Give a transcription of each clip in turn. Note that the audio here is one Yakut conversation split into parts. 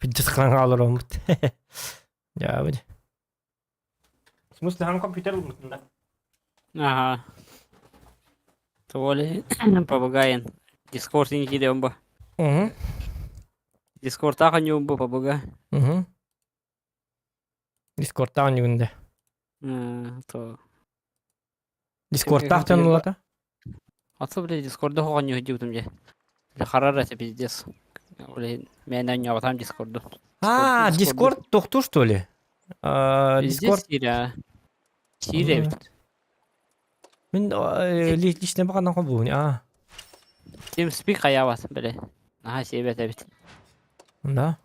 Пиздец хараҥа олороммут. Дьаабыт. В смысле, хан компьютер ылбытын да? Ага. Толи побугаин. Дискорд не киирэн бу. Угу. Дискордтаах оонньуум бу побуга. Угу. Дискордтаах оонньуугун да. То. Дискордтаах дьон ылата? Отсу, блядь, Дискорду оонньуу сылдьыбытым дьэ. Харар это пиздец. Блин, мен оонньообатам Дискорду. А, Дискорд тохтуу что ли? Дискорд сиирэ. Сиирэ эбит. Мин лично баҕанан холбуун а. TeamSpeak хайаабат, били. Наһаа сиэбэт эбит. Да.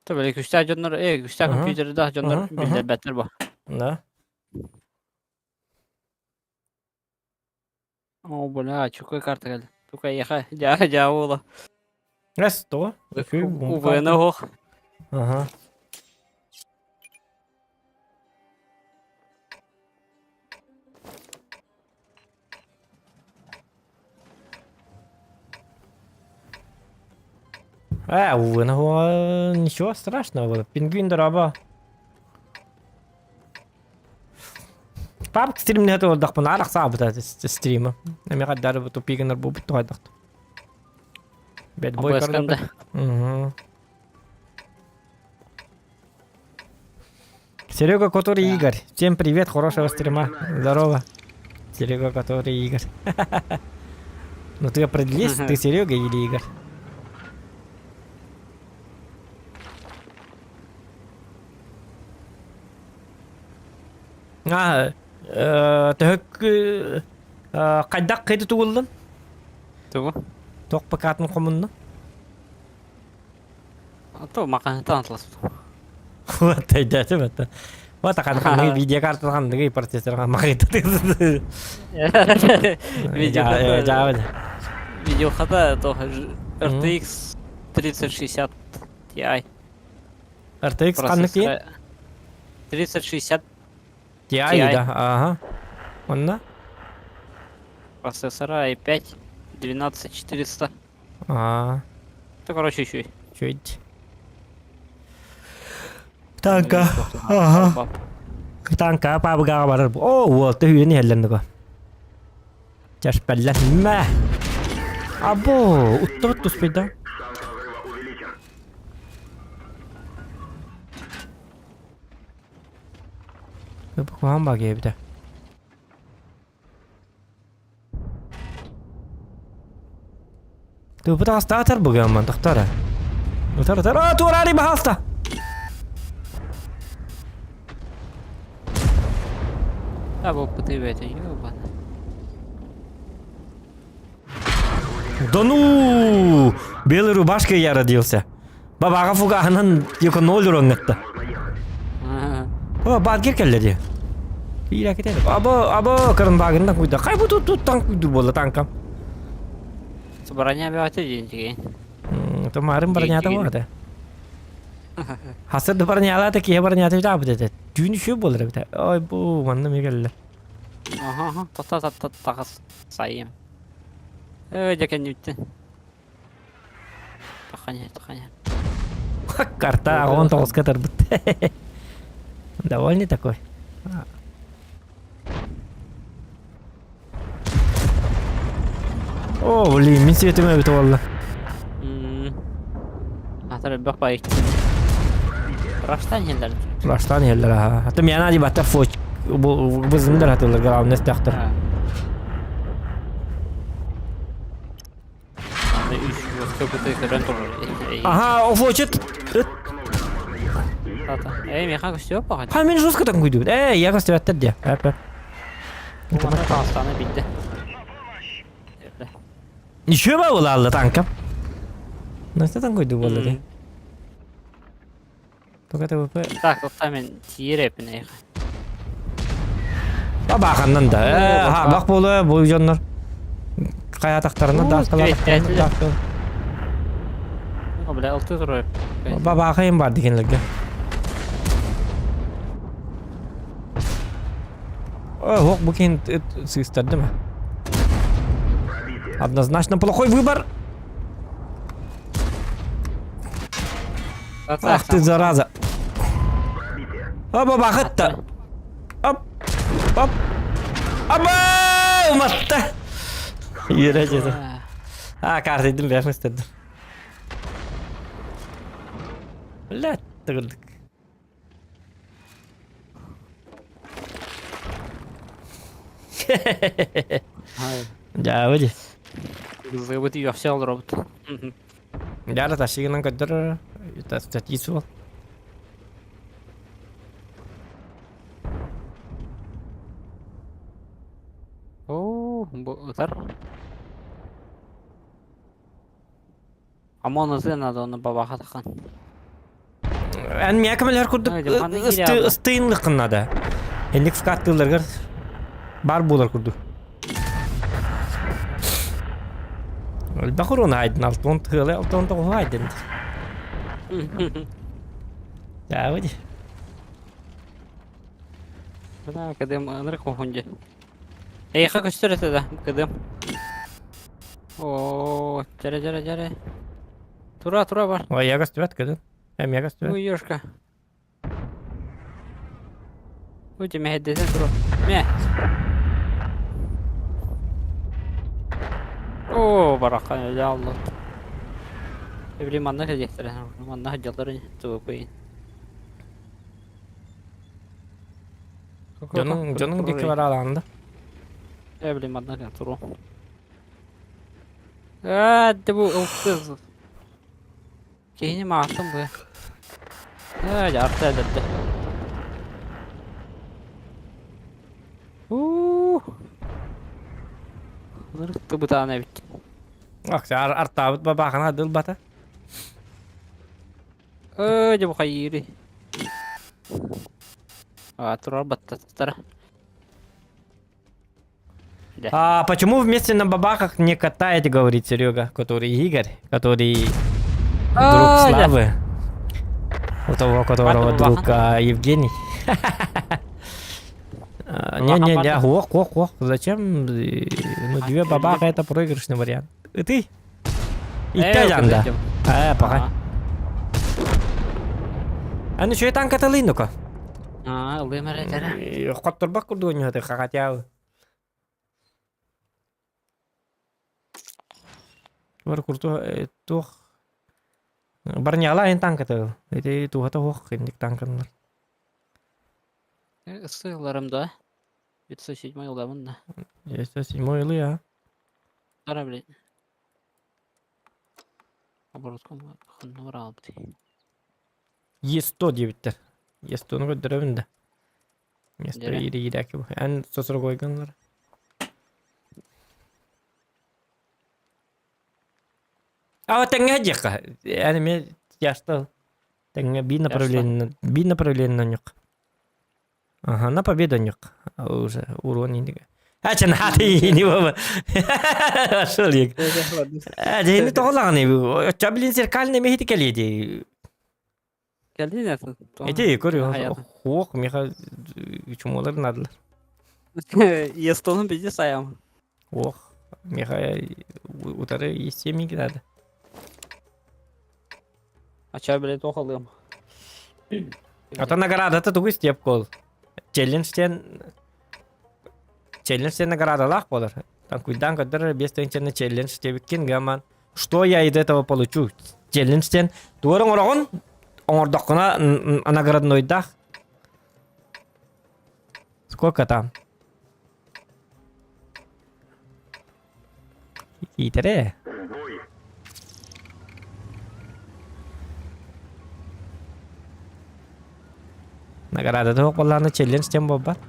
То били күстээх дьоннор, э, күстээх компьютердаах дьоннор биллэрбэттэр бу. Да. О, бля, чукай карта кэллэ. Тука эйиэхэ дьаа дьаа буола. Эс, тоҕо? УВН оһох. Ага. Э, УВН ничего страшного. Пингвин дороба. Папк стримнэһэ олордохпуна арахсаабыта стрима. Эмиэ хаддары тупик гынар буолбут туһайдахт. Бэдбой Обыасканда. Угу. Серега, который Игорь. Всем привет, хорошего стрима. Здорово. Серега, который Игорь. Ну ты определись, ты Серега или Игорь? Аа, төһө хайдах кыйды тугуллун? Тугу? Туох ПК-тын хомунна? То макаһытан атласпытым. Вот өйдөөтүм это. Вот ханныгы видеокартаны ханныгы процессорга махыта Видео Жаабын. Видеохата то RTX 3060 Ti. RTX ханнык кии? 3060 Ti да, ага. Онно? Процессора i5 12400. Аа. Это, короче, еще. Чуть. Танка. Ага. Танка пабга барар. О, вот, ты не хеллендіго. Чашпелләнмә. Або, уттыбыт туспайда. Куһаҕан баа киһибитэ. Тыыппыт астаатар быгыамман тохтор Утар утар аа туораары баһаалта Да, бу бэйэтэ ёбана. Да ну! Белой рубашкой я родился. Бабаҕа фугаһынан екі ноль уроҥҥатта. О, баангер кэллэ дии. Биирэ Або, або, кырынбаагынан куйда. Хай бу тут тут танк куйду буолла танкам. Броня бөҕөтө диэн тигин. Тумарын бронята буолата. Хасыр да бронялаата киһи бронята бүтаабыт этэ. Түүн үшүө буолар эбит. Ой бу манна ми кэллэ. Аха, тота тата тахас сайым. Э, дьэ кэнниттэн. Таханя, таханя. Карта он тоҕуска тарбыт. Довольный такой. О, блин, мин светим эбит буолла. Атар элбэх бай. Раштан иһэллэр. Раштан иһэллэр аха. Аты миэхэ ди бата фоч бу бызындар хатылар главное стяхтар. Ага, офочет. Эй, миэхэ көстүө паҕа. Ха, мин жестко так куйдубут. Эй, я көстүбэттэр диэ. Эп, эп. Таастаны билде. Ничего буолаалла танкам. Настя танк куйду буолла дии. Только ТВП. Так, тоқта мен тиер эпин эйхэ. Бабаханнан да. Э, ха, бах буолуо бу дьоннор. Хайатахтарына даасталаатахтарына даастал. Бля, алты турар. Бабахайым бар дегенлерге. Ох, бу кин сыыстарды ма? Однозначно плохой выбор. Ах ты, зараза. Оба бахытта. Оп. Оп. Аба! Уматта. Үөрэ дьэ. А, картыйдым бэйэм истэрдим. Блядь, тыгырдык. Дьаабы дии. Зыбыт үөхсэ олоробут. Дьаара тащигынан көрдөр статьи суол. Оо, бу ытар. Ама аны надо оны бабаха тахан. Эн миэхэ көмөлөһөр курдук ыстыйынлыккын надо. Энник вкаттыыларгар бар буолар курдук. Элбэх уруун айдын, алтон тыалы алтон тоҕуһу айдын. Дьаабы ди. Бля, кыдым ынырык хоһун Эйиэхэ көстөр этэ да, кыдым. Оо, дьэрэ дьэрэ дьэрэ. Тура тура бар. Ой, я көстүбэт кыдым. Эмиэ көстүбэт. Ой, ёшка. Ой, мэһэйдэтэ тура. Мэ. Оо, бараххан өлө алла. Эбили манна кэлиэхтэрэ. Манна сылдьаллар тубупуйун. Дьонуҥ дьонуҥ диэки бараалаан да. Эбили манна кэлэн туруо. Аа, дэ бу ылтыз. Киһини мааттым бу. Аа, дьэ арта эдэрдэ. Уу. Ынырык бытаан эбит. Ах, артаабыт бабаахана дылбата. Ээ, дьэ бу хайыырый? А, турар баттаттара. Да. А почему вместе на бабахах не катаете, говорит Серега, который Игорь, который друг А, да. Славы. У того, которого Бата друг а, Евгений. А, Не-не-не, Баха. ох, ох, ох, зачем? Ну, две бабаха это проигрышный вариант. И ты? И Э, ты, да. кыдым. Э, пока. А ну что танка ну-ка. Аа, ылыам эрэ дьэрэ. Хотторбак курдук ойнуһаты хахатяу. Бар курту туох барньаала эн танкаты ити туһата хуох инник танканнар. Ысыыларым да. 507 ыламын да. 507 ылы а. Тара блин. Оборудком ханна албыт. Е100 диэбиттэр. Е100-ну көрдөрөбүн да. Е100 Дьэрэ. ири иирээки бу. Эн сосоргойгуннар. А тэҥҥэ диэххэ. Эн эмиэ яшта тэҥҥэ биир направление биир направление ньук. Ага, на победу ньук. Уже урон индигэ. Ачан хаты не баба. Шел ек. Э, дьэни тоҕолаҕыный? Оччо блин зеркальный мехити кэлиэди. Кэлдин это. Эти көрү хуох меха чумолар надылар. Естонун бизи саям. Ох, меха утары есемиги надо. Ача билет охалым. Ата наградата тугу истиэп кол. Челлендж челлендж наградалаах болар. Там куйдан көдөр бес тыһыынчаны челлендж диэбиккин гаман. Что я из этого получу? Челлендж диэн туорун ороҕун оҥордоххуна награднойдаах. Сколько там? Иитэрэ. Награда туох буоллаҕына челлендж диэн буолбат.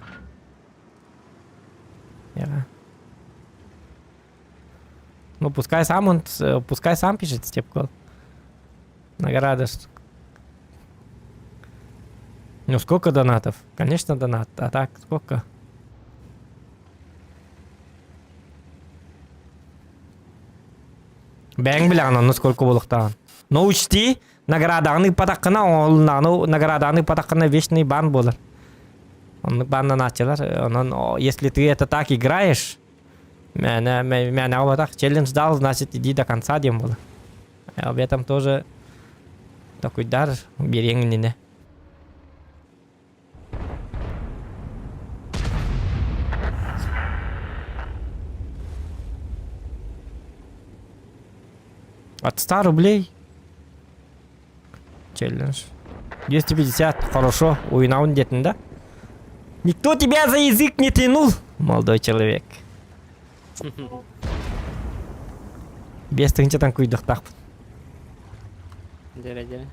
Ну, пускай сам он, пускай сам пишет степкол. Награда. Ну, сколько донатов? Конечно, донат. А так, сколько? Бэйэҥ билэҕин онно сколько буолуохтааҕын. Но учти, наградаҕын ыыппатаххына, ол наградаҕын ыыппатаххына вечный бан буолар. Оннук баннанааччылар. Онон, если ты это так играешь, мээнэ мээнэҕэ буолбатах, челлендж дал, значит, иди до конца диэн буолар. Об этом тоже. Токуйдар биэриэҥ иннинэ. От 100 рублей. Челлендж. 250, хорошо, уйнаун диэтин да? Никто тебя за язык не тянул, молодой человек. 5 тыһыынчатан куйдахтаахпын. Дьэрэ дьэрэ.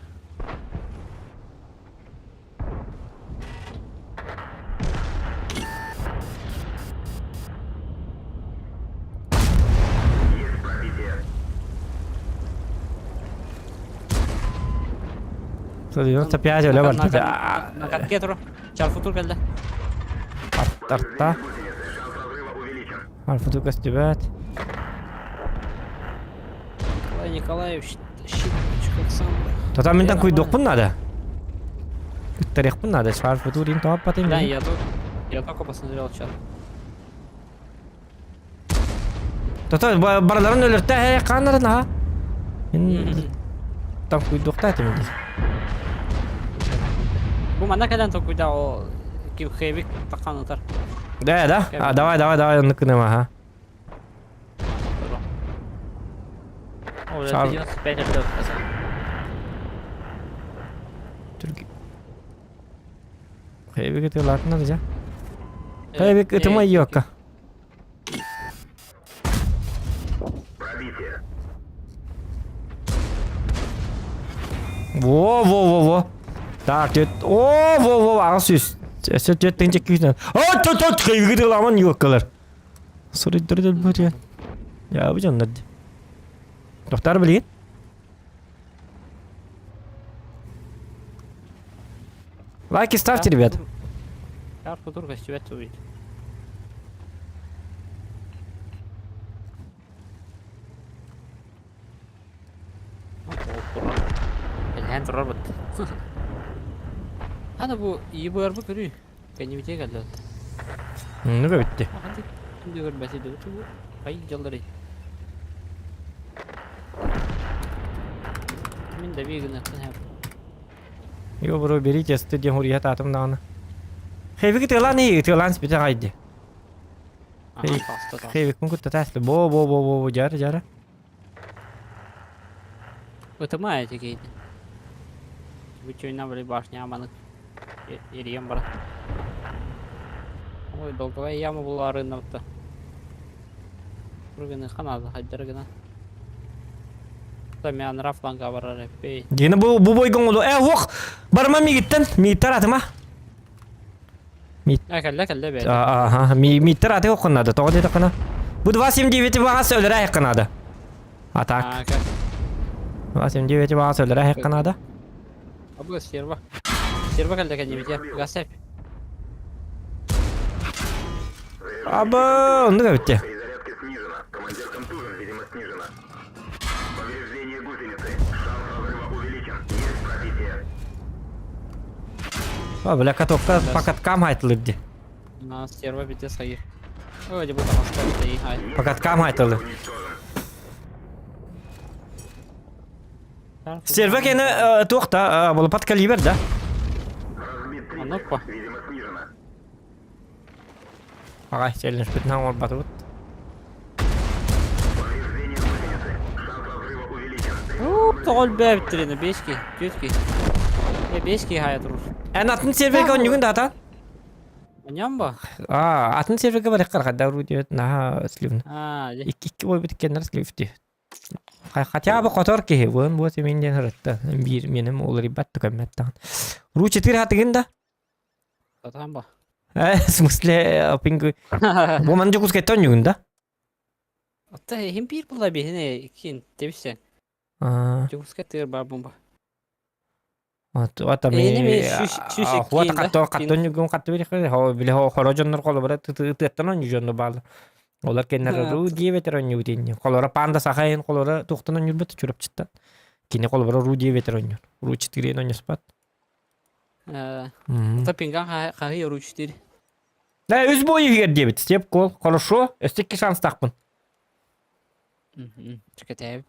95 өлө барда. На катке тур. Чарфутур кэллэ. Аттарта. Альфа көстүбэт. Николай Николаевич, щит, как сам. Тата ментан куйдуохпун надо. Ыттарыахпын надо. Шарфутурин тооппатын. Да, я только посмотрел чат. Тата барыларын өлөртө э хааннарын аха. Там куйдуохта этим дии. Бу манна кэлэн токуйда ол ким хэбик такан утар. Да, да. А, давай, давай, давай, оннук гынам, аха. О, Шар- 95 рублей. Түрг... Хэбик ытылаатына дьэ. Хэбик ытыма йокка. Во, во, во, во. Так, түт. О, во, во, 800. Өссө 4200. О, тут, тут, хэбик ытыламан йоккалар. Суруйдыр бу Я бу дьоннор. Тохтар билигин. Лайки ставьте, ребят. Шар футур көстүбэт увидеть. Элһэн турар бут. Аны бу ИБР бу көрүү. Кэннибитиэ кэллэ. Ну бүттү. Ханды көрбәти бу. Ай дьаллары. Мин да бигин хәп. Йо, бро, берите, студия хурият атым даҕаны. Хэвик тылан и тылан спите гайды. Хэвик кун кутта таслы. Бо бо бо бо бо жара жара. Ытыма эти кейди. Бу были башня аманы. Ирием бар. Ой, долговая яма была рынок-то. Курганы ханады, хайдаргына. Тамян рафланга барар эппей. Дина бу бу бойгон олу. Э, ох! Барма мигиттен, миттер атыма. А, кэллэ кэллэ бэ. Ага, миттер аты окунады. Тоҕо диэтэ кына. Бу 279 бағас өлөрө хакканады. А так. 279 бағас өлөрө хакканады. Абы стерва. Стерва кэллэ кэннибите. Гасеп. Абы, оннук эбитте. Перезарядка снижена. Командир контужен, видимо, снижена. Повреждение гусеницы. Шанс разрыва увеличен. Есть пробитие. А, бля, катокка по каткам хайтылыр На стерва бите сайыр. Ой, бу тамашка и хай. По каткам хайтылыр. Стерва кene туохта, бұл под калибр, да? Разбит Анопа. Видимо, снижена. Ага, челлендж бітін ол батып. Повреждение гусеницы. Шанс разрыва увеличен. Тоғол бәбіттерені, бешки, тютки. Е, бешки хая турур. Эн атын серверге оннюгун да ата? Оням ба? А, атын серверге бар эккар кадда ру диэт наха сливн. А, де. Икки икки бой биткеннер сливти. Хотя бы котор киһи, буон буот мен ден хырытта. Бир менем ол ребят түкәммәттан. Ру 4 хатыгын да? Татан ба. Э, в смысле, пингу. Бу ман жокус кеттон югун да? Атта хим бир була бихине кин тебисен. А, Жокуска тыр бар бумба. вот вот Эни ми ми шүш Хуата каттон каттон югун катты бир хэ, хо биле хо хоро жоннор коло бара тыттан южонно бал. Олар кеннер ру диэбетер онню динни. Колора панда сахайын колора тухтан оннюр бит чурап чыттан. Кине колора ру диэбетер оннюр. Ру 4 онню спат. Ата пинган хахи ру 4. Да, үз бойы егер диэбит. Степ кол. Хорошо. Өстекки шанс тақпын. Чекете.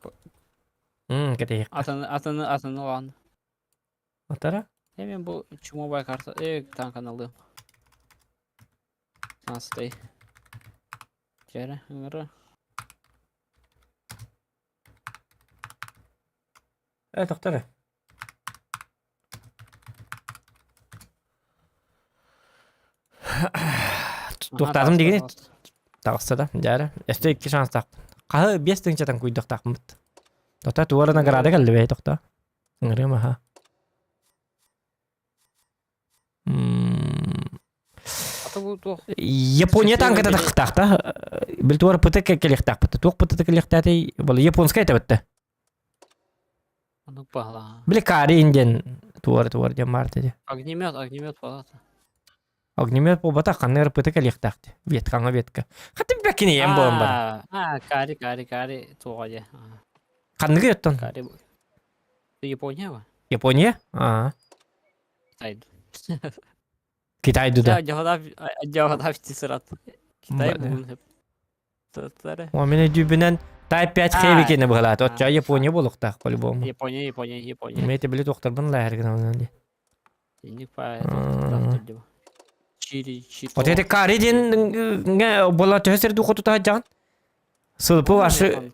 Кете. Атын атын атын алан. Атара? Э мен бу чумовая карта э танканы алыам. Настай. Дьэрэ, ыҥыра. Э, тохтор эрэ. Туохтаатым дигини таҕыста да, дьээрэ. Өстө икки шанстаахпын. Хаһы биэс тыһыынчатан куйдахтаахпыт. Тота туора награда кэллэ бэйэ тохто. Ыҥырыам аха. Япония танката тахтаахта. Бил туора пыты кэлиэхтаахпыт. Туох пыты кэлиэхтээтэй? Бол японская этэ Оннук баһылаа. Били Карин диэн туора туора диэн баар дии. Огнемет, огнемет буолаата. Огнемет буолбатах ханна эрэ пыты кэлиэхтээх дии. Веткаҥа ветка. Хаты бэккини ем буолан бар. А, кари, кари, кари туоҕа дии. Ханныгы оттон? Кари. Япония ба? Япония? Аа. Китай. Китай дуда. Дьаҕадаав тисырат. Китай бугун О, мин өйдүүбүнэн Type 5 Heavy кини быһалаата. Оччо Япония буолуохтаах по-любому. Япония, Япония, Япония. Имеете били туохтарбын лаһаргын дии. Инник па туохтар Чили, чито. Вот это кари диэн буола төһө сир духу тута сылдьаҕын? Сылпы ваши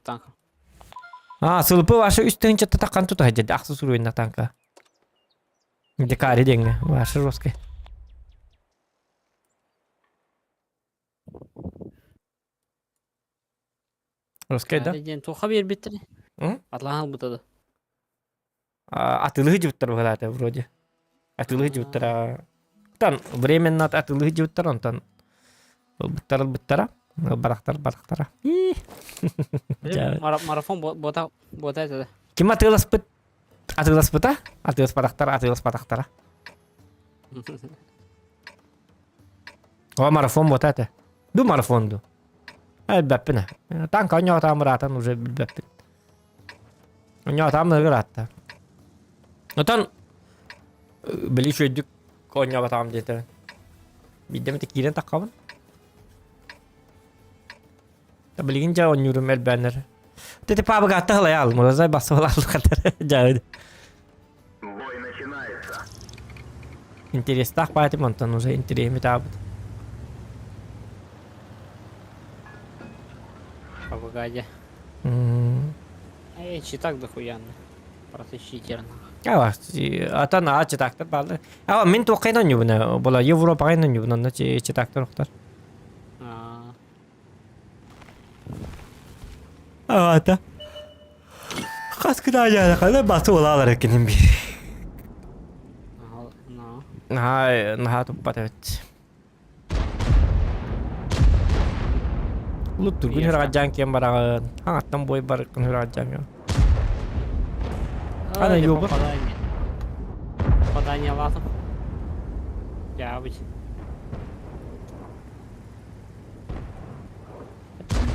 А, сылпы ваши үс тыһыынчатта таххан тута сылдьар. Ахсы суруйна танка. Декари диэҥҥэ. Ваши жесткий. Русскай да? Диэн туохха биэрбиттэрий? Атлаан ылбыта да? Атыылыы дьыбыттар быһалаата вроде. Атыылыы дьыбыттара. Тан временно атыылыы дьыбыттар онтон ылбыттар ылбыттара. Барахтар барахтара. Марафон бота бота этэ да. Ким атыыласпыт атыыласпыта? Атыыласпатахтара атыыласпатахтара. О, марафон бота этэ. Ду марафон ду. Элбэппин. Танка онньоотаам ыраатан уже билбэппин. Онньоотаам ыраатта. Отон били үчүгэйдик оонньообатаҕым диэтэ. Биирдэ эмит киирэн таххабын. Билигин дьэ оонньуурум элбээннэр. Тете паабыгаатта халайаал, муразай бассыбалааллахатар дьаады. Бой начинается. Интерестаах баатым онтон уже интэриэһим таабыт. Погоди. Эй, читак дохуянно. Протащите Ава, атан а читактар баалар. Ава, мин туоххайна онньубуна, була Европаҕайна онньубуна, онно читактар охтар. Ата. Хас күн аайы басы улаалар эккинин биир. Наһаа наһаа туппат эбит. Улуттургун хүрэҕэдьаан киэн бараҕын. Хаҥаттан бой барыккын хүрэҕэдьаан Ана юбыр. Попадание латом. Дябыть.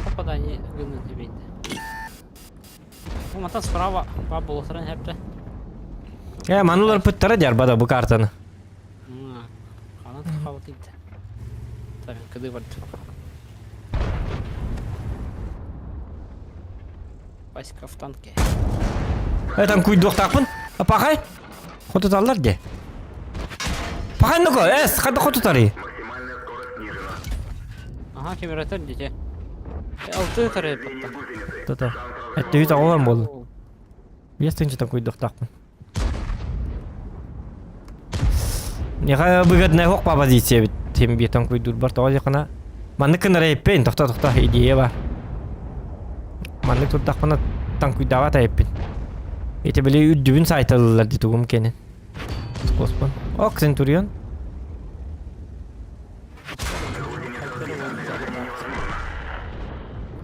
Попадание гына дебейді. Мата справа бабуласыран хәпті. Э, манулар пыттара дьарбада бу картаны. Ханан хабат итте. Tabii кыды бар. Васька в танке. Э, там куйдуохтаахпын. Пахай. Хотуталлар де. Пахай ну-ка, э, хада хотутари. Максимальная скорость снижена. Ага, кемератор дете. Алты тарай потта. Тата. Эттеби таҕылан буолла. Биэс тыһыынчатан куйдуохтаахпын. Неха выгодная хоқ позиция бит. Тем бетон куйдур бар тоҕо дьахана. Маннык кынара эппин, тохто тохто идея бар. Маннык турдахпына танкуйдаабат эппин. Ити били үрдүбүн сайталылар ди тугум кенин. Скоспон. Ок, Центурион.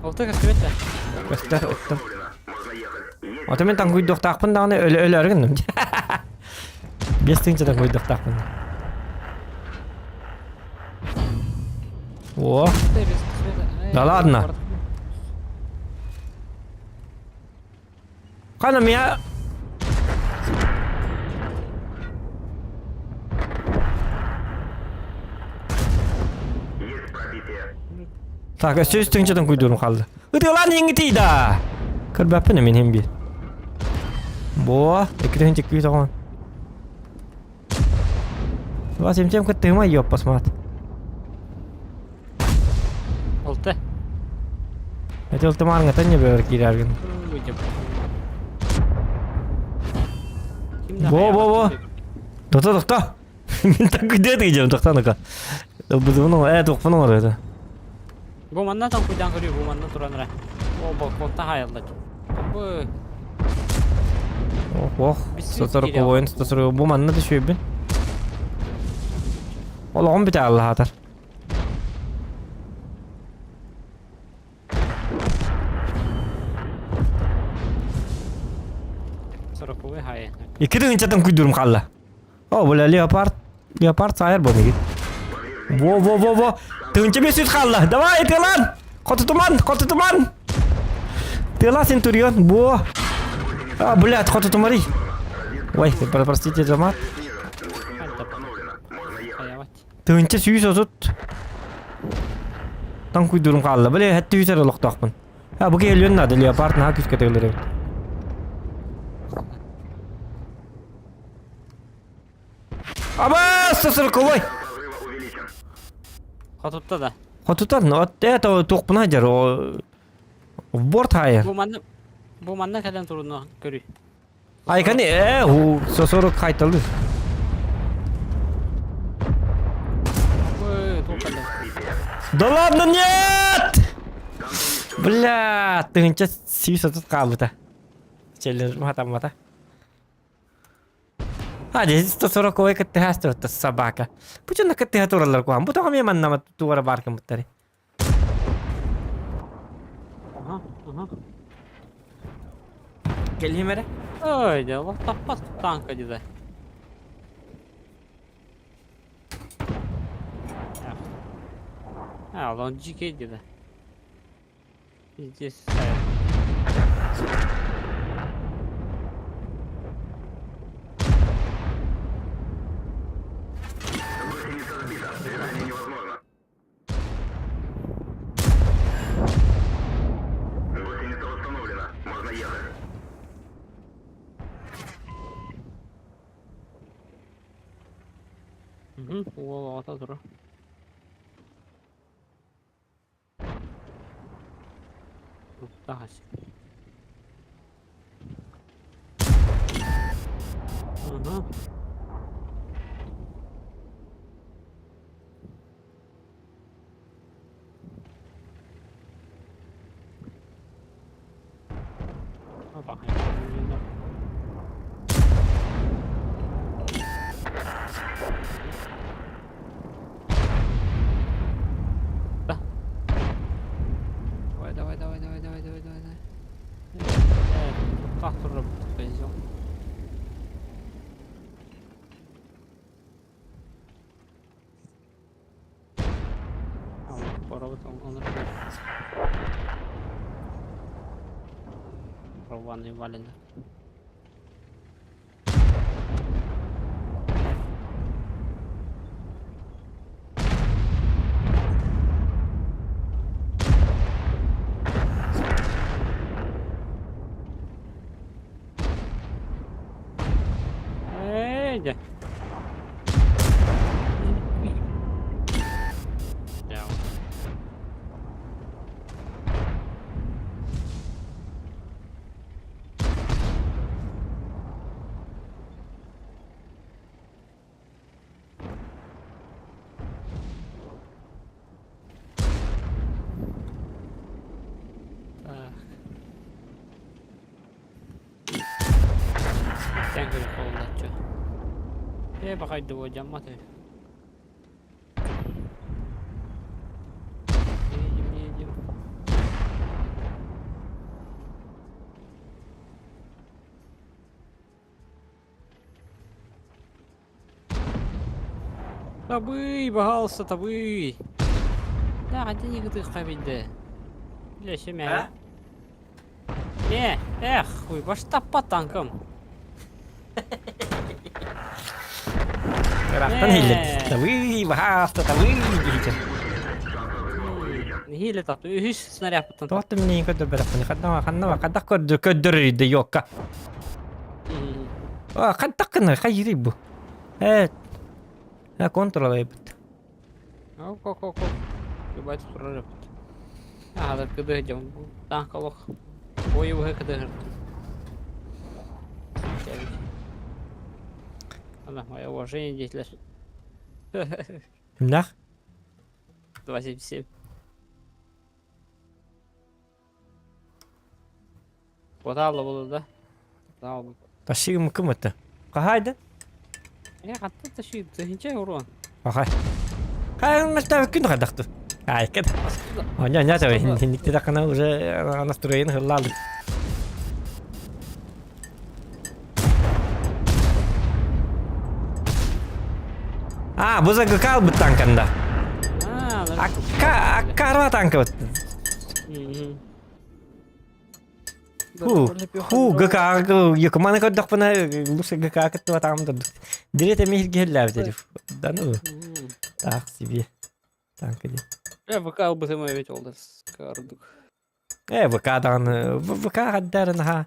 Алты көстүбэт да. Көстөр, өттүм. Ото мен танкуйдуохтаахпын даҕаны өлө өлөөрү гынным. Биэс тыһыынча танкуйдуохтаахпын. О, Да ладно. Хана меня Есть пробитие. Так, өссө үс тыһыынчатан куйдуурум хаалла. Ытыалаан иҥҥитий да! Көрбөппүн мин иһин биир. Бо, икки тыһыынча күүс оҕон. Вас имтем кыттыма ёппас мат. Олты. Это ылтымарыңа не бер кирәргин. Во, во, во. Тоқта, тоқта. Мен так где ты идем, тоқта, ну-ка. Бұзығының, ә, тоқпының ор это. Бу манна там куйдан көрүү, бу манна туран ра. О, балконта хайалла. Бу Ох, ох, 140 ойын, 140 бу манна түшөйбүн. Олоҕум бүтэ аллаһаатар. Сороковой хайа. Икки тыһыынчаттан күйдүүрүм хаалла. О, бля, леопард, леопард саайар бу мигит. Во, во, во, во. Тыһыынча бес жүз хаалла. Давай, тыалан! Хотутуман, хотутуман! Тыала Центурион, бо. А, блядь, хотутумари. Ой, простите, Джамат. 1130 Таҥ куйдуурум хаалла. Били 700 эрэ олохтоохпун. А бу киһи өлүөн наада, леопард наһаа күүскэ тыыллар эбит. Абаас, сосрукулой! Хотутта да. Хотутан, от это туохпуна дьэр, в борт хайыр. Бу манна бу манна кэлэн туруна көрүй. Айканы э у сосору хайталы. Да ладно, нет! Бля, тыһынча сүүс отут хаалбыта. Челлендж хатаммата. А, здесь 140 кыттыһа астырытта собака. Бу дьонно кыттыһа тураллар куһаҕан. Бу тоҕо эмиэ манна туора баар гыммыттары. Ага, ага. Кэлиим эрэ. Ой, да, олох таппат танка диде. А, он GK диде. Здесь ставят. Гусеница сбита. Движение невозможно. Гусеница восстановлена. Можно ехать. Угу, уол оҕото турар. Тахас. Ага. Да. Давай, давай, давай, давай, давай, давай, давай, давай. Э, турар козел. Рваный валенок. Эй, дьэ. Так. Тэҥ көрө холлоччу. Ээ бахайды дьаммат үһү. Едем, едем. Табый, баһаалыста табый. Да, хотя не кытыхха билде. Бля, семя. Э, эх, хуй, баш таппат танкым. Ыраахтан иһиллэр. Табый, баһаалыста табый диэхичэ. Нэһиилэ тапты. Үһүс снарядпыттан Туох да миниин көрдөрбөтөхпүнүй? Ханна ханна хайдах көрдөр көрдөрөр йокка. А, хайдах гынар, хайырый бу? Э. Я контролайбыт. Ок-ок-ок. Ебать турар эбит. Аһалар кыдыһы дьон. Таах олох. Ой быһы кыдыһыр. Ана, мое уважение деятель. Кимнээх? 277. Куотаалла буолла да? Куотаалла. Тащигым кым это? Хаһайда? Э, хатта тащи, тыһынча урон. Хахай. Хайын мэлтәбит күн хайдахты. Ай, кет. Оня ня табы, хинникте такана уже настроение хыллалды. А, бу загыкал быт танканда. Акка, акка танка быт. Ху, ху, ГК, якуманы көрдөхпүнэ, лучше ГК кыттыбатаҕым да Дирет эмиэ иһиргэһиллээбит Да ну, так себе. Танка диэн. Э, ВК ылбытым эбит ол да скардук. Э, ВК даҕаны, ВК хаддары наһаа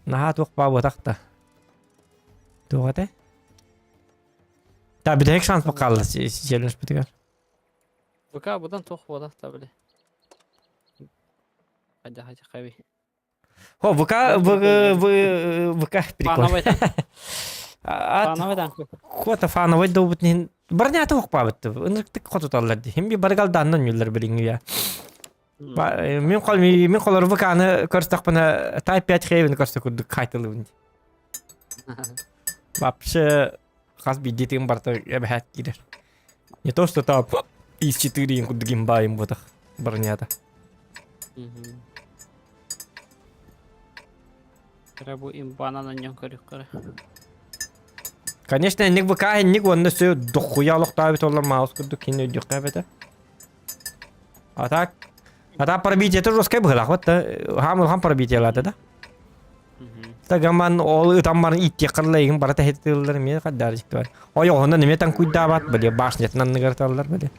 наһаа туох баабатах да. Туох этэ? Та бүтэһик шанс хаалла челлендж-бытыгар. ВК будан туох буолах та били. Хайда хайда хаби. О, ВК, В, В, ВК прикольно. Фановый танк. Ат, Фановый танк. Кота фановый долбут нин. Барнята охпабыт. Ынырыктык хотуталлар ди. Хим би баргалданнан юллар билиңи я. Мин кол мин колор ВК-ны көрсөкпүнэ Type 5 Haven көрсө курдук хайтылыбын. Вообще хас биирдиитин барыта эбэһээт киирэр. Не то что там из 4 курдук имбайым буотах бронята. Кыра бу имбанан онньон көрүк Конечно, инник ВК инник уонна сө дохуя олохтообут олор маус курдук кини өйдүөххэ эбэтэ. А так, а так пробитие это жесткое быһыылаах вот хаам улахан пробитиелаата да. Тагаман ол ытаммарын иттиэххэ игин барыта хеттыллар эмиэ хаддар дьикти Ойоҕоһунан эмиэ таҥкуйдаабат били башнятын анныгар ыталлар били.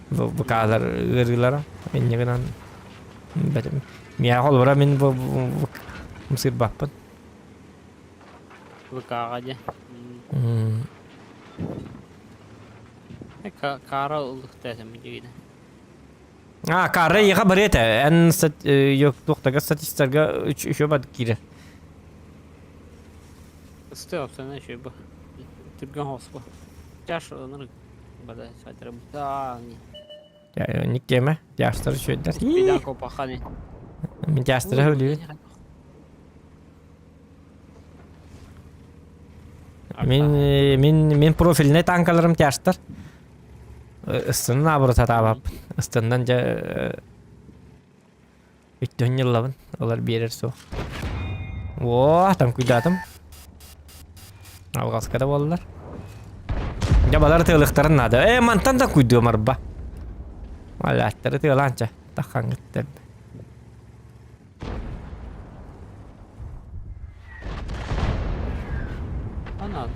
ВК-лар ыарыылара инньэ гынан миэхэ холобура мин бу сырбаппын. ВК-ҕа дьэ. Кара ыллыктаатым дьигинэ. А, кара иэхэ барыа этэ. Эн туохтага статистарга үчү бад киирэр. Ыстыы опсана еще бу. Түргэн хоспу. Чаш ынырык. Бада сайтырым. Да, не. Ник диэмэ, тяжтары үчүгэйдэр. Беда копахани. Мин тяжтары өлүбүн. Мин мин мин профильнай танкаларым тяжтар. Ыстынын наоборот сатаабаппын. Ыстыннан дьэ үттүн ньыллабын. Олар биэрэр суох. О, там куйдаатым. Алҕаска да буоллар. Дьэ балар тыалыхтарын наада. Э, мантан да куйдуом арба. Аляттары тыалаанча таххаҥҥыттар. Ана,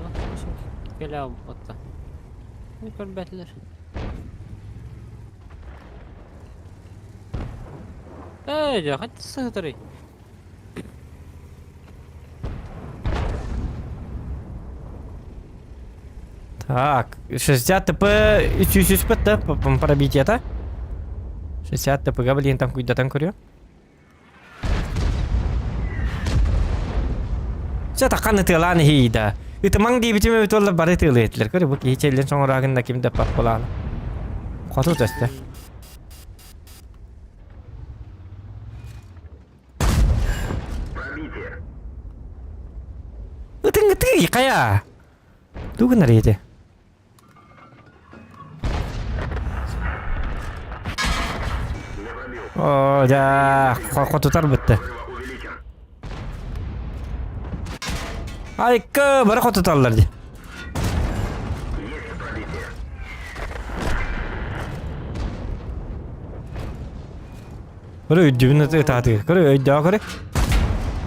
кэлэ албатта. Көрбөтүлэр. Эй, дьэ, хат сыһытарый? Так, 60 ТП 300 да, пробитие-то? 60 ТП, блин, там куйдатан көрүө. Чэ таххан ытыалаан иһийда. Ытымаҥ диэбитим эбит уолла бары ытыалыы этилэр. Көрө бу киһи чэллин соҥораагын да ким да паппалаан. Хоту төстө. Ытыҥ ытыы хайа. Тугу гынар ити? Оо, дьэ, хотутар бытты. Айка, бары хотуталлар дии. Көрө өйдүүбүн ытаатыы. Көрө өйдөөх көрө.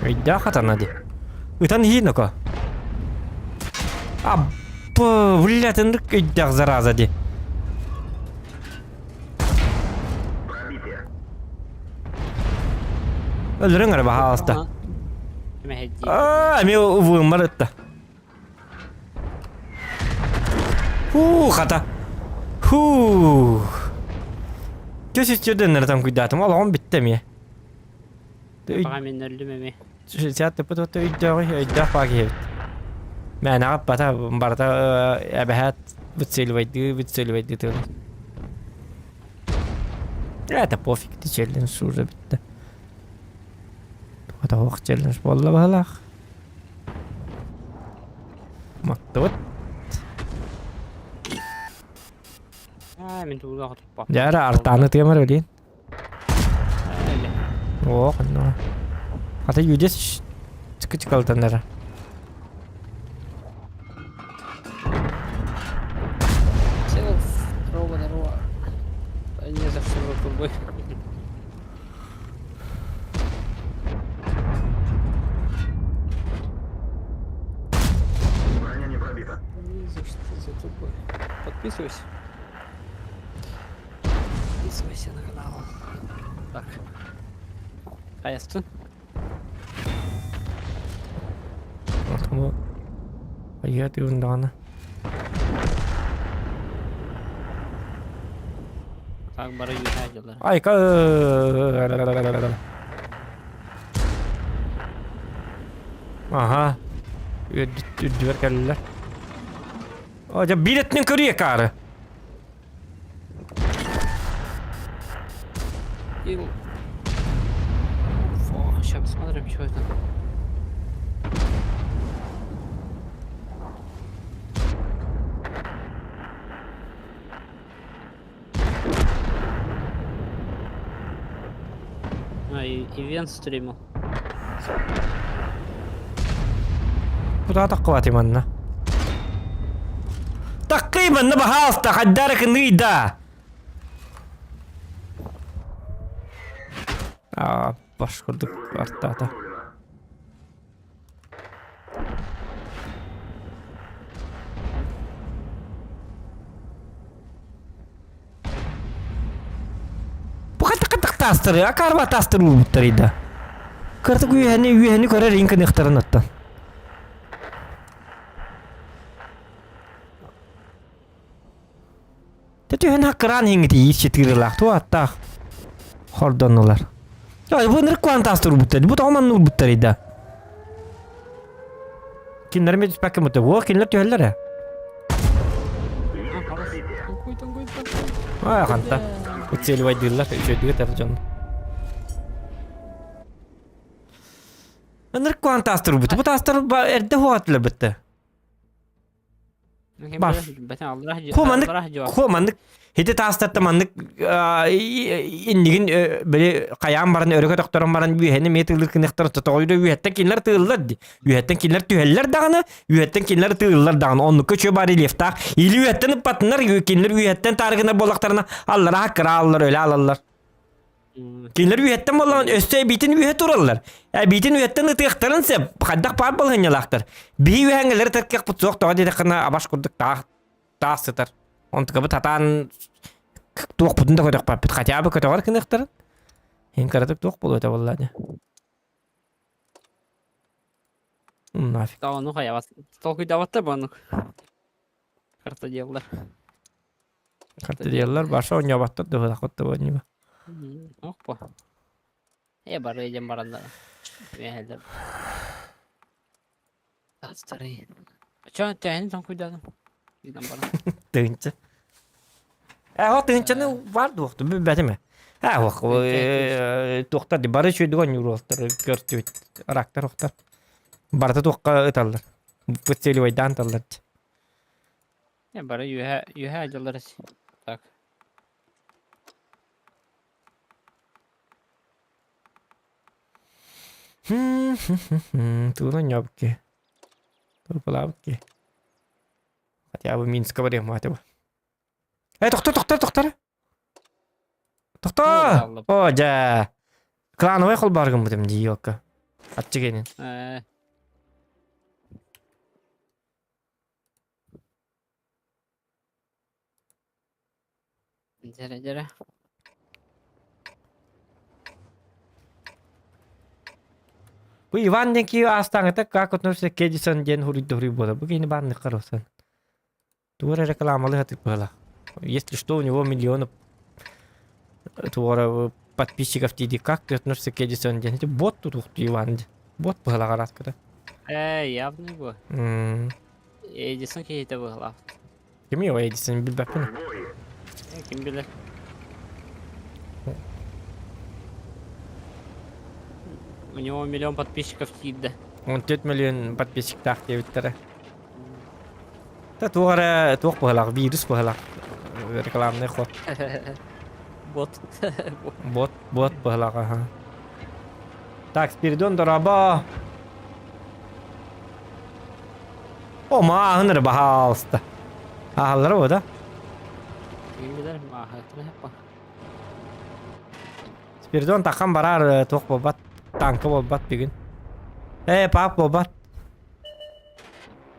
Өйдөөх хатана дии. Ытан иһин око. Аппы, блядь, ынырык өйдөөх зараза дии. Өлөрүҥ эрэ баһаалыста. Аа, эмиэ увууммар ытта. Фу, хата. Фу. Көс үстүөрдэннэр там куйдаатым. Олоҕум бүттэ эмиэ. Баҕа мин өллүм эмиэ. Сиат тыппыт өйдөөх өйдөөх баа киһи эбит. Мээнэҕэ бата барыта эбэһээт выцеливайдыы выцеливайдыы тыылар. Это пофиг, ты челлендж уже бүттэ. Туох челлендж буолла баһылаах. Маттыбыт. Аа, мин туулаах туппа. Дьэ эрэ артааны тыамар өлейін. О, ханна. Ата юдес чыкы-чыкалтаннара. Здорово, здорово. Не за что за тобой. Броня не пробита. Не за что за тобой. Подписывайся. Подписывайся на канал. Так. Хайастын. Отому айыа тыын даҕаны. Так бары үөһээ дьыллар. Айка Аха. Үрдүбэр кэллилэр. О, дьэ биир өттүнэн көрүө каары. И... Фу, сейчас посмотрим, что это. А, и ивент стримил. Куда таққыбатый манна? Таққый манна баһаалта, хайдара кыныйда. А, баш курдук артаата. Бу хаттах таастары, акарба таастары уурбуттар Кыртык үөһэни үөһэни көрөр иҥкыныахтарын оттон. Түһэн хаккыраан иһиҥҥити иис чытыырылаах туо аттаах хордоннулар. Ой, бу ынырык куһаҕан таастар уурбуттар. Бу тоҕо манна уурбуттарый да? Кинилэр эмиэ түспэккэ мутта. Уо, кинилэр түһэллэр ээ. Аа, ханта. Уцеливайдыыллар, үчүгэйдик этэр дьон. Ынырык куһаҕан таастар уурбут. Бу таастар эрдэ уһаатылар бытта. Бар. Ку маннык ку маннык ити таастарта маннык иннигин били хайаан баран өрө көтөхтөрөн баран үөһэни эмиэ тыылыр кыныахтар тоҕойдо үөһэттэн кинилэр тыыллар ди үөһэттэн кинилэр түһэллэр даҕаны үөһэттэн кинилэр тыыллар даҕаны оннукка үчүгэй баар рельефтаах или үөһэттэн ыппатыннар кинилэр үөһэттэн таарыгынар буоллахтарына аллараа кырааллар өлө алаллар Кинилэр үөһэттэн буоллаҕына өссө эбиитин үөһэ тураллар. Эбиитин үөһэттэн ытыахтарын сөп. Хайдах баар балаһыанньалаахтар. Биһи үөһэҥҥэлэри ытыркыахпыт суох тоҕо диэтэххинэ абаш курдук таах таах сытар. Онтукабыт сатаан туохпутун да көтөхпөппүт. Хотя бы көтөҕөр гыныахтарын. Иһин кыратык туох буолуо этэ буолла дии. Нафиг. Ону хайабат. Толкуйдаабаттар бу оннук. Карта диэллэр. Карта диэллэр баша оонньообаттар да быһахпыт да оонньуба. Ох бу. Э бары дьэн бараннар. Үөһэлэр. Тастары. Чё, тэһин тоҥкуйдаатым. Диэн баран. Тыынча. Э, ол тыынчаны бар дуохту билбэтим. Э, ох, туохтар ди бары үчүгэй оонньуур көртүбүт. Рактар охтор. Барыта туохха ыталлар. Выцеливайдаан ыталлар. Э, бары үөһэ үөһэ дьаллар Так. Тугун оонньообукки? Тугу Хотя бы Минска барыам этэ. Э, тохтор, тохтор, тохтор. Тохтоо! О, дьэ. Клановай холбоор гыммытым дии, елка. Аччык энин. Э. Дьэрэ, дьэрэ. Бу Иван диэн киһи аастааҥыта как относится к Эдисон диэн хуруйда хуруй буолар. Бу киһини бааннык харусан. Тугу эрэ рекламалыы сатыыр быһыылаах. Если что, у него миллионы туора подписчиков дии как ты относишься к Эдисон диэн. Ити бот тутуохтуу Иван диэн. Бот быһыылаах араската. Ээ, явный бу. М. Эдисон киһитэ быһыылаах. Кимий ол Эдисон билбэппин. Э, ким билэр. У него миллион подписчиков киирдэ. 14 миллион подписчиктаах диэбиттэрэ. Та туох эрэ туох быһалаах, вирус быһалаах рекламный ход. Бот. Бот, бот быһалаах, аха. Так, Спиридон дорообо. О, мааһын эрэ баһаалыста. Ааһаллара буо да? Ким билэр, мааһыттан эппа. Спиридон тахан барар туох буолбат, танка буолбат бүгүн. Ээ, паап буолбат.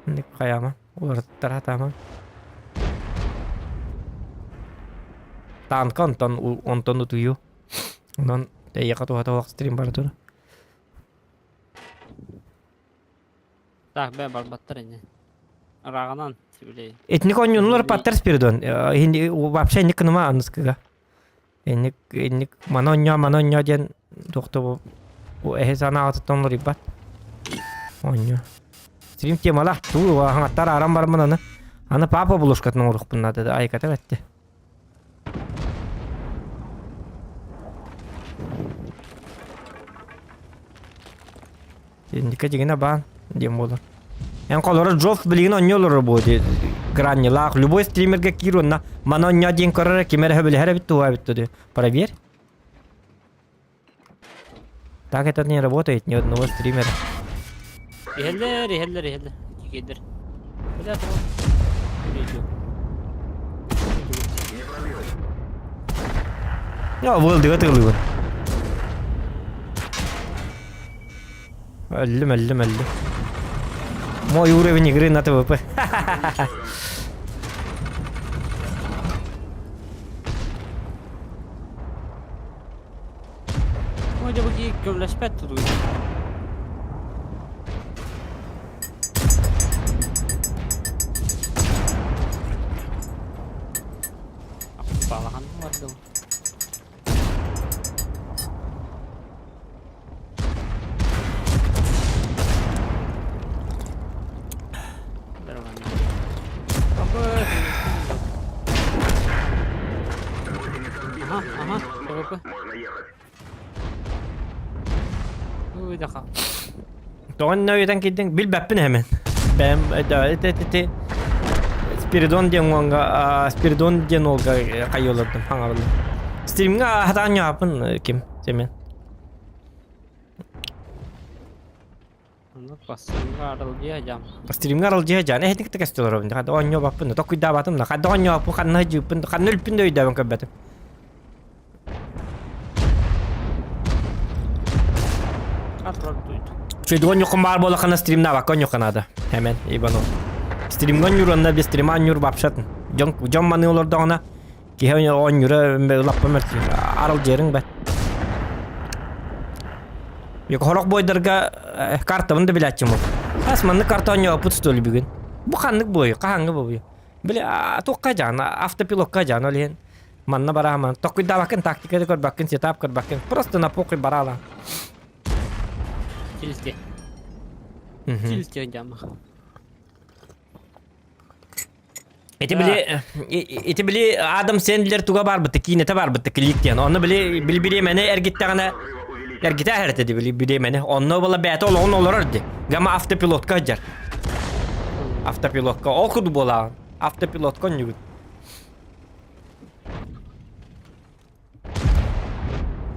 Инник хайаама, уларыттара сатаама. Танка онтон онтон утуйуу. Онон эйиэхэ туһата суох стрим бара тур. Так, бээ барбаттар ини. Ырааҕынан, били. Итинник оонньуунулар паттар Спиридон. Вообще инник гыныма аныскыга. Инник инник маны оонньоо, маны оонньоо диэн туохта бу бу эһи санааҕытыттан уларыйбат. Оонньоо. Стрим темалаах туу хаҥаттар ааран бараммын аны. Аны папа булушкатын оҥоруохпун наада да айыката бэтти. Инники дьиҥинэ баан диэн буолар. Эн холоро Джофф билигин онньо олорор буо дии граннилаах любой стримергэ киир уонна маны онньо диэн көрөр ким эрэ сөбүлэһэр эбит туһа эбит дуу проверь. Так это не работает ни одного стримера. Иһэллэр, иһэллэр, иһэллэр. Киирдэр. Бля, Я вылдыга тылыбын. Өллүм, өллүм, өллүм. Мой уровень игры на ТВП. Ой, дьэ бу киһи көмөлөспөт тутуй. Балахан бардым. Ага, ага, ПВП. Ой, даха. Тоҕонно үтэн киирдиҥ билбэппин эһэмин. Бэйэм ити Спиридон диэн уонга Спиридон диэн уолга хайыылардым хаҥабыллым. Стримҥа хатаан ньаапын ким Семен. Онно пассивга аралдьыйа дьам. Стримҥа аралдьыйа дьаан эһитик да кэстэ олоробун. Хада оонньообаппын, токуйдаабатым да, хада оонньообаппын, ханна сылдьыыппын, ханна өлпүн да өйдөөбөн көрбөтүм. Чөйдүгөн ньуккун баар буолаххына стримнаабакка онньукка наада. Хэмэн, Иванов. Стримҥа онньуур без стрима онньуур вообще дьон дьон маныы олордоҕуна киһи оонньуура лаппа мөлтүүр. Аралдьыырыҥ бэт. Хорох бойдарга картабын да билээччим ол. Хас маннык карта оонньооппут что ли бүгүн? Бу ханнык бой? Хаһааҥҥы бой? Били туохха дьаана, автопилотка дьаана ол иһин Манна барааман. Токуйдаабаккын, тактиканы көрбөккүн, сетап көрбөккүн. Просто на похуй бараала. Тильте. Тильте дьама. Ити били ити били Адам Сэндлер туга барбыты, киинэтэ барбыты клик диэн. Онно били били бириэмэни эргиттэҕинэ эргитэ эрэтэ били бириэмэни. Онно була бэйэтэ олоҕун олорор ди. Гама автопилотка сылдьар. Автопилотка. Ол курдук буолаҕын. Автопилотка онньугут.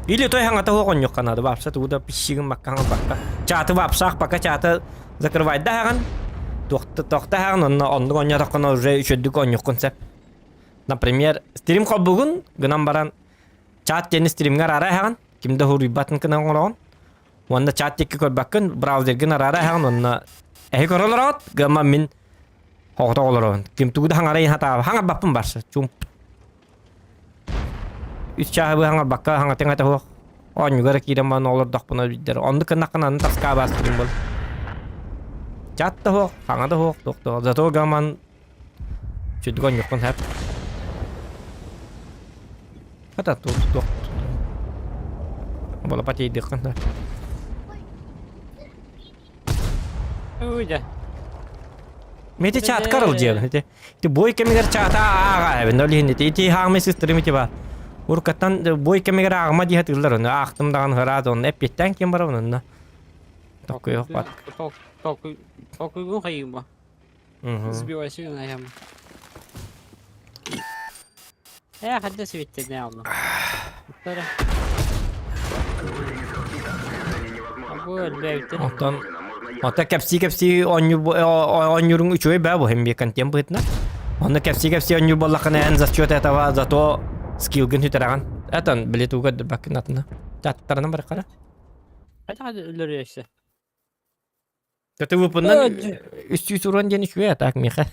Или той хаҥата суох онньукка наада вообще тугу да пищигин бакка хаҥырбакка чааты вообще пока чааты закрывайда хаҕын туохта тохта хаҕын онно оннук онньотоххуна уже үчүгдүк онньуккун сөп например стрим холбугун гынан баран чат диэни стримҥэ араара хаҕын ким да хуруйбатын гынан оҥороҕун уонна чат диэки көрбөккүн браузергын араара хаҕын онно эһи көрө олороҕут гыма мин Оҕото олоробун. Ким тугу да хаҥарайын хатаабы. Хаҥарбаппын барса. Чумп. Үс чааһы быһа хаҥарбакка хаҥатыҥ этэ суох. Оонньугар киирэн баран олордохпуна билдэр. Оннук гыннаххына аны таска баастырым бол. Чат да суох, хаҥа да суох, туох да. Зато гаман. Чүдүк онньуккун хэп. Хата туох туох. Балапа тиийдиххин да. Уйда. Мити чат карыл диэн. Ити ити бой кэмигэр чата ааҕа эбин ол иһин ити ити хаамай сыстырым ити ба. Уркаттан бой кэмигэр ааҕма дии хатыыллар оны аахтым даҕаны ыраат онно эппиэттээн ким барабын онно. Токуйуох бат. Токуйгун хайыма. Сбивайся на яму. Э, хадда свиттен алла. Оттон Ота кэпсии-кэпсии оонньууруҥ үчүгэй баа бу хим контент быһытына. Онно кэпсии-кэпсии оонньуур буоллаххына эн за счет этого зато скиллгын сүтэрэҕин. Этон били туга көрдөрбөккүн атына. Таттарынан бараххара. Хайда өлөрүөсө. ТТВП-нан үстүү уран диэн үчүгэй а так миэхэ.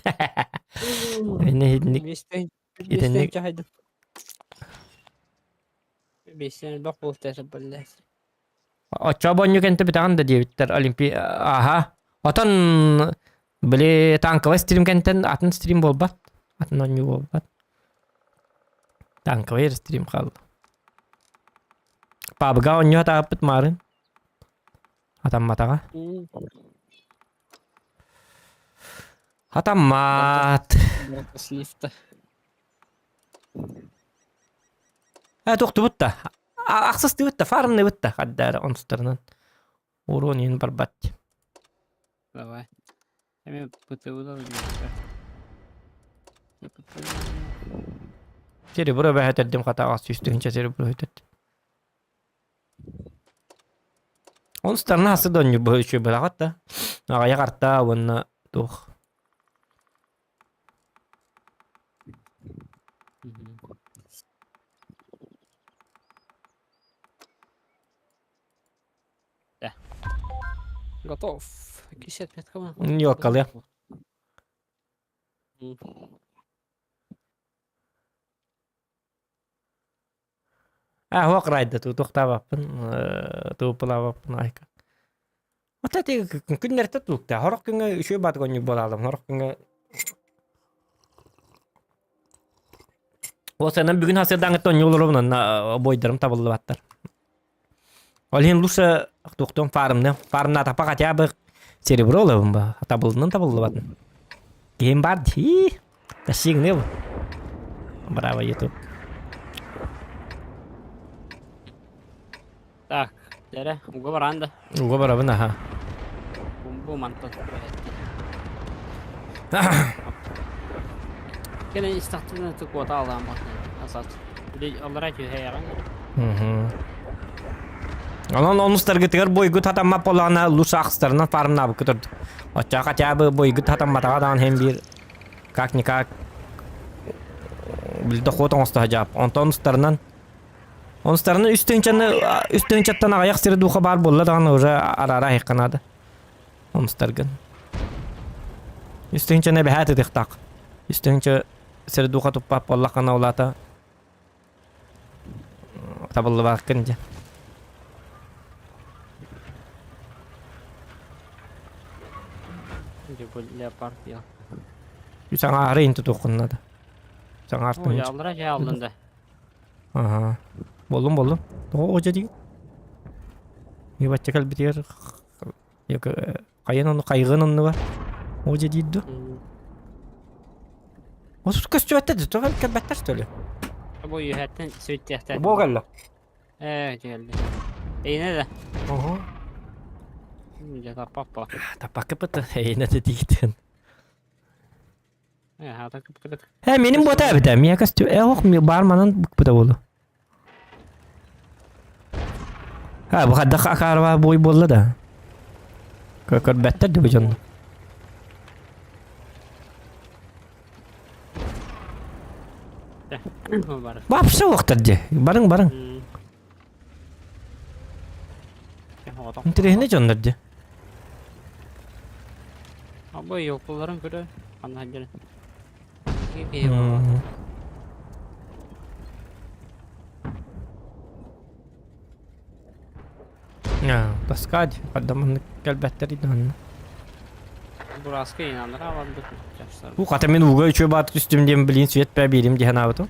Итинник итинник Оччо бонньук энте бүтэҕин да диэбиттэр Олимпи аха. Отон били танковай стрим кэнтэн атын стрим буолбат. Атын оонньуу буолбат. Танковай стрим хаалла. Пабга оонньуу атааппыт маарын. Атамматаҕа. Атаммат. Э тохтубут да. Ахсыстыбыт да, фармныбыт да хаддаара онстарынан. Уруон иһин барбат. Давай. Эми ПТУ-да Серебро бэһэтэрдим хатаҕа сүүстүһүнчэ серебро өтөт. Онустарына хасы да онньур быһа үчүгэй быраҕат да. Аҕыйах артаа уонна туох. Да. Готов. 55 кому? Ньуоккалыа. Аа суох райда туохтаабаппын тууппулаабаппын айка. Вот эти күннэртэ туукта. Хорох күҥҥэ үчүгэй баатык онньук буолаалым. Хорох күҥҥэ Ол бүгүн хасырдаҥҥыт онньук олоробун онно обойдарым табыллыбаттар. Ол иһин лучше туохтуом фармны. Фармнаатахпа хотя бы серебро ылабын ба. Табыллынан табыллыбатын. Киһим бар дии. Тащигны бу. Браво, YouTube. Так, дәрә, уга баран да. Уга барабын, аха. Бу мантан. Кene истахтына тукуота алаан бат. Асат. Аллара түһэйэҕин. Онон онустаргытыгар бойгут хатаммат буоллаҕына лучше ахстарынан фармнаабыккыт ордук. Оччоҕо хотя бы бойгут хатамматаҕа даҕаны иһин биир как-никак били дохуот оҥосто садьаап. Онтон онустарынан онустарынан үс тыһыынчаны үс тыһыынчаттан аҕыйах сири духа баар буолла даҕаны уже араара аһыахха наада. Онустаргын. Үс тыһыынчаны эбэһээт ытыахтаах. Үс тыһыынча сири духа туппат буоллаххына улаата табыллыбаккын дьэ. Леопард я. Саҥаары ин тутуоххун надо. Саҥаартан. Ой, аллара дьэ аллын да. Аха. Боллум боллум. Тоҕо дьэ дии. Ебачча кэлбитигэр хайан ону хайгын оннуга. О дьэ диир дуо? Осус көстүбэттэр да, тоҕо кэлбэттэр что ли? Бу үөһэттэн сүттиэхтэр. Бу кэллэ. Ээ, кэллэ. Эйнэ да. Ого. Дьэ таппаппа. Таппакка пыта, эйнэ да диитин. Э, хата кыпкыдык. Э, менин бота эбитэ. Мия көстү. Э, ох, бар манан букпута болу. А, бу хадда акарва бой болла да. Көрбәттер да бу дьонно. Вообще уохтар дии. Барыҥ, барыҥ. Интэриэһинэй дьоннор дии. Абы йолкуларын көрө ханна сылдьарын. Тоска дии. Хардаманнык кэлбэттэр иди онно. Бураска инанара барбыт. Бу хата мин ууга үчүгэй баат түстүм диэн билин свет пэ биэрим дии санаабытым.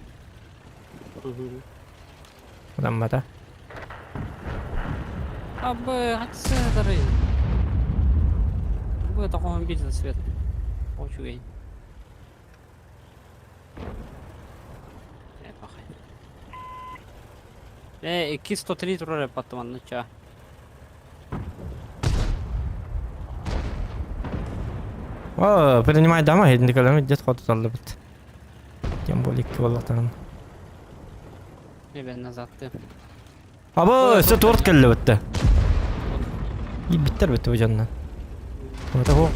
Адаммата. Абы, хатсыдары. Бу это кон бир свет. Очугей. Э, 203 турар эппаттым ча. О, принимай дома, никогда дед ход саллыбыт. Тем более куолатан. Эбен назад ты. Аба, өссө торт кэллибитте. Биттер битти бу дьоннон. Это хох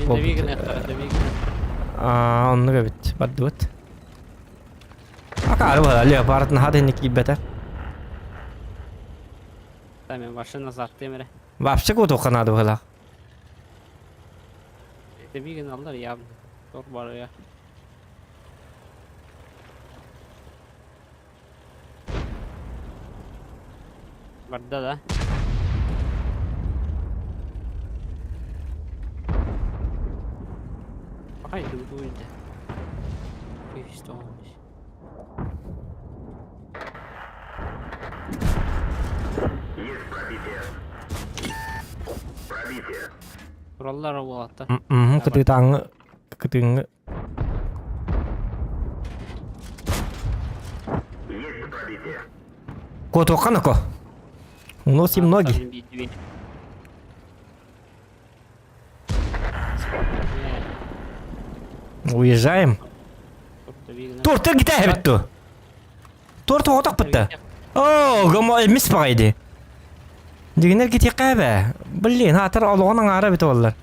Аа, оннук эбит. Бардыбыт. Акаары бала, леопардын хат инник киирбэтэ. Мен машина заттым эрэ. Вообще кутуохха наада быһыылаах. Тэбиигин аллар явно. Тор барыа. Барда да. Пахай дуйда. Есть пробитие. Пробитие. Тураллар уолаттар. Мм, кытыытааҥҥы кытыыҥҥы Есть пробитие. Куотуохха ноко. Уносим ноги. Уезжаем. Торт гитаа битtu. Торт оҕотох бытта. Оо, гомо эмис баҕайды. Дигинер китиэххэ эбэ. Блин, аатар олоҕун аҥаара эбит буоллар.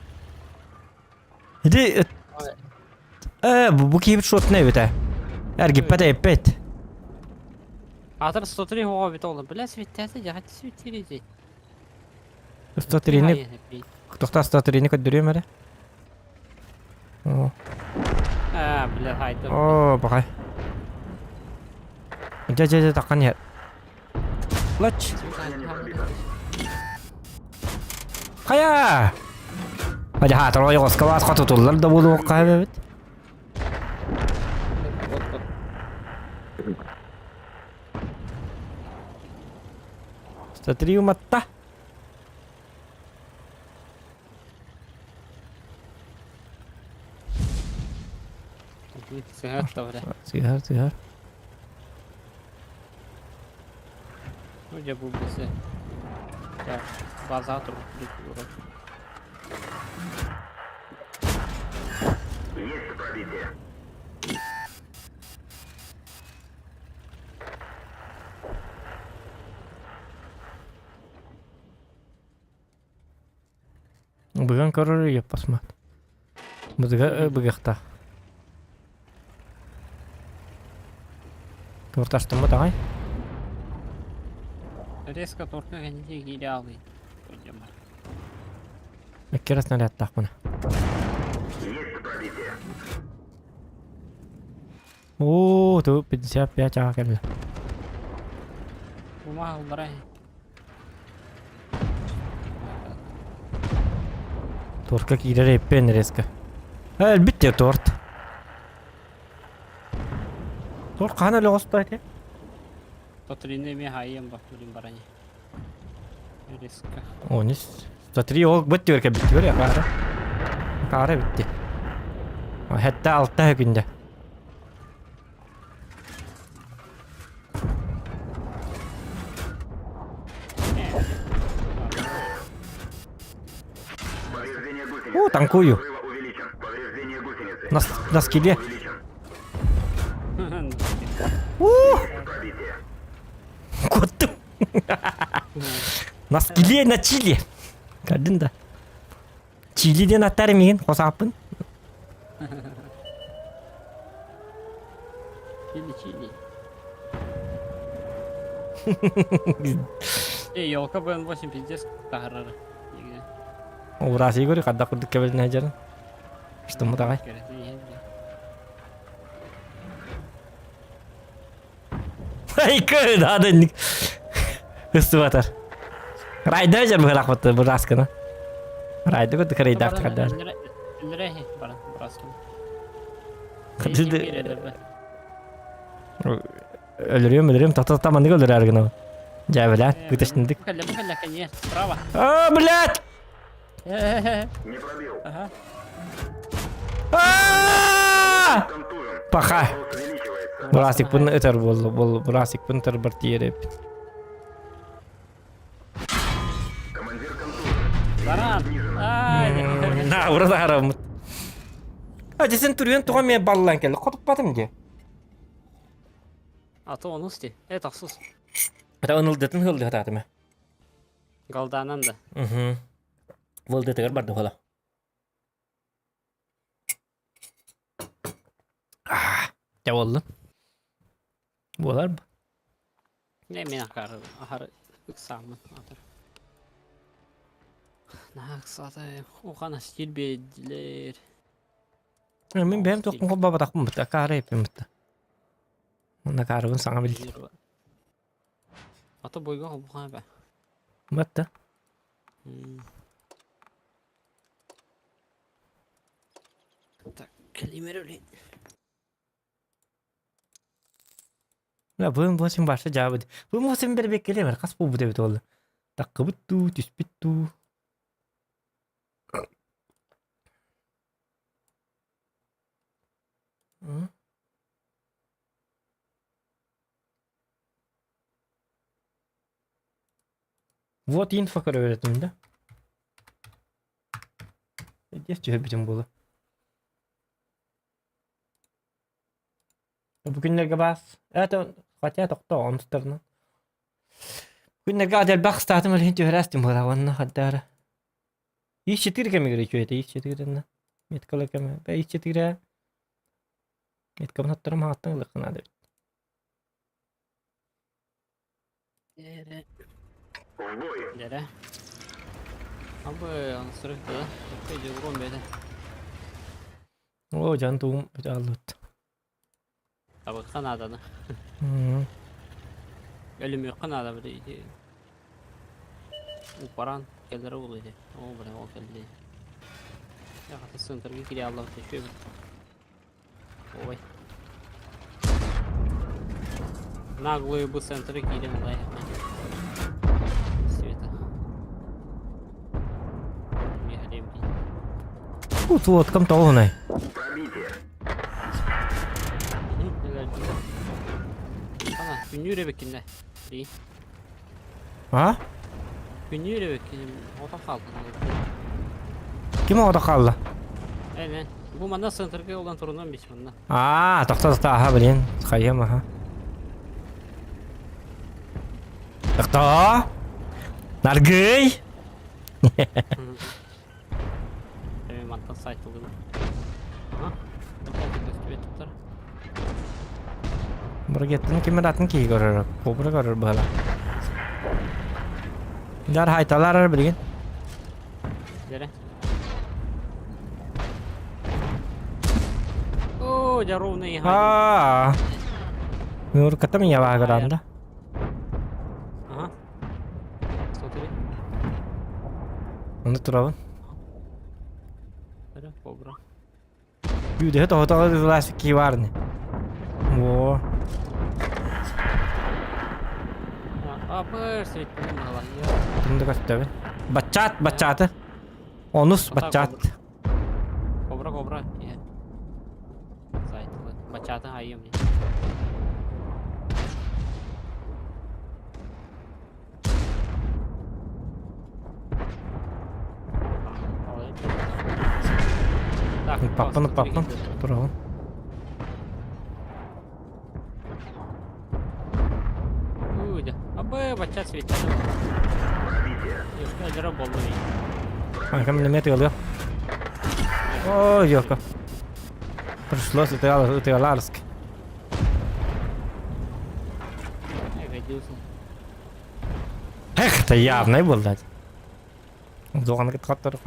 Ити э бу киһибит шотна эбит ээ. Эргиппэт эппэт. Аатар 103 оҕо эбит оҕолор. Бля, светтээтэ, дьаһат светтерити. 103-ни тохтоо 103-ни көрдөрүөм эрэ. Оо. Аа, бля, хайдах. Оо, баҕай. Дьэ, дьэ, дьэ, таххан иһэр. Лач. Хайа! Хадя хаатар ойоҕоско баас хотутуллар да буолуохха эбит. 103 уматта. Сыһар, сыһар. Ну, дьэ бу бысы. Так, база турбут Есть пробитие. Быган көрөр еппасмат. Быга быгахта. Торташтыммыт аҕай. Резко торка кэнники киирэ аалый. Икки раз снарядтаахпына. Есть пробитие. Оо, ту 55 аҕа кэллэ. Умааллара. Тортка киирэр эппен резко. Өлбүт диye торт. Торт хаһан өлө оҕуста ити? Тотрины эмиэ хаайыам баппырын барани. Резко. Онис. 103 ол быт түөркэ бүттүгэр акаара. Акаара бүтти. Хэтте алта күндэ. О, танкую. На, на скеле. Куоттум. На скеле, на чили. Кадын да. Чили диэн аттар миигин хосааппын. Чили, чили. Эй, елка БН8 пиздец таһарары. Урас Игорь хадда курдук кэбилин сылдьарын. Штуммут аҕай. Айка, да, Ыстыбатар. Райда жар быһылаахпыт быраскына. Райда курдук рейдаах хаддар. Өлөрө баран быраскын. Өлөрүөм, өлөрүөм, тата маннык өлөрөөр гынабын. Дьээбэлээн, кытышнындык. Кэллэ, кэллэ, кэнье, справа. А, блядь! Не пробил. Ага. А! Контужен. Паха. Рост увеличивается. Бырасикпын ытар буолла, бол бырасикпын ытар бар тиэреп. Командир контужен. Баран. Ай, На, урада хараммыт. А, десен түрген туға мен баллан келді. Хотуппатым де. А то он усти. Это хсус. Это ынылдытын хылды хататыма. Галданан да. Угу. Вылдытыгар барды хола. Дьэ буоллун. Буолар бу. Не мен ахары ахары ыксааммын атыр. Наһаа ыксаата ухана стиль биэрдилэр. Мин бэйэм туохпун холбообатахпын бытта, акаары эппин бытта. Уонна акаарыбын саҥа билдим. Ата бойга холбуха эбэ. Батта. Так, кэлимэр өлейін. Быым восемь баша дьаабыт. Быым восемь бэрбиэккэлиэмэр хас буолбут эбит буолла. Таккыбыт дуу, түспүт дуу. Вот инфо көрөбүтүм да. Эдиэс түһэрбитим буолуо. Бу күннэргэ баас. Это хотя тохтоо онтуттарынан. Күннэргэ элбэх ыстаатым илин түһэрээстим буолаа уонна хаддаара. Ис-четыре кэмигэр үчүгэй ис-четыре меткала кэмэ. Бэ ис-четыре меткабын оттарым хааттан ылыахха наада эбит. Дэрэ. В бой. Дэрэ. Абы ансырык да. Өккө дьылгон бэдэ. Оо, дьон тугум аллыбыт. Табыкка нааданы. Өлүмүөххэ наада били ити. Упаран кэлэрэ буолуо ити. Оо, бля, ол кэлли. Яхата центрга кире аллабыт еще Ой. Наглую бы центры киирэн ылай Света. Миһалем дии. Тут лодкам тоҕунай. Пробитие. Ана, күннүүр эбиккиннэ. Дии. А? Күннүүр эбиккин отон хаалдын. Ким оҕото хаалла? Э, бу манна центрга олан турунан бис манна. Аа, тохто тохто, аха, блин, хайыам, аха. Тохто! Наргый! Эми мантан сайт ылдым. Бургеттин кимин атын киһи көрөр, кобра көрөр быһала. Дар хайталар билигин. Дere. Оо, дьэ ровно Аа. Муурката меня баагыранда. Ага. Смотри. Оны турабын. Бері, кобра. Юдэһэ тоһотоҕо ылаас киварны. Во. Апыр светпин мала. Тымды көстөбүн. Баччаат, баччааты. Онус баччаат. Кобра, кобра. Иә. Сайт. Баччааты айым. Паппын, паппын. Турабын. Абы, бачча светча. Ёшка, болду. Ай, миномет ылыа. Ой, ёлка. Пришлось утыаларск. Эх, это явный был, дать. Доған кыткаттар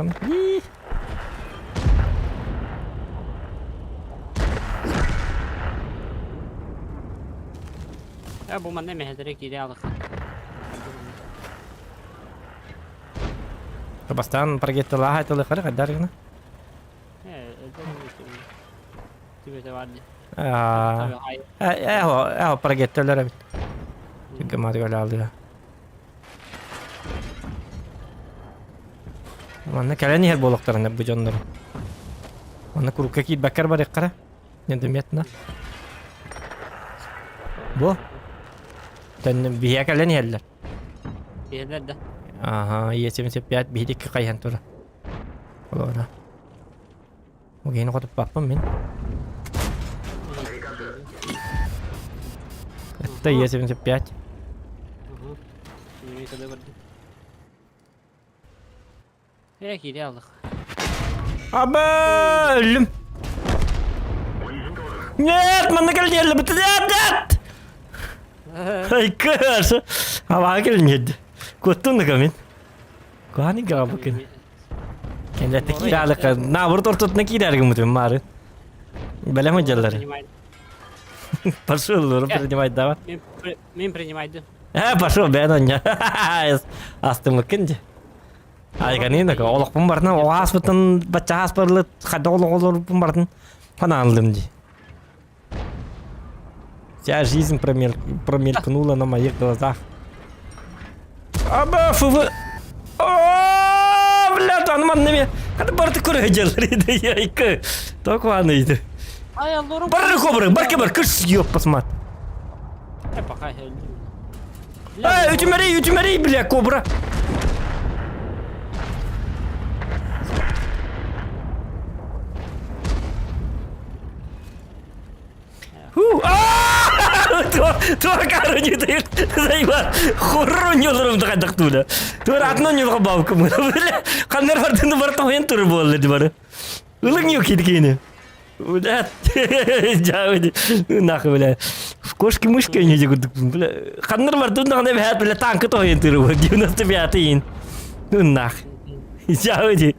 Я бу манна мэһэлэрэ киирэ алыха. Бастаан прогетталаах айтылыхары хайдар гына. Ээ, парагеттелер эбит. Гематик алды. Манна кэлэн иһэр буолуохтарына бу дьоннор. Манна курукка киирбэккэр барыаххара. Недометно. Бу? Төннү биһиэ кэлэн иһэллэр. Иһэллэр да. Аха, Е75 биһидикки хайыһан турар. Олоҕуна. Бу киһини хотуппаппын мин. Это Е75. Э, киири алдык. Аба, өллүм. Нет, манна кэл диэллэ бит. Нет, нет! Ай, көр. Аба кэл нет. Куттун да мин. Куани габыкын. Кэннэтэ кииралыка наоборот ортотуна киирэргин мутум мары. Бэлэм дьаллары. Пошел, лору принимать давай. Мен принимайды. Э, пошел, бэн оння. Астымыккын же. Айганина, олохпун барытын, оҕааспытын, бачча ааспарлы, хадда олоҕолорбун барытын ханаанлым ди. Вся жизнь промелькнула на моих глазах. Аба, фу, О, бля, аны манна ме. Хады барды көрө дьаллар иди, яйка. Токваны иди. Ай, аллору. Бар кобры, бар кебар, кыш ёп посмат. Э, пока я Эй, үтүмэрий, үтүмэрий, бля, кобра. Туакары зайба хорро ньолорум дахтула. Туар атна ньолга бабкым. Бля, ханнар бардыны бар тоен тур болду бары. Ылың yok кийини. Бля, жабы, нахуй, бля. В кошки-мышки не дегудук, бля. Ханнар бардын дагы бля, бля, танкы тоен тур 95-й. Ну нах. Жабы.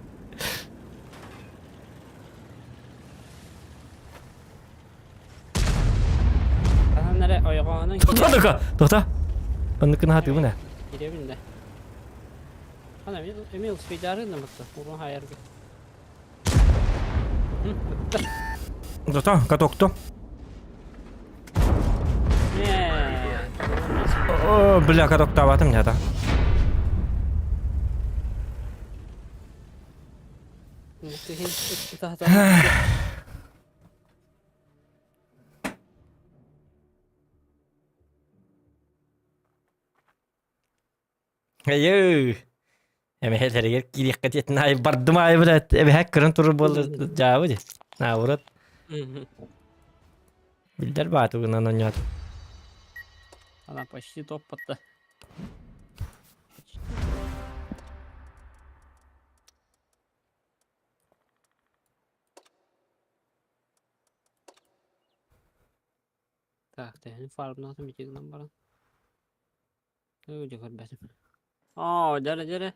Анан ойоҕоһунан Тота тота. Оннукун хатыбын э. киирэбин да. Ана эмиэ успейдары намытта. Урун хайарга. Тота, катокто. О, бля, катоктаабатым нята. Эйөө. Эмэһэлэригэр киириэххэ диэтин ай бардым ай блядь. Эбэһэ көрөн турар буолла дьаабы ди. Наоборот. Билдер баатыгынан онньоотум. Она почти топпатта. Так, тэһин фармнаатым ити гынан баран. Дьэ көрбөтүм. О, дьэрэ, дьэрэ.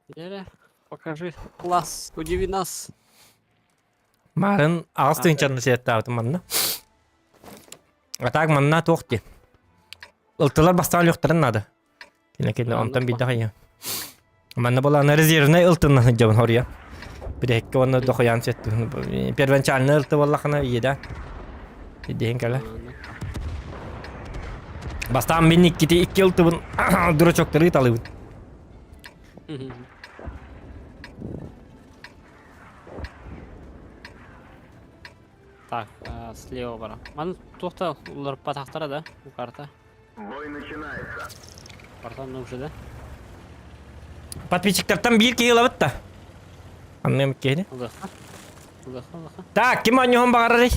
Дьэрэ, покажи класс, удиви нас. Марын аҕыс тыһыынчаны сиэттаабытым манна. А так манна туох дии. Ылтылар бастаан өлүөхтэрин наада. Кини кини онтон биирдэ хайа. Манна буолаана резервнэй ылтынна сылдьабын хоруйа. Бүтэһиккэ уонна дохуйаан сиэттин. Первоначальный ылты буоллахына иедэ. Идиһин кэлэ. Бастаан мин иккити икки ылтыбын дурачоктары талыбын. Так, слева бара. Маны туохта уларыппатахтара да, бу карта. Бой начинается. Картаны уже да? Подписчиктартан биир киһи ылабыт да. Анныам киһини. Ылыха. Ылыха, ылыха. Так, ким оонньуһун баҕарарый?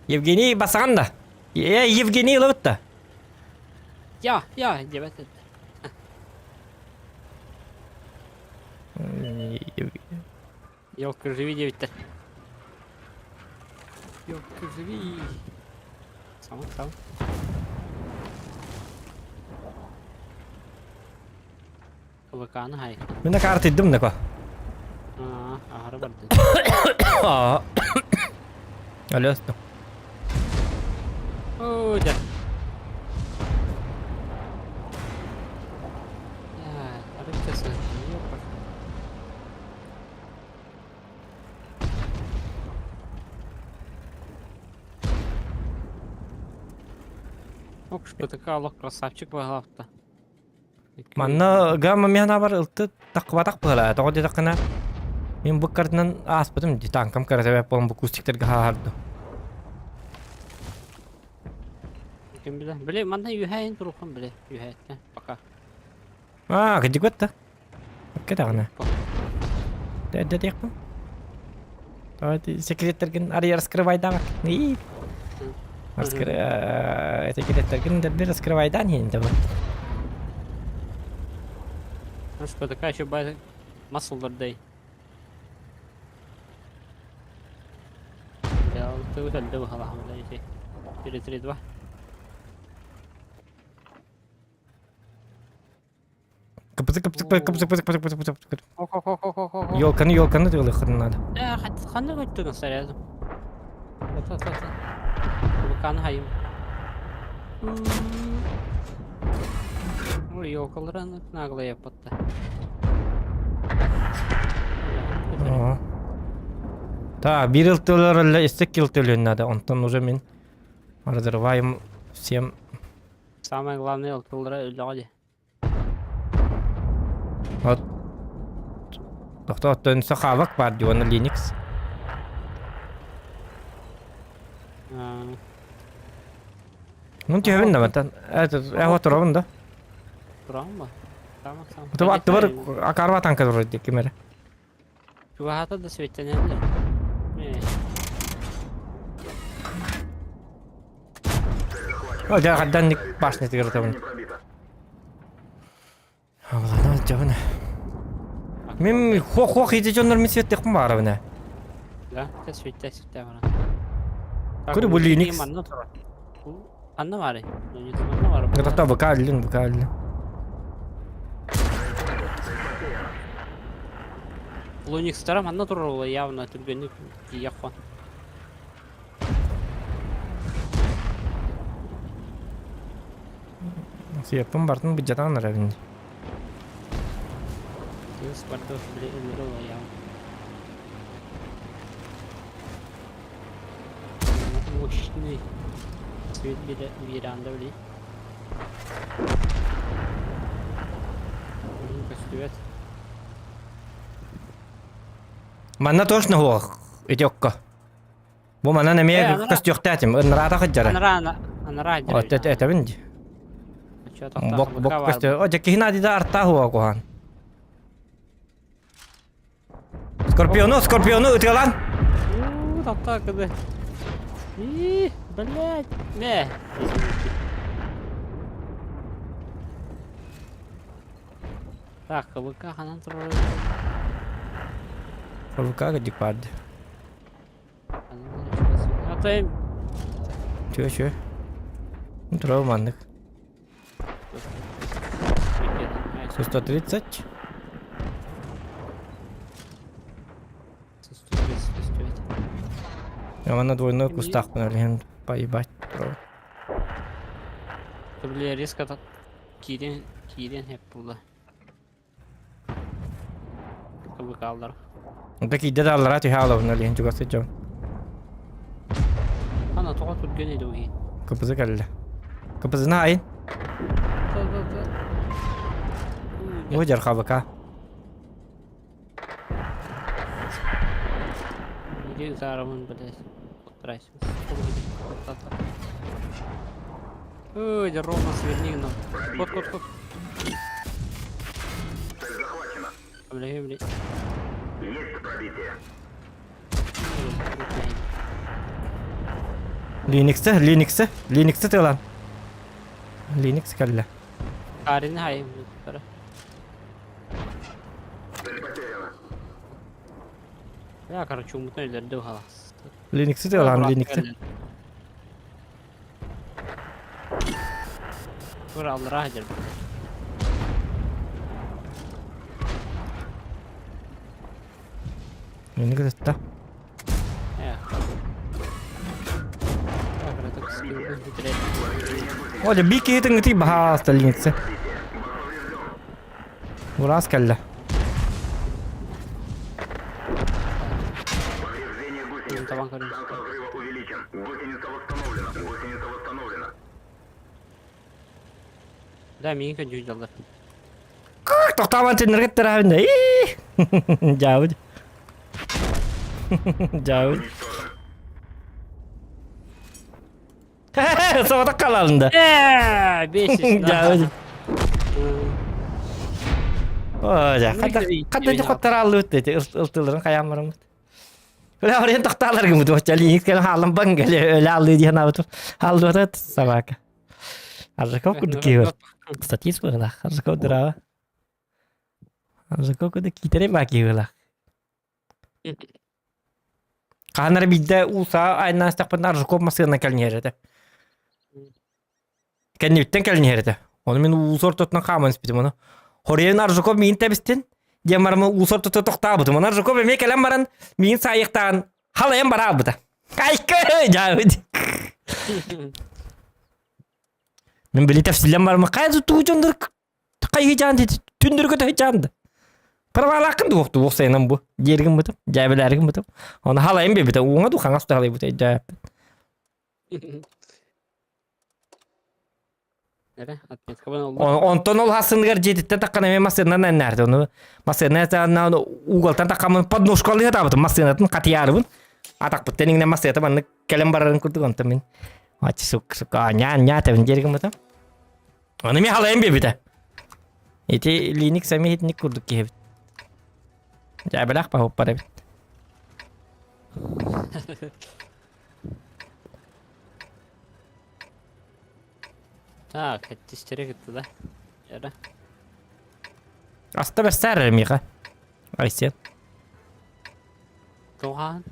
Евгений басаҕан да. Э, Евгений ылабыт да. Я, я, диэбэт. Елка, живи диэбиттэр. Елка, живи. Сам, сам. ВК-ны хай. Мин да картыйдым да ко. Аа, аһары бардын. Алло. Оо, дьэ. Арыт часы. ШПТК олох красавчик баһылаахта. Манна гамма миһан бар ылты таххыбатах быһалаа. Тоҕо диэтэххинэ мин бу картынан ааспытым дии танкам кыра буолан бу кустиктарга хааһардым. Ким билэ? Били манна үһэйин турухан били үһэйттэн пока. Аа, кыдьык да. Кэтэҕинэ. Дэдэтиэхпин. Давайте секреттэргин арыйа раскрывайдаабат. Раскры... Секреттэргин дэрби раскрывайдаан иһин табы. ШПТК еще бай масылдардай. Ты өлдө быһалаһам ити. 4-3-2. Кыпызы кыпызы кыпызы кыпызы кыпызы кыпызы кыпызы. Елканы елканы тыылыххын надо. Ханна көттүн снарядом? Вулкан хайым. Ой, елкаларын наглая патта. Так, бир ылтылар истек килтөлүн надо. Онтон уже мин разрываем всем. Самое главное ылтылара өллөҕө дии. От Тохтоо, сахаабак баар дии уонна Linux. Ну түһэбин да мантан. Э туробун да. Туран ба? Туба аттыбар акарба танка турар дии ким эрэ. Чугаһаата да светлэнэллэр. О, дьэ, хадданник башнятыгар ытабын. Абылана дьабын. Мин хох-хох ити дьоннор мин светтэхпин баарабын. Да, те светтэ светтэ бара. Көрү бу Linux. Манна турар. Анна бары. Манна бары. Готовта ВК аллин, ВК аллин. Луникстара манна турар ол явно түргэнник тиийэххон. Сиэппин бартын быдьатаан эрэбин. Тыас бардов били өлөрө явно. Мощный свет веранда били. Көстүбэт. Манна точно хуох ити окко. Бу манан эмиэ көстүөхтээтим, ынраата хыджара. Анара анара От этэбин ди. Бок бок көстө. О, кихин адида арта хуа кухан. Скорпиону, скорпиону ытыалан. У, тапта кыды. И, блядь. Мэ. Так, КВК ханан турар. КВК дипад. А то им... Чё, чё? Ну, турар маннык. 130. 130, Я на двойной кустах блин, поебать. Бля, резко так киирен киирен хеп була. Кыбыкаллар. Такие дедаллара түһэ алабын олиһин чугас дьон. Ана тоҕо түргэн эдуги. Кыпызы кэллэ. Кыпызына айын. Бу жархабыка. Иди зарамын, блядь. Потрайся. Ой, ровно сверни нам. Ход, ход, ход. Цель захвачена. Бля, бля. Есть пробитие. Linux'te, Linux'te, Linux'te тылан. Linux кэллэ. Карин хай. Цель потеряна. Я, короче, умутно өлөрдү халас. Linux'te тылан, Linux'te. Тур аллара хадер. Linux та. Эх. О, бики хитин ти бахаста Linux. Урас кэллэ. Повреждение гусеницы. Табан көрүн. Шанс разрыва увеличен. Гусеница восстановлена. Гусеница восстановлена. Да, миигин көрдүү сылдьаллар. Тохтообон төннөргө тыраабын да. Дьаабыт. Дьаабыт. Соҕотох хаалалын да. Ээ, бесишь. Дьаабыт. Оо, дьэ, хата хата хотторааллыбыт ити ылтыларын хайаан бараммыт. Өлө тохтаалар гыммыт чалиик кэлэн хаалан бан кэле өлө аллыы диэн аабытым. Аллыбата собака. Аржаков курдук киһи бар. Статист быһыылаах. Аржаков дурава. Аржаков курдук киитэрэй баа киһи быһыылаах. Хаһан эрэ биирдэ уулусаҕа айаннаан истэхпинэ Аржаков массыына кэлин иһэр этэ. Кэннибиттэн кэлин иһэр этэ. Ону мин уулусса ортотунан хааман испитим ону. Хоруйан Аржаков миигин тэбистин диэн баран уулусса ортотугар тохтообутум. Ону Аржаков эмиэ кэлэн баран миигин саайыахтаан халайан бараабыта. Айка дьаабыт. Мин били тэпсиллэн бараммын хайа туу дьоннор хайыһыйдьаан түндүргө төһөйдьаан да. Правалааххын дуохту уохсайынан бу диэргин бытым, дьээбэлээргин бытым. Оны халайын биэрбитэ, уҥа ду хаҥас да халайбыта өйдөөппүн. Эрэ, отметкабын оллум. Онтон ол хассыныгар дьиэтиттэн таххан эмиэ массыынанан эннээрти. Ону массыына угалтан таххаммын подножкалыы сатаабытым массыынатын хатыйаарыбын. Атахпыттан иҥнэн массыыната маннык кэлэн барарын курдук онтон мин аччы сук сук ньаа ньаа тэбин диэри гыммытым. Ону эмиэ халайан биэрбитэ. Ити Линик сами итинник курдук киһи эбит. Дьээбэлээх баһыппар эбит. Так, эттистере кытты да. Эрэ. Аста бэссээр эрэ миэхэ. Айсен. Тоҕаан.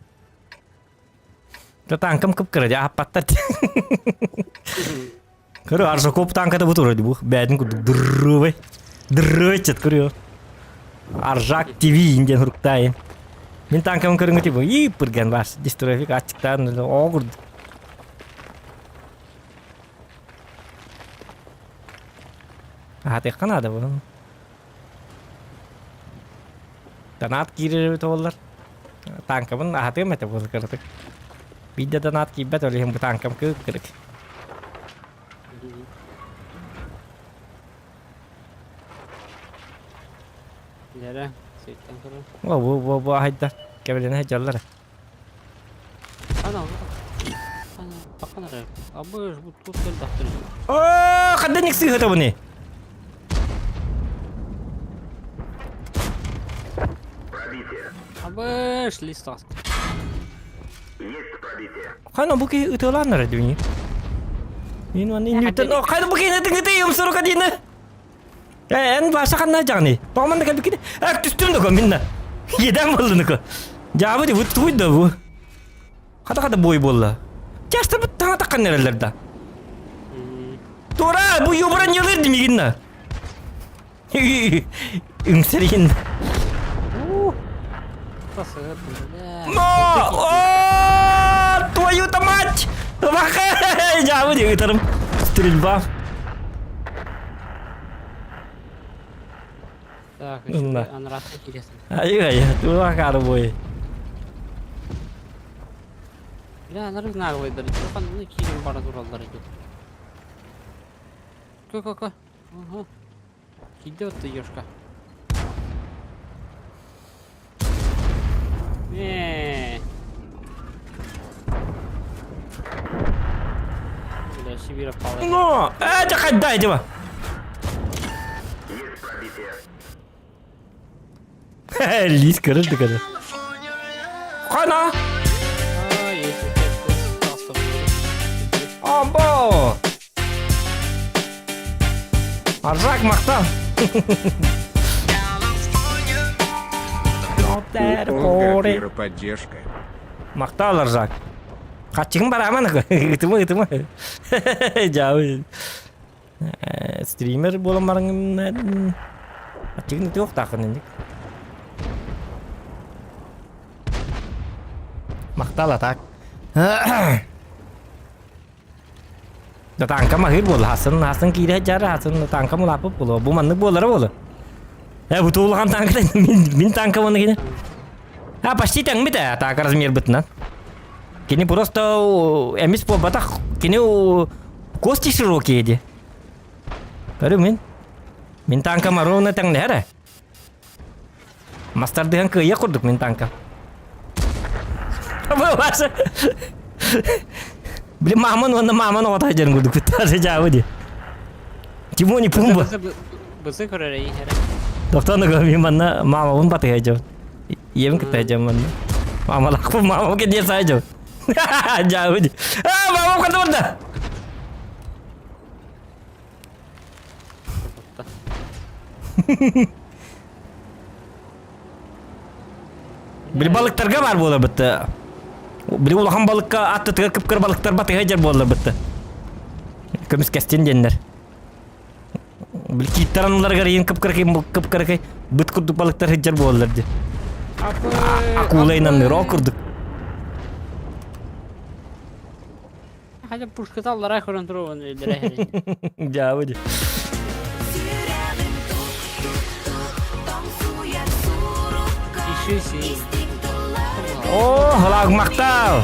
Да танкам кып-кыра дьэ аһаппаттар. Көрө Аржаков танката бу турар бу бэйэтин курдук дыррыбай. Дыррыбай чет көрүө. Аржак ТВ диэн хуруктаайын. Мин танкамын көрүҥҥэ типа ииппырган бар дистрофик аччыктаан оҕо курдук. Аһатыахха наада бу. Донат киирэр эбит буоллар. Танкабын аһатыам этэ буолар кыратык. Биирдэ донат киирбэт, ол иһин бу танкам кыып-кырык. Дьэрэ, сыйтан көрөр. О, бу бу бу аһайда. Кэбилэнэ сылдьаллар. Ана, ана, бакан эрэ. Абыш, бу тут элбэхтэр. Оо, ханна сыыһата буни? Пробитие. Абыш, лист ас. Есть пробитие. Хана бу киһи ытыалааннар дүни. Мин уонна иннибиттэн о хайда бу киһини тыҥытый умсурука диини. Э, эн баша ханна дьаҕаны? Тоҕоман да кэлбиккин. Э, түстүм да минна. Еден боллуну Дьаабы ди бу туй да бу. Хата-хата бой буолла. Часто бу таҥа таккан эрэллэр да. Тура, бу юбран ньылыр димигинна. Үҥсэригин. Но! О, твою-то мать! Дьаабы ди ытарым. Стрельба. Так, Ынна. анрахта киресин. Ай-ай, тула карбой. Бля, анары наглыйдар. Ханны киирэн бара тураллар эбит. Ко-ко-ко. Ага. Киирдэ отто ёшка. Э. Бля, Сибирь пала. Но! Э, дьэ хайда дива. Есть пробитие. Лис көрөр да Хана! А, есть Амбо! Аржак махтал! Гафира поддержка. Махтал Аржак. Хаччыгын бараман ытыма ытыма. Жабы. Стример буолан бараҥын аччыгын ытыохтааххын инник. Махтал атак. Да танка маһыыр буолла. Хасын, хасын киирэ сылдьаары, хасын танка мулааппыт буолуо. Бу маннык буолара буолуо. Э, бу туулахан танката мин, мин танка уонна кини. А, почти тэҥмит ээ, атака размербытынан. Кини просто эмис буолбатах. Кини кости широкие ди. Көрү мин. Мин танкам ровно тэҥнэһэр ээ. Мастардыһан кыайа курдук мин танкам. Баша. Блин, маман уонна маман оҕото дьэн курдук куттаары дьаабы ди. Тимони Пумба. Бысы көрөр эйиһэрэ. Тоқтону мин манна мамабын батыһа дьон. Ийэбин кытта дьон манна. Мамалаахпын мамам кэдиэ саа дьон. Дьаабы ди. А, мамам кытта барда. Били балыктарга бар буолар бытта. Били улахан балыкка аттытыгар кыпкыр балыктар батыһа дьэр буолар бытта. Көмүскэстин диэннэр. Били кииттэр аныларыгар иин кыпкыракай кыпкыракай быт курдук балыктар сылдьар буоллар ди. Акула инанныр ол курдук. Хотя пушката аллараа көрөн туругун өллөрө Дьаабы ди. Иши О, халаак мактал!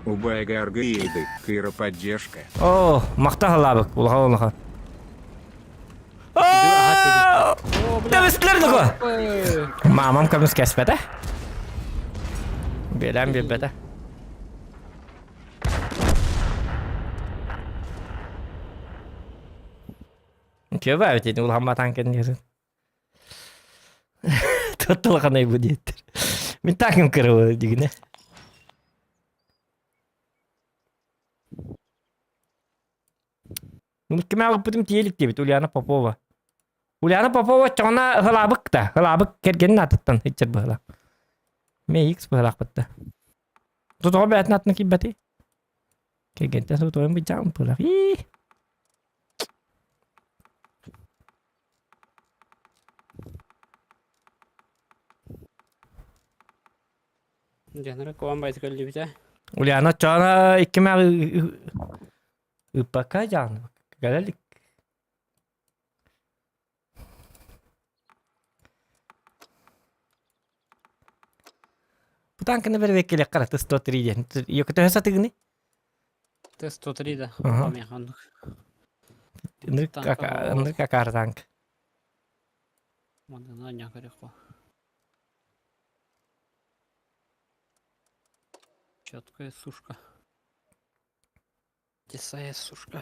Убайга аргыйды, кыра поддержка. О, махта халаабык, улахан улахан. Көмүскүлэр дуго. Мамам көмүс кэспэтэ. Биэлээн биэрбэтэ. Үтүө баа бит улахан батаан кэннигэр. Туттулаханай бу диэттэр. Мин таакым кырабы дигинэ. Ким ааҕыппытым тиийэ илик диэбит Ульяна Попова. Ульяна Попова оччоҕуна ыһылаабык да, ыһылаабык кэргэнин аатыттан иччэр быһылаах. Мэ X быһылаахпыт да. Тоҕо бэйэтин аатынан киирбэтий? Кэргэнтэн сутуйан быдьаан быһылаах. Ии. Дьанара куан байты көллүбүтэ. Ульяна оччоҕуна икки мээҕи Ыыппакка дьаһанныбакка кэлэ илик. Бу танканы бэрэбиэркэлиэххэ эрэ Т-103 диэн. Йоко төһө сатыгыный? Т-103 да. Аха. Миэхэ оннук. Ынырык Танка ака- ынырык акаары танк. Манна анньа көрүөххэ. Четкая сушка. Тесая сушка.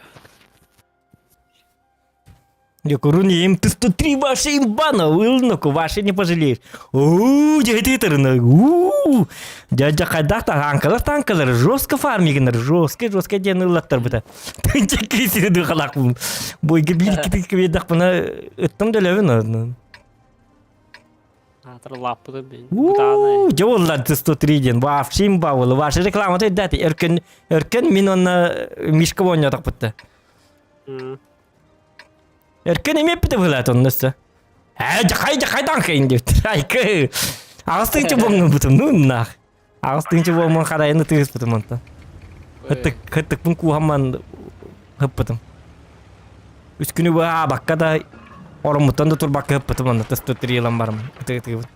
Я им ты 103 ваши имбана, ылныку, ваши не пожалеешь. Уу, дядя уу. Дядя хайдах танкалар танкалар жестко фармигнер, жестко, жестко диэн ыллаттар быта. Тынча кисири духалак. Бойга бир китик кебедах бына ыттым төлөбүн. Аатыр лаппыты бин. Уу, дьэ уоллар 103 диэн вообще имба буолла. Ваша реклама дати өркөн өркөн мин онно Мишка оонньоотохпутта. Өркөн эмиэ эппитэ быһыылаат онно өссө. Ээ, дьахай дьахай таҥкайын диэбиттэр. Айкы. Аҕыс тыынча буоҥҥабытым, ну нах. Аҕыс тыынча буоммун харайын ытыыспытым онтон. Хыттык хыттыкпын кууһамман хыппытым. Үс күнү быһа аабакка да ороммуттан да турбакка хыппытым онно тестотри ылан барым ытыгытыгыбын.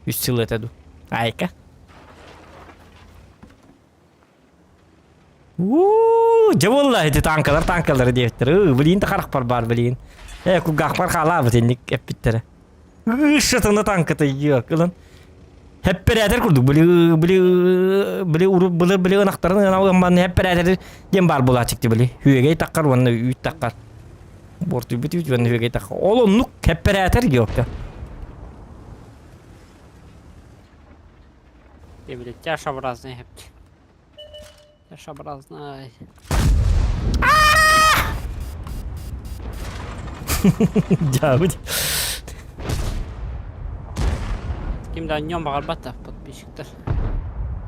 Үс сыл этэ ду. Айка. Уу, дьэ буолла ити танкалар танкалары диэбиттэр. Ыы, билигин да харахпар баар билигин. Ээ, кулгаахпар хаалаабыт инник эппиттэрэ. Ыы, танката йыак ылан. Хэппэрээтэр курдук били били били урут былыр били ынахтарын ынамман хэппэрээтэр диэн баар буолааччыкты били. Үөгэй таххар уонна үүт таххар. Бортуйбут үүт уонна үөгэй таххар. Ол оннук хэппэрээтэр диэбиккэ. Я, блядь, тяжеобразный хэпти. Тяжеобразный. Дьаабыт. Ким да анньон баҕарбат да подписчиктар.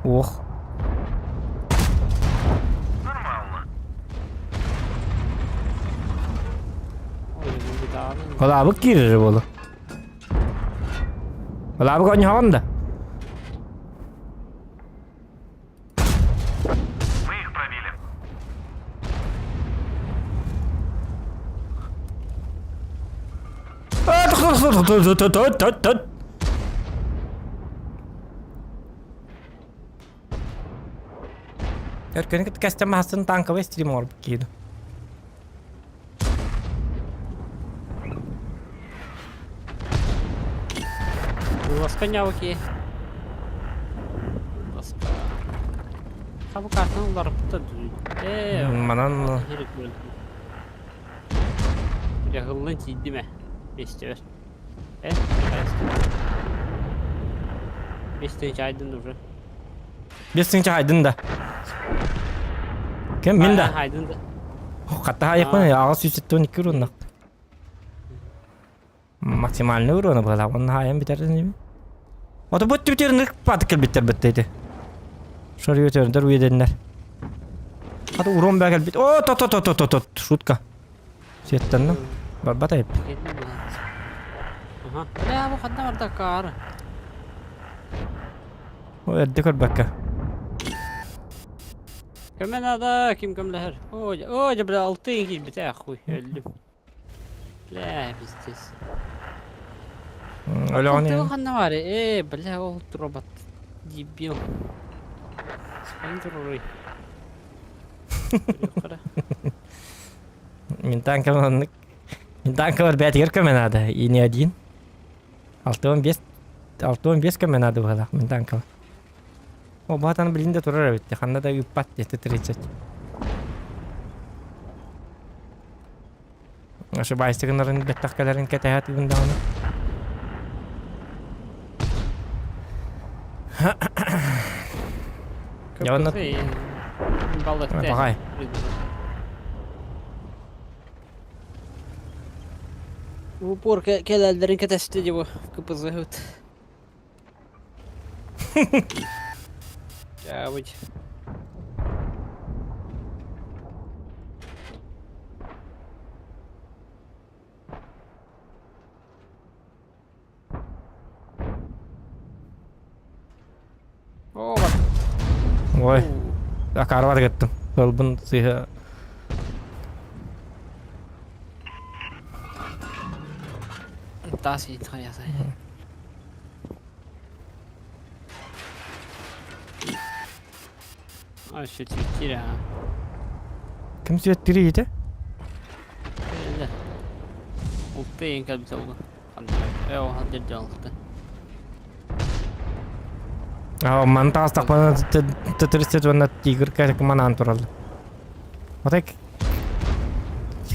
Ох. Ой, бу Халаабыт киирэрэ буолуо. Халаабык оонньоһоҕун да? Мы их пробили. Өркөнү кытта кэстэн маһасын танковый стрим оҥорбут киһи. Ласка нявки. Ласка. Хабы картаны уларыппыта Ээ, Манан Дьаһыллан тиийдим ээ. Миэстэбэр. Э, Миэстэни чаайдын уже. 5 тыһыынча хайдын да. Кем мин да. Хайдын да. Хатта хайыкпын 872 уруннах. Максимальный уруона была. Он хайан битер. Ото бут түбүтер пат кэлбиттер битти. Шорьютер уеденнер. Ата урон бә кэлбит. О, то то то то то то шутка. Сеттенна. Барбат айып. Ага. Бля, бу ханна барда каар. О, эрдэ көрбөккө. Көмө надо, ким көмөлөһөр? О, о, дьэ, бля, алтын киирбитэ, хуй, өллүм. Бля, пиздец. Өлөҕүн Алтын ханна бар? Э, бля, ол робот. Дебил. Ханна турарый? Мин танкабын оннук. Мин танкабар бээтигэр көмө наада. И не один. 65 65 көмө наада быһалаах мин танкабар. О, баатан билин да турар эбит. Ханна да ыыппат диэти 30. Ошибайся гынарын бэттэх кэлэрин кэтэһэ тыгын даҕаны. Я онно Баҕай. В упор кэлэллэрин кэтэстэ дии бу КПЗ-һыт. Чаабыч. О, Ой, акаарбар кеттим. Ылбын сыыһа. Таас иитхаясай. Ай, сүтүттир а. Ким сүөттүрүй ити? Эле. Улты ең кәлбіте oldu. Э, о, дерде алты. Аа, маны таҕыстахпына Т-30 уонна Тигр манаан тураллар. Отой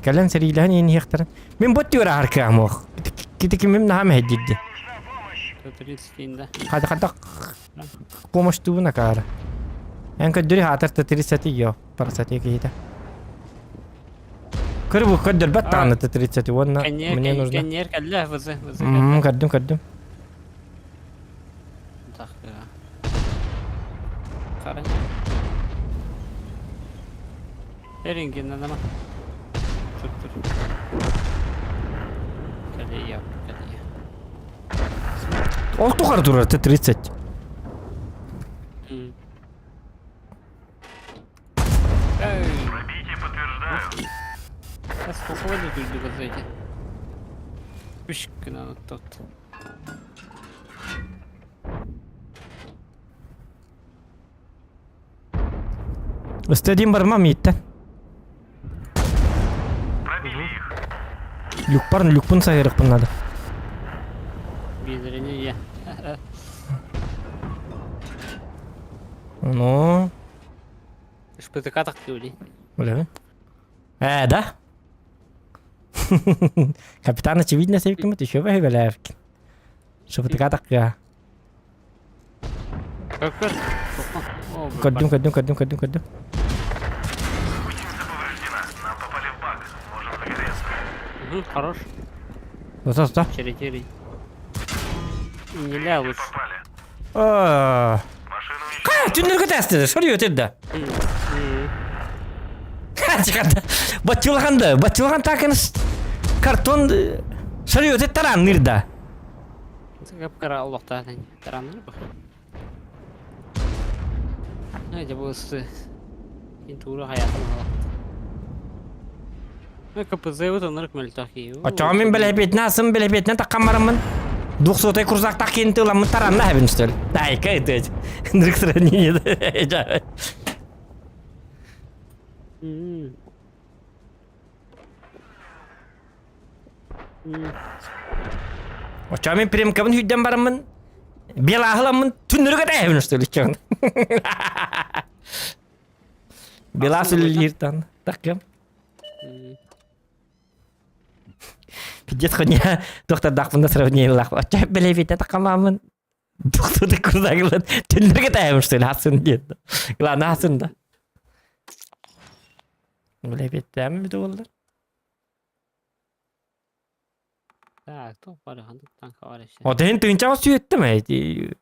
кэлэн сэриилэһэн иһин иһиэхтэрин. Мин бу түөр аһар кыаҕым суох. Кити кимим наһаа мэһэйдиирди. Т-30 да. Хата хата помощтуубун акаары. Эн көрдөрү хаатар Т-30 йо парасати киһитэ. Көрү бу көрдөрбөт даҕаны Т-30 уонна мне нужно. Кэнниэр кэллэ ВЗ ВЗ. Көрдүм көрдүм. Так. Қара. Эринген адама. Тур тур. Кэлиэ, кэлиэ. Ол тухары турар Т-30. Эй, Пробитие подтверждаю. а сколько воды тут вот эти? Пышкина тут. Стадион барма мииттэн. Пробили их. Люкпар, люкпун сайырыкпын надо. Биэдэрини я. Ну, ШПТК так дии. Бля. Э, да? Капитан очевидно себиккимит еще бэһибэлээбиккин. ШПТК такка. Как как? Көрдүм, көрдүм, көрдүм, көрдүм, көрдүм. Гусеница повреждена. Нам попали в баг. Можем загореться. Угу, хорош. Сто, сто. Черетери. Не лучше. Попали. Машину Ха, түннүргө тэстэ, шорю өтөрдө. Чыканда. Бачылганды, бачылган такын картон шорю өтө таранныр да. Кап-кара олохтаах таранныр бу. Найде бу ыссы. Интура хаятын алакты. КПЗ вот оннук мөлтөх кии. Очоҕо мин бэлэпиэтинэ асын бэлэпиэтинэ таххан бараммын двухсотай курсактах киин тыыламмын таранна эбин что ли. Дай-ка это нырк сравнение. М. М. Оччоҕо мин примкабын сүүрдэн бараммын, белааһыламмын түннүрүгэ тээһэбин что ли чон. Белаас үлэлиир тан. Таккым. М. Пиздец хуйня туохтардаахпын да сравнениелаах. Оччо бэлэбитэ такамаамын Доктор курдагылан түннүрүгэ тээһэбин что ли хасын диэн. Главное хасын да. Билэбиттээм бит буоллар. Так, туох бары ханнык танка бар эссе. Отын тыынчаҕа сүйэттим эти.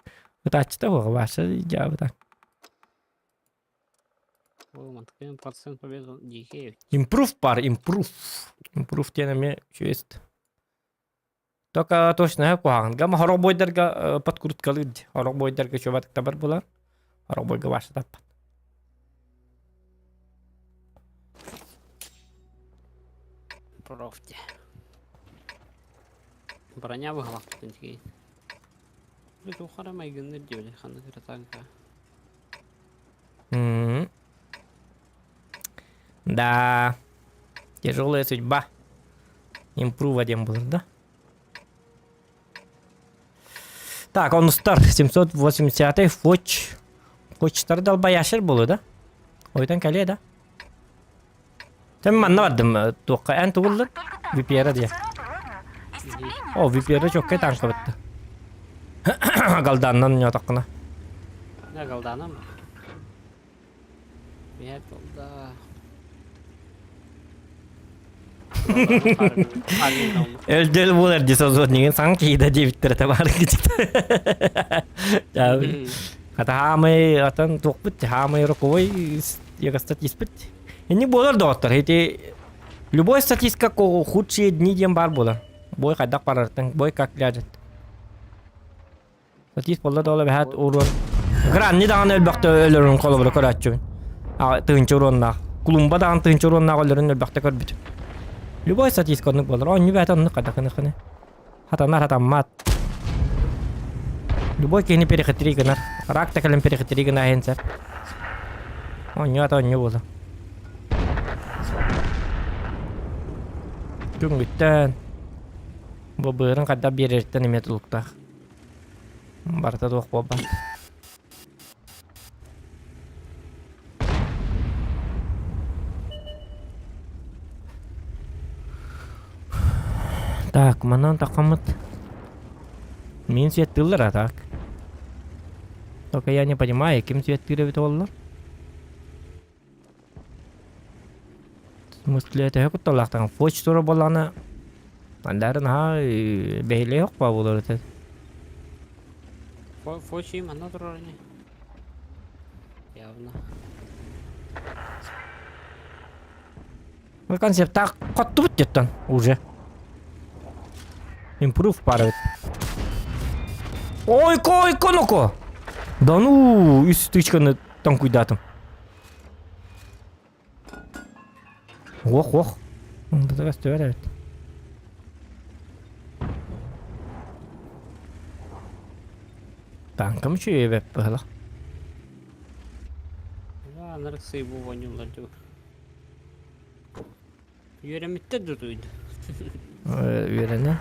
Ытааччыта буола баша дьаабыта. О, мантыкын процент победы дикий. Импрув бар, импрув. Импрув диэн эмиэ үчүгэйст. Только точно куһаҕан. Гама хорох бойдарга подкруткалыыр дии. Хорох бойдарга чуобатык табар булар. Хорох бойга баша таппат. Профти. Броня быһалахпытын тигейин. Бу тухара майгынныр диэбили ханнык эрэ танка. М. Да. Тяжелая судьба. Импрува диэн булар да. Так, онустар 780 фоч. Фочтар далбаяшыр болу да? Ойдан кэлиэ да? Тем манна бардым туохха эн тугуллар? VPR диye. О, VPR чоккай танка бытты. Галданнан ньотоккуна. Да, Галданом. Нет, да. Өлдөл буолар дии созуотнигин саҥа киһи да диэбиттэрэ табаар Хата хаамай атын туохпут хаамай роковой статиспыт. Инник буолар доҕоттор ити любой статистика худшие дни диэн баар буолар. Бой хайдах барартан, бой как ляжет. Статист буолла да ол эбэһээт уруон. Гранни даҕаны өлбөхтө өлөрүн холобура көрөөччүбүн. Тыһыынча уруоннаах. Клумба даҕаны тыһыынча уруоннаах өлөрүн өлбөхтө көрбүтүм. Любой статистика оннук буолар. Оонньуу бэйэтэ оннук хайдах гыныххыный. Хатанар хатаммат. Любой киһини перехитрий гынар. Рак да кэлэн перехитрий гына иһин сөп. Оонньуу ата оонньуу буолар. Күҥҥүттэн бу быарын хайдах биэрэриттэн эмиэ тутулуктаах. Барыта туох буолбат. Так, манан таххаммыт. Мин светтыыллар а так. Только я не понимаю, ким светтыыр эбит буолла? В смысле, төһө кутталаахтаҕын? Фоч тура буоллаҕына, Андары наһаа бэһилиэ охпа буолар этэ. Фочи манна турар ини. Явно. Бу концептаах хоттубут диэттэн уже. Импрув пара. Ой, кой, коноко! Да ну, үс тычканы танкуйдатым. Ох, ох. Онда көстүбэт эбит. Танкам үчүгэй эбэп быһылах. Да, анарык сыйбу вонюлар дуу. Үөрэммиттэр дутуйду. Үөрэнэ.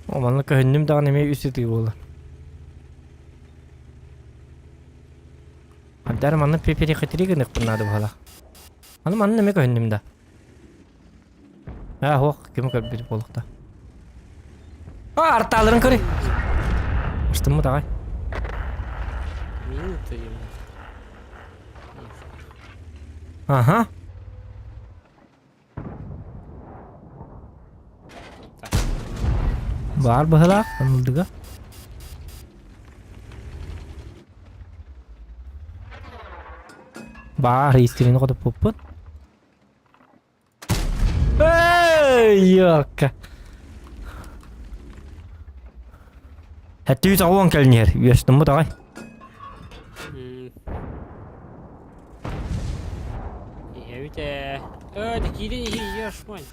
О, манна көһүннүм даҕаны эмиэ үс ытыы буолла. Ардары манна перехитри гыныахпын наада буолла. Аны манна эмиэ көһүннүм да. Аа, ох, ким көрбүт буолуохта. А, артааларын көрүй. Устуммут аҕай. Минута ему. Ага. Баар быһылаах, ылдыга. Баар истирини хотуппуппут. Эй, ёкка. Хэттүү тоҕуон кэлниэр, үөстүммут аҕай. Иһэбит ээ. Э, да киирэн иһи, ешь, мань.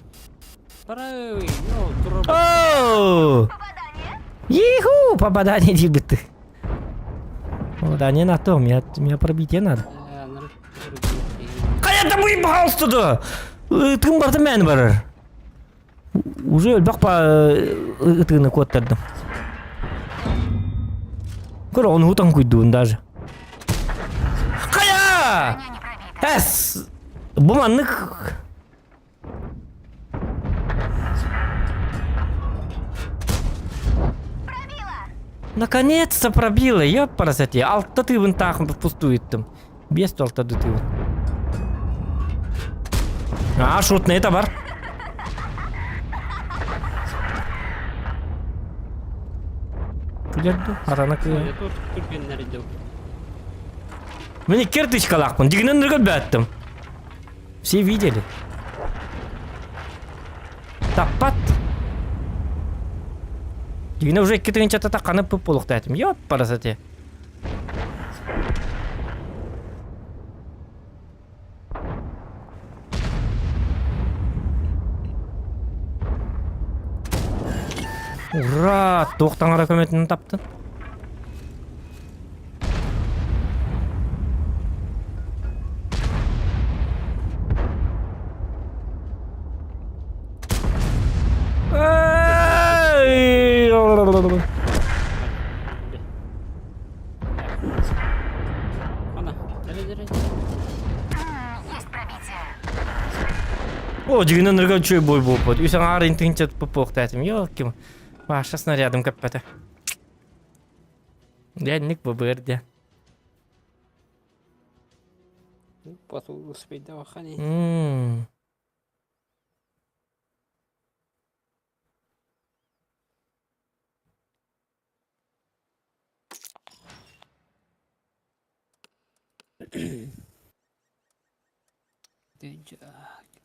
Парай, ну, тура Оо! Иху, попадание диэбит. О, да не на то, меня пробитие надо. Хайа да бый пожалуйста да! Ытым барды мен барар. Уже өлбөх па ытыгына куоттардым. Көр, он утан куйдуун даже. Хайа! Эс! Бу маннык Наконец-то пробила, ёпарасоте. Алта тыыбын таахын впустую ыттым. Биэс алта тыыбын. А, шутный это бар. Күлерді, арана күлер. Мені киртычкалаахпын, дигинен үргөл бәттім. Все видели. Таппат. Дигине уже икки тыгынчата таққаны пып болуқтайтым. Ёп, парасате. Ура! Туох таҥара көмөтүн таптын. О, дьиҥинэн ырга үчүгэй бой буолбут. Үс аҥаар интинчэ туппуохтаатым. Ёлки. Паша снарядом көппөтө. Дьэнник быбыыр дьэ. Потул успейдавахани.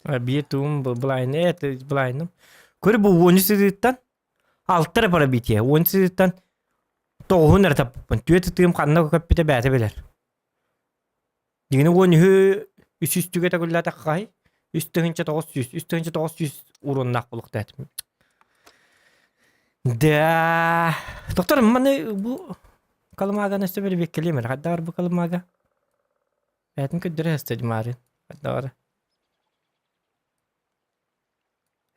Биир тугум былайны это былайным. Көр бу уон сыдыттан алта эрэ пробитие. Уон сыдыттан тоҕуһун эрэ таппыппын. Түөрт ытыым ханна көппүтэ бэйэтэ билэр. Дигини уон үһү үс үстүгэ төгүллээтэххэ 3900, 3900 уруоннаах булуктаатым. Да, доктор, маны бу Колымаганы өссө бэрэбиэккэлиэм эрэ. Хайдах бу Колымага? Бэйэтин көрдөрө сылдьар Марын. Хайдах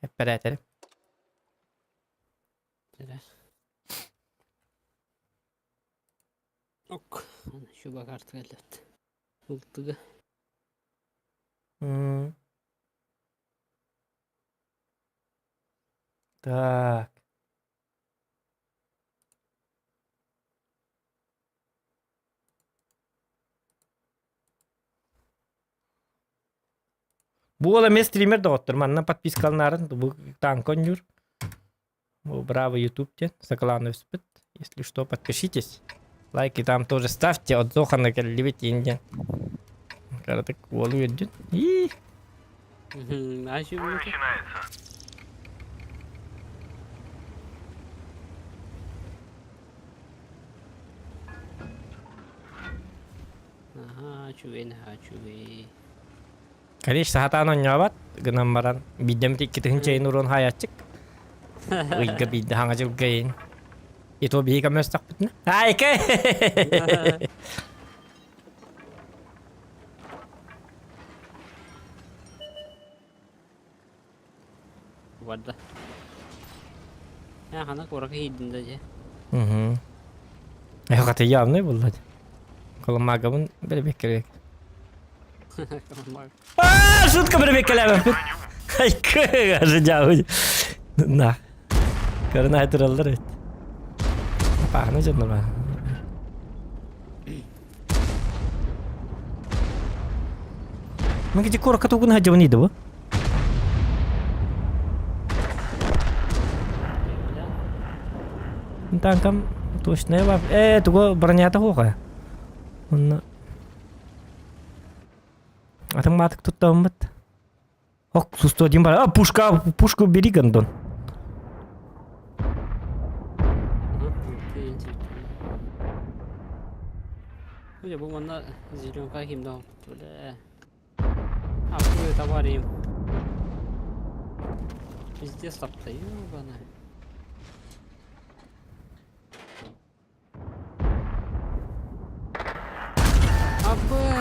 Эппэрээтэри. Ок, шуба карта келет. Ылтыга. Так. Бу уол эмиэ стример доҕоттор манна подпискаланарын бу танк оонньуур. Бу браво YouTube диэн Соколанович Если что, подпишитесь. Лайки там тоже ставьте. От Зохана кэллибит диэн. Каратык уолу үөрдүн. И Начинается. Аһаа, үчүгэй, наһаа үчүгэй. Конечно, сатаан оонньообот гынан баран биирдэм икки тыһыынча ыйын уруон хаайааччык. Ыйга биирдэ хаҥа дьылга ыйын. И то биһиги көмөстөхпүтүнэ. Айка! Барда. Ээ, хана куоракка киирдин да дьэ. Угу. Хата явный буолла. Коломагабын бэрэбиэккэлээх. А, шутка бэрэбиэккэлээбэппит. Айка, ожидал. На. Көрүн айтыраллар эбит. Паахына дьоннор баар. Мин где куоракка тугун сылдьабын иди бу? Танкам точно бар. Э, тугу бронята хуха. Онно Атын маатык туттаммыт. Ок, сусто один бар. А, пушка, пушку бери, гондон. Бу бу манна зеленка ким да бля. А бу товарим. Пиздец тапта, ёбана.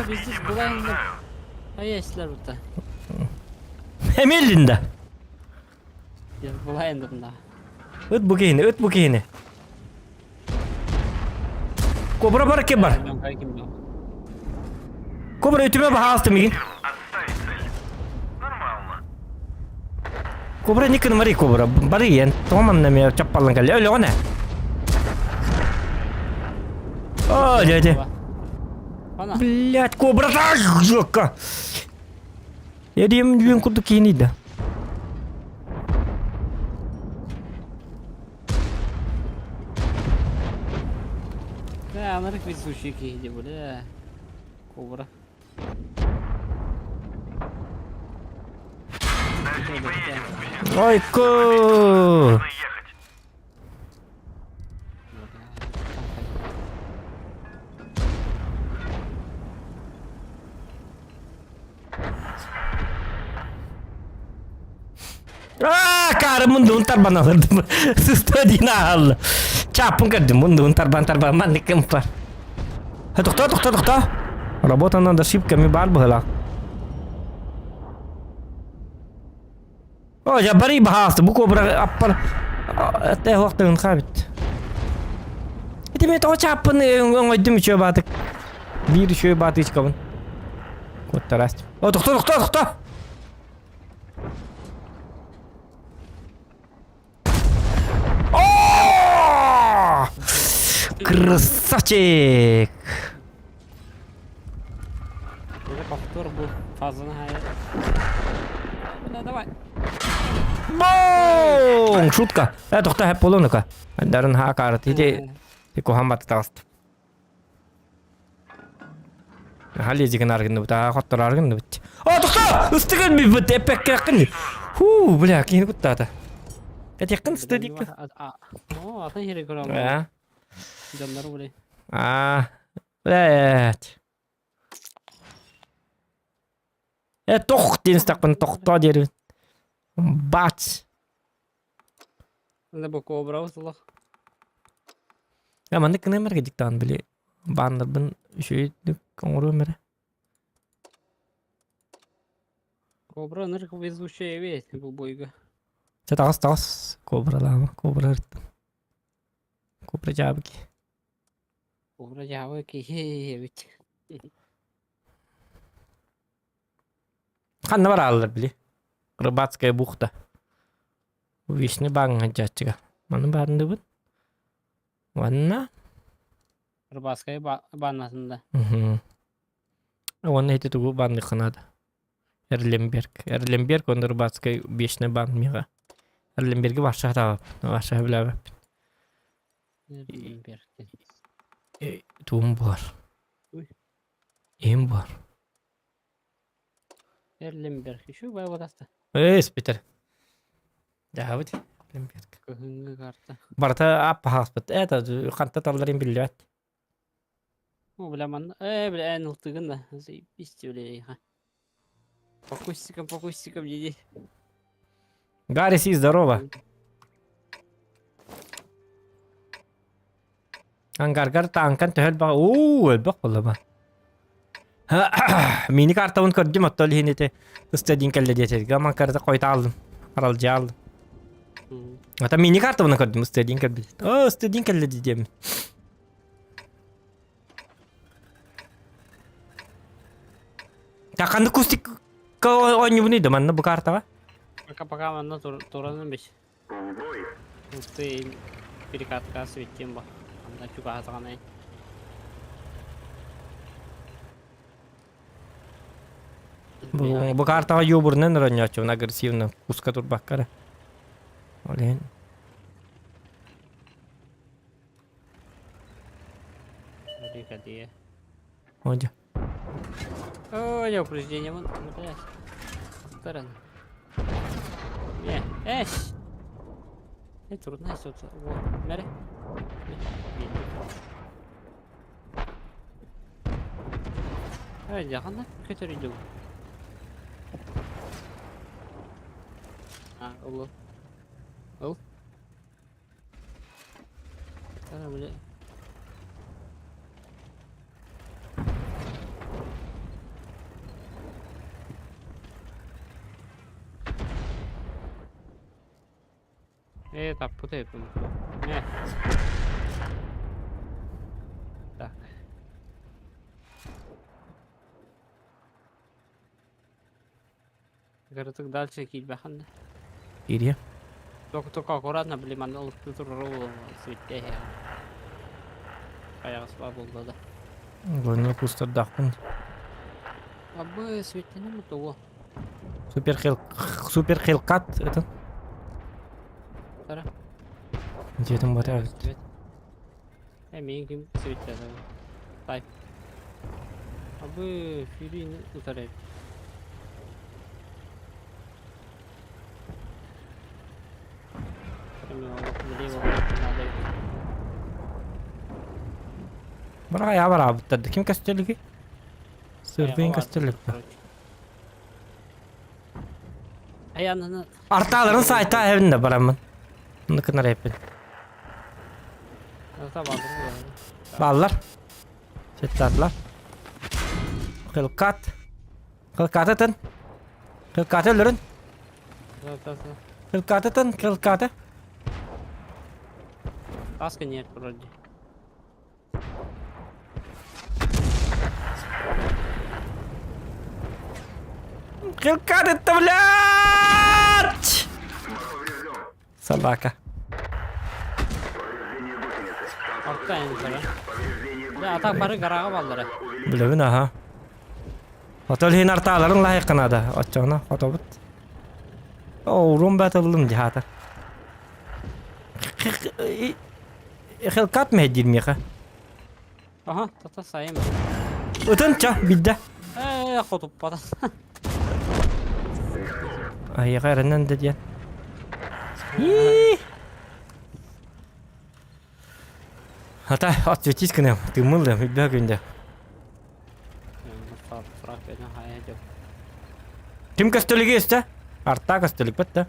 О, везде была А есть ларбыта. Эмиэллин да. Была да. Ыт бу киһини, ыт бу киһини. Кобра бар ким бар? Кобра үтүмэ баһаалты мигин. Кобра никын мари кобра. Бары иен. Тоҕо манна чаппаллан кэллэ. Өлөҕүнэ. О, дядя. Блять, кобра так жестко. Эрием лүн курдук киһини да. Да, анарык везучий киһи бля. Кобра. Ойку! Аа, кары мундун тарбан алырдым. Сыста диин аалла. Чааппын көрдүм, мундун тарбан тарбан маннык кымпар. Тохто, тохто, тохто. Работа над ошибками баар быһылаах. О, я бары баһаалты, бу кобра аппар этэ хуактыгын хаабит. Ити мен тоҕо чааппын оҥойдум үчүө баатык. Биир үчүө баатычкабын. Куттараст. О, тохто, тохто, тохто! О! Красавчик! Уже повтор был. Фаза Бля, давай. Бум! Шутка. Тохто хэп болонука. Дарын хаакаарат. Ити куһаммат таҕыст. Халезигин аргынныбыт, аа хоттор аргынныбыт. О, тохто! Ыстыгын бит эппеккэххин. Ху, бля, киһини куттаата. Этиэххин ыстыдикка. О, атын хири көрөм. Аа. Дьоннору били. Аа. Блядь. Э, тох диэн истэхпин тохтоо диэрибин. Бац. Надо бы кобра услах. Я маннык гынамарга диктаан били бааннарбын үчүгэйдик оҥоруом эрэ. Кобра нырк везучая весь бу бойга. Чэ таҕыс таҕыс кобралаама кобра ырыттым. Кобра дьаабыки. Кобра дьаабы киһи эбит. Ханна барааллар били? Рыбацкая бухта. Вишня бааҥҥа дьааччыга. Маны баанныбыт. Уонна Рыбацкая бааннасында. Уонна ити тугу баанныхха наада. Эрленберг. Эрленберг уонна Рыбацкай вечный баан миэхэ. Эрленберги барша хатаабаппын. Барша билээбэппин. Эрленберг. Тугум буолар. Им бар. Эрленберг. Еще бай батаста. Эй, спитер. Дьаһабыт. Эрленберг. Кыһыҥҥы карта. Барыта аппаһааспыт. Это ханта талларын биллибэт. О, бля, ман... бля, эн ылтыгын да. Заебись бля, По кустикам, по кустикам, иди. Гарри Си, здорово. Ангаргар таанкан төһөл баҕа уу элбэх буолла Мини картабын көрдүм оттол иһин ити ыстадин кэллэ диэтэргэ аман карта хойта алдым аралдьа алдым. Ата мини картабын көрдүм ыстадин кэлбит. О ыстадин кэллэ диэм. Ханнык кустик оонньуубунуй да манна бу картаҕа? Пока пока манна туранан бич. Ты перекатка светим ба. Анда чугаһатаҕанай. Бу, бу картаҕа юбурунан оронньооччубун агрессивно куска турбакка эрэ. Ол иһин Одя. Ой, упреждение вон, блядь. Сторон. Не, эш! Э, трудно что-то. Вот, мэри. Эй, дьахан көтөр иду. А, ыл. Ыл. Тара, бля. Ээ, таппыт эбиппин. Э. Так. Кыратык дальше киирбэхин да. Киириэ. Только только аккуратно, блин, манна олустуу турар светте Хайаҕас баар буолла да. Главное кустардаахпын. Абы светтенем того. Супер хел супер хелкат это. Тара. Дьиэтин бата Свет. Э, миигин ким светтэ Тай. Абы фирин утарай. Бара бараабыттар ким көстөлүгүй? Сырдыын көстөлүк. Артааларын сайта эбин да бараммын. Онну кынар эппин. Бааллар. Сеттаатылар. Хилкат. Хилкаты тын. Хилкаты өлөрүн. Хилкаты тын, хилкаты. Каска нет вроде. Хилкаты-то, блядь! Собака. Арта энтера. Да, а так бары гарага баллары. Билэбин аха. Отол иһин артааларын лаһайканада. Оччоҕуна хотобут. Оурум батыллым дьаата. Хелкат мэһэдиир миэхэ. Аха, тата сайым. Ытын ча, билдэ. Ээ, хотуппата. Айыга эрэнэн да диэн. Ии! Ата, ответись гынам, тыммыл да, билбэ күндэ. Ким көстөлүгү өстө? Артаа көстөлүк бат да.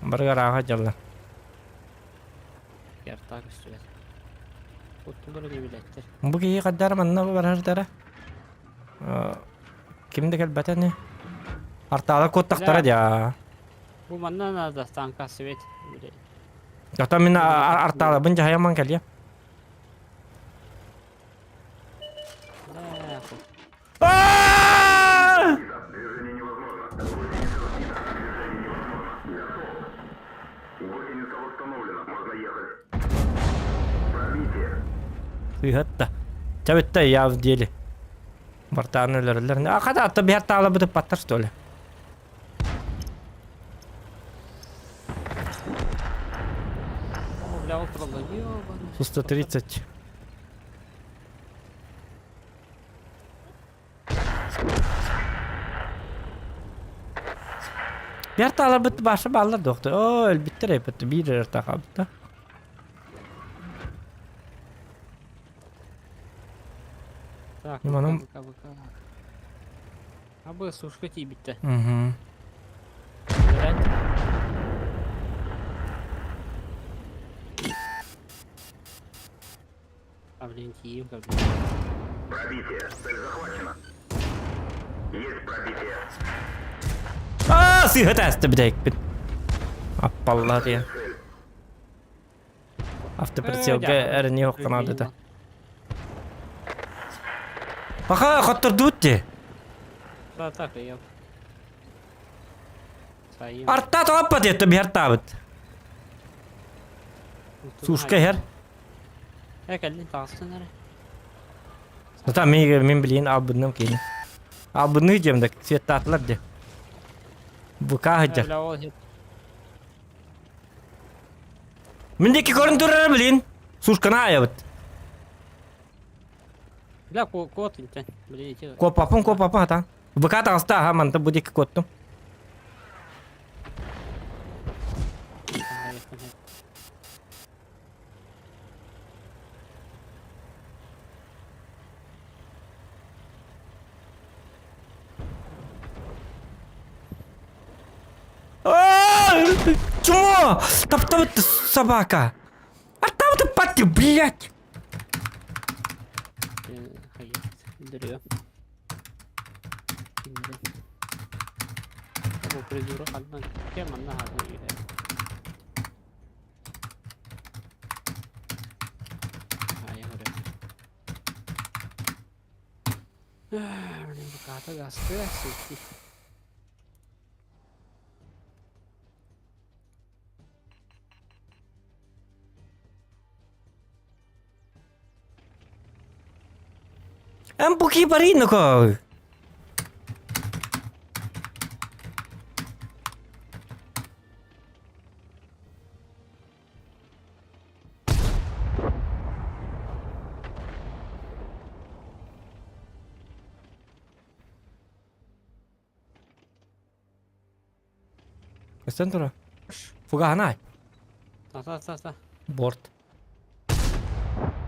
Барыгар ааха дьалла. Артаа көстүбэт. Оттулар билэттэр. Бу киһи хаддара манна барардара. Ким да кэлбэтэ не? Артаалар куоттахтара дьа. Бу манна надо танка свет. Ата мин артаалабын дьаһайаман кэлиэ. Сыһатта. Чабытта я в деле. Бартааны өлөрөллөр. А хата атта биһар таалабыты паттар что ли? 130. Биир тааларбыт баша бааллар доктор. Оо, өлбүттэр эппит биир эрэ хаалбыта. Так, Манам- БК, БК. Абы сушка тиийбиттэ. Угу. Блядь. А, блин, тиийим как бы. Пробитие. Цель захвачена. Есть пробитие. Аа, сыһыт бүтэйикпин. Аппалла диэн. Автоприцелга эрэни хокканаадыта. Пока хоттордуут дии. Да, так, я. Сайым. Арта тооппа диэтэ биһартаабыт. Сушка иһэр. Э, кэллин таҕыстын эрэ. Та мин мин билиин албынным киини. Албынныы диэм да светтаатылар дии. Бука сылдьар. Бля, ол хит. Мин диэки көрөн турара билин. Сушкана айабыт. Бля, кот интен. Блин, ити. Куоппаппын куоппаппын хатаан. БК таҕыста аха манта бу диэки куоттум. Чмо! Таптабыт собака! А там ты пати, блядь! Дрё. Бу придурок одна. Кем она? Блин, буката гастыа сити. Эн бу кии барыйна кой. Көстөн турар. Фугаһанай. Та та та. Борт.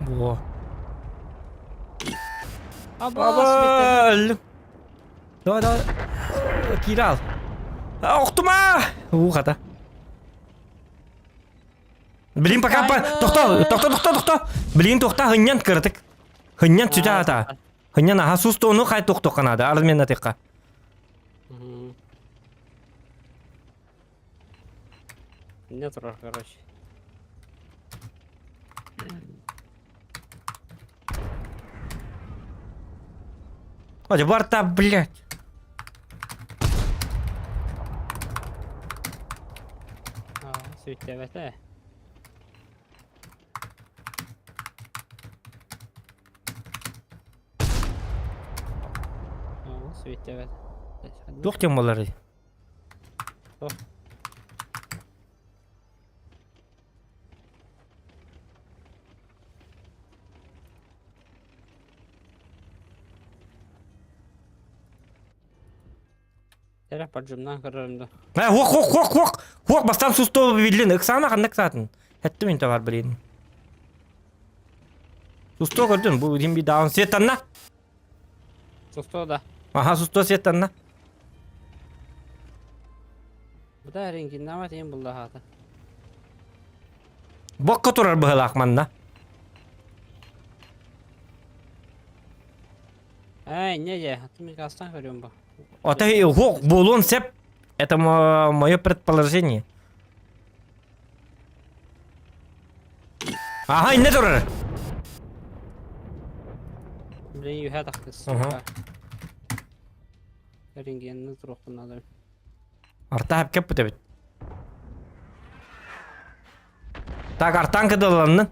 Во. Аба! Өллүм. Давай, давай. Киирэ ал. Охтума! Уу хата. Блин, пока по... Тохто, тохто, тохто, тохто. Блин, тохта, хынньан кыратык. Хынньан сүтэ ата. Хынньан аха сустону хай тохтохха наада. Армен атыqqa. Не турар, короче. Ой, барта, блядь. Сүттээбэтэ. Сүттээбэт. Туох диэн буоларый? Туох? Эрэ поджимнаан көрөрүм да. Э, хуох, хуох, хуох, хуох, хуох, бастаан сустуо биллин, ыксаана ханнык саатын. Эттим инте бар блин. Сустуо көрдүн, бу дим би даун сеттанна. Сустуо да. Аха, сустуо сеттанна. Бу да рентгеннаабат иһин буллаһаата. Бокка турар быһылаах манна. Ээ, инньэ дьэ, аты мин гаастаан көрүөм бу. Ата хуох буолуон сеп. Это мое предположение. Аха, иннэ турар. Блин, үһэ тахтыс. Аха. Рентгенни туруохпун наада. Арта хапкеп эбит. Так, артан кыдылланнын.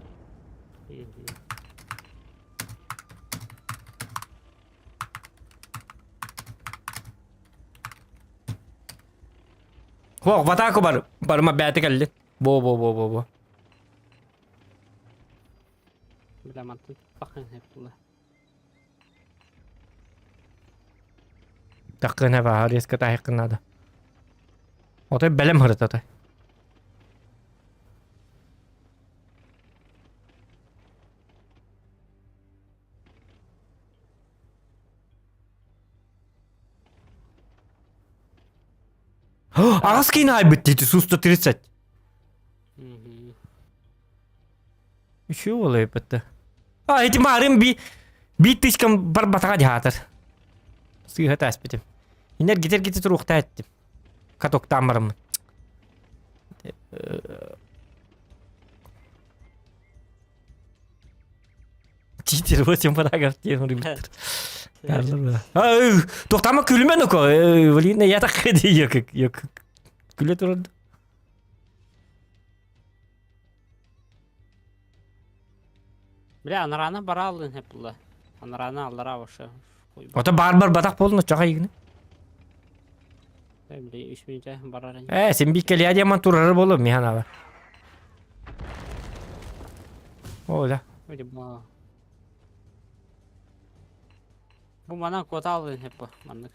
Хуох, в атаку бар. Барыма бэйэтэ кэллин. Бо-бо-бо-бо-бо. Бля, мантан тахын хеп була. Таккына баһар резко таһыххын наада. Отой бэлэм һырытата. Аҕыс киин айбыт диэти Су-130. Үчүгэй буолайбыт. А, ити маарым би биир тыычкам барбатаҕа дьаһаатар. Сыыһа тааспытым. Иннэр гитер-гитер туруохтаа эттим. Катоктаан бараммын. Читер 8 параграф диэн суруйбуттар. Туохтаама күлүмэн око. Блин, я так күлэ турар. Бля, анараана барааллын хеп була. Анараана аллараа вообще. Ото бар-бар батах болну чаха игни. Бля, үс минутэ барар. Э, син би келия диаман турары болу михан ала. О, да. Вроде бы. Бу манан куотааллын хеп бу маннык.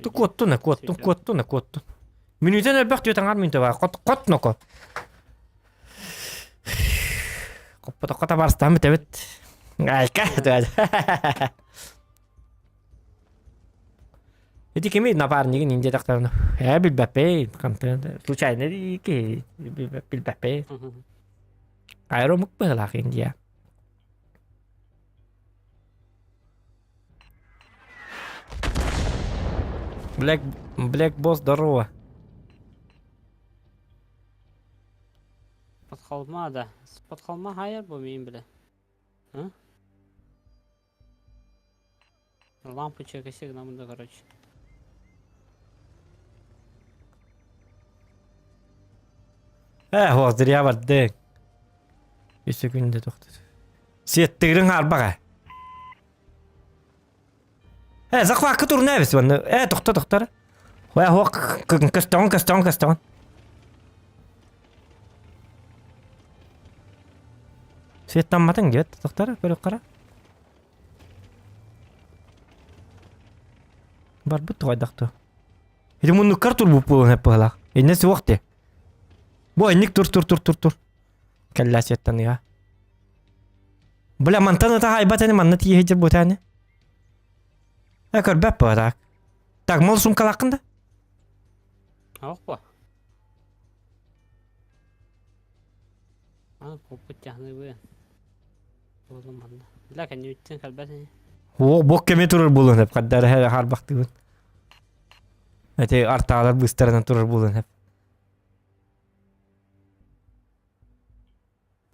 Ту куоттун, куоттун, куоттун, куоттун. Мүнүүтэн элбэх түөт аҥаар мүнүүтэ баар. Хот, хот ноко. Хоппотоххо табаарыстаан бүтэбит. Айка, Ити кими напарнигин инде тахтарына. Э, билбэппин. Хантан случайно ки билбэппин. Аэромук быһылаах Индия. Блэк, Блэк Босс, здорово. Подхалма да. Подхалма хайыр бу мин биле. Лампочка сигнал да, короче. Э, хуох зря бардыҥ. Үс секунда тохтот. Сиэттигириҥ хаарбах ээ. Э, захвакка турна эбис уонна. Э, тохто, тохтор. Хуя хуох көстөҕүн, көстөҕүн, көстөҕүн. Светтамматыҥ диэт, тохтор, көрүк Барбыт туҕайдах дуо? Ити муннуккар турбут буолуон сөп быһыылаах. Иннэ суох дии. Бу инник тур тур тур тур тур. Кэллээ светтаныга. Бля, мантан ытах айбат ини манна тиийэ сылдьар буотааны. Э, көрбөт буо так. Так, мол сумкалааххын да? Опа. А, куппут тяхныбы. Буолум манна. Бля, кэннибиттэн кэлбэт ини. Оо, бок кэми турар буолуон сөп, хаддара һэ харбахтыыбын. Эти артаалар быыстарынан турар буолуон сөп.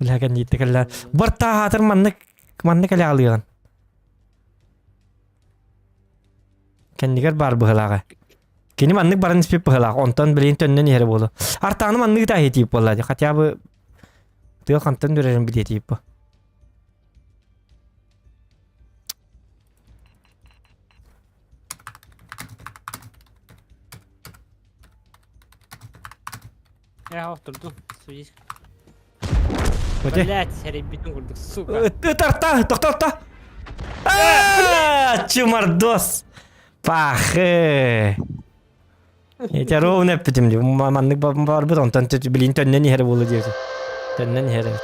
Бля, кэнниитте кэллэ. Бартааһаатар маннык маннык кэлэ алыаҕын. Кэннигэр баар быһылааҕа. Кини маннык баран испит быһылаах, онтон билигин төннөн иһэрэ буолуо. Артааны маннык ытааһы тиип буолла дии, хотя бы тыа хантан үрэрин билиэ тиип бу. Я турдум. Судись. Оте. Блять, эрийбитин курдук, сука. Ытарта, тохтотто. А, чумардос. Пахы. Ити ровно эппитим дии. Маннык барбыт, онтон билин төннөн иһэр буолу диэти. Төннөн иһэр эбит.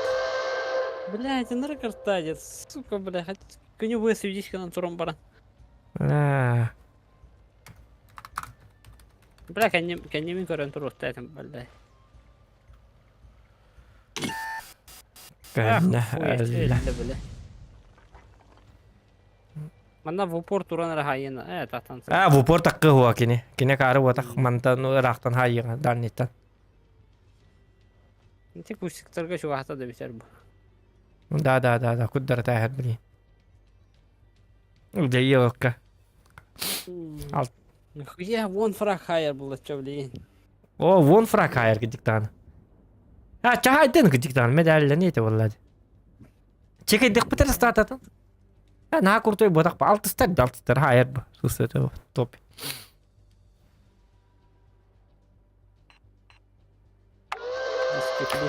Блять, наркартадец, сука, бля, күнү быа свидетельством туран баран. А. Бля, кэнним, кэннибин көрөн туруохта этим, бля. Кэннэ, өллө. Манна в упор туран эрэ хаайыына ээ тахтан Аа, в упор таккы хуа кини. Кини каары уотах мантан ыраахтан хаайыаҕа дальниттан. Ити кустиктарга чугаһата да бүтэр бу. Да, да, да, да, куддара тааһар били. Дьайыалка. Ал. Нахуя вон фраг хайер было, чё, блин. О, вон фраг хайер кдиктаан. А, чахайдын кдиктаан, медаллени это боллады. Чекайдык битер стататын. А, на крутой бодақ алтыстар, алтыстар хайер бу. Сус это топ.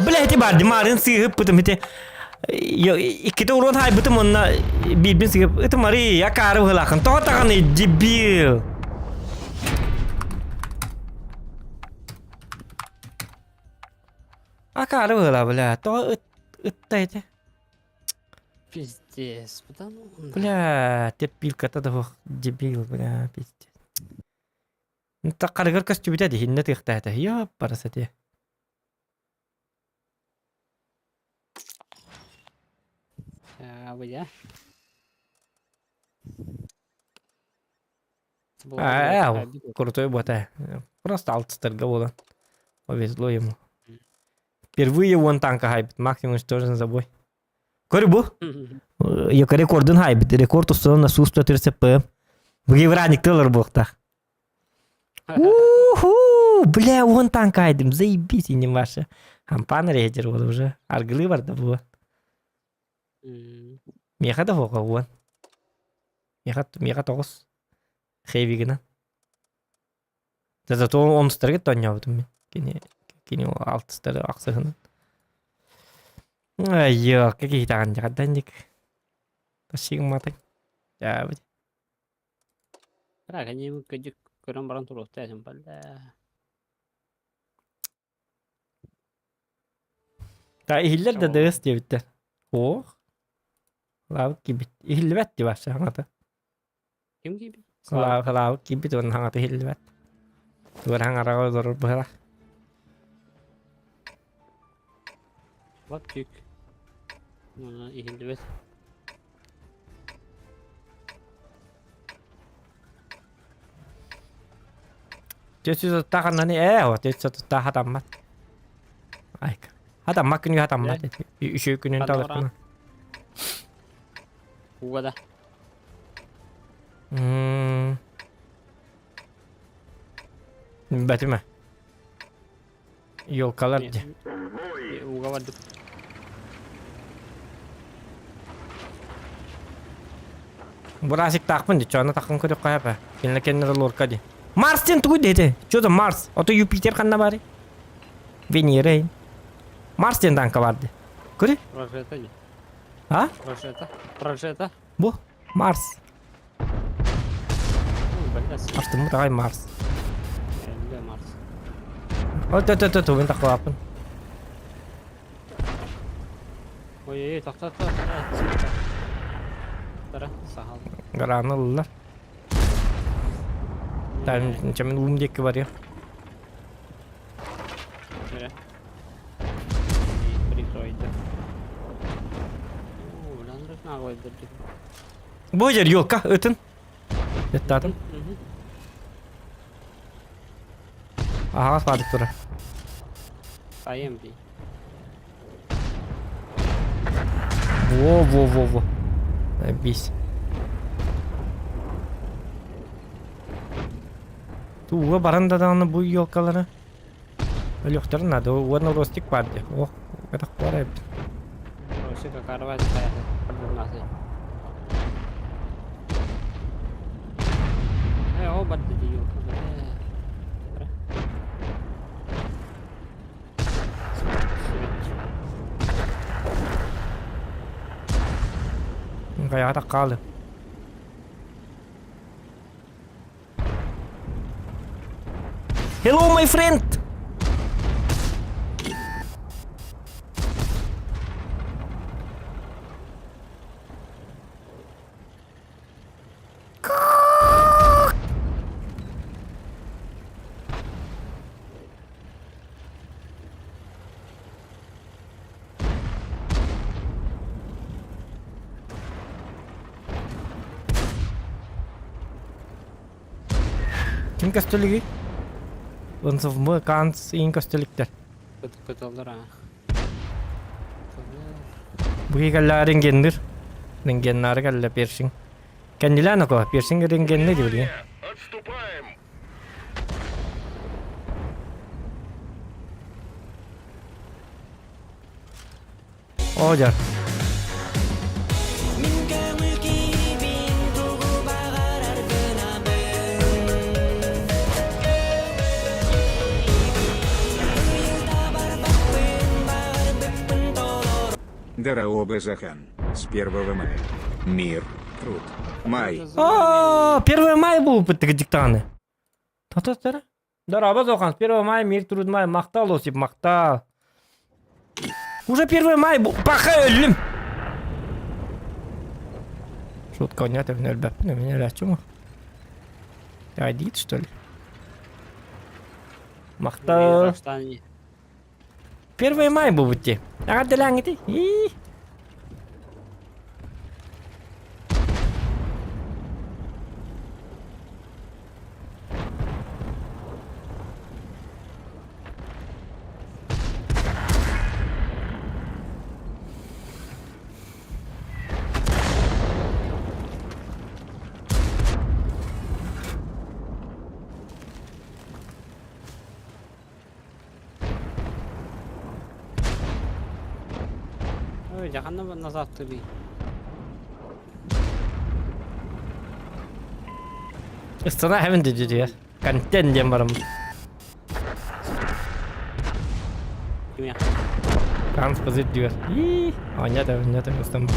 Бля, ити бар, димарын сыыһыппытым ити. Иккитэ урон хайбытым онно биирбин сыыһып. Ити Мари, я каары быһылаахын. Тоҕо таҕаны, дебил. Акаары быһыла, бля. Тоҕо ыт ытта ити. Пиздец, потому... Бля, терпилката да дебил, бля, пиздец. Таххарыгар көстүбүтэ дии, иннэ тыахтаата. Йоп, барасати. Быйа. Аа, крутой бота. Просто алтыстарга буолан. Повезло ему. Впервые он танка хайбит, максимум уничтожен забой. Көр бу. Йока рекордун хайбит. Рекорд установлен на Су-130 ПМ. Бу тылар буохтаах. Уху! Бля, он танк хайдым. Заебись, и не ваша. Хампан рейдер вот уже. Аргылы барда бу. Меха да хоға уон. Меха, меха тоғыз. Хейвигина. Да зато онустарга тонньообутум мин. Кини кини алтыстары ахсыһынан. Айыа, киһитаҕын дьаҕарданник. Тасигматык. Дьаабыт. Бра, кэнниибин кырдьык көрөн баран туруохта этим, бля. Та иһиллэр да дыыс диэбиттэр. Ох. Лаабыт киирбит. Иһиллибэт дии вообще хаҥата. Ким киирбит? Халаабыт киирбит уонна хаҥата иһиллибэт. Тугар хаҥараҕа олорор быһылаах. Лапчик. Иһиллибэт. Төсү таханнани ээ, о төсү тутта хатаммат. Айка. Хатаммат күнүгэ хатаммат. Үчүгэй күнүн талыппына. Уга да. Бэтимэ. Елкалар дии. Ууга бардык. Бурасиктаахпын дии, чоно таххын көрүөххэ сөп ээ. Кинилэр кэннилэрэ лорка дии. Марс диэн тугуй диэтэ? Что за Марс? Ото Юпитер ханна баарый? Венера иһин. Марс диэн танка баар дии. Көрүй? Прожета дии. А? Прожета. Прожета. Бу Марс. Бэлэс. Артыммыт аҕай Марс. Эллэ Марс. От от от от мин тахлааппын. Ой, ой, тохто, тохто. Тара, сахал. Гараны ыллар. Там чамин уум диэки барыа. Эрэ. Прикройда. Оо, ланрык наагойдыр Бу жер елка ытын. Ыттаатым. Аһаҕас баадык турар. Айым дии. Во во во во. Бис. Тууга баран да даҕаны бу елкалары Өлүөхтэрин наада, уонна ростик баар дии. Ох, кэтэх баар эбит. Ростик акарбат Э, ол барды дии Хайаҕа хаалы. Hello, my friend! Ким көстөлүгүй? Онсовмы, Канц, иин көстөлүктэр. Көтөллөр аа. Бу кэллэ рентгеннир. Рентгеннары кэллэ першин. Кэннилээн око, першин рентгенни дибилген. Отступаем! О, дьэ. Дараоба Захан. С 1 мая. Мир, труд, май. О, 1 мая буолбут диктаны. Тототара. Дорообо Зохан, 1 мая, мир, труд, май, махтал, Осип, махтал. Уже 1 мая, паха өллүм. Шутка, нет, өлбөппүн, меня өлөөчүм. Айдит, что ли? Махтал. 1 мая буолбут дии. Эҕэрдэлээҥҥитий. Ии. Ой, дьэ ханна назад тыбый. Ыстана хэвен дедиэр. Контент диэн барам. Кимиэх? Канс позит диэр. Ии, оонньоото, оонньоото, ыстан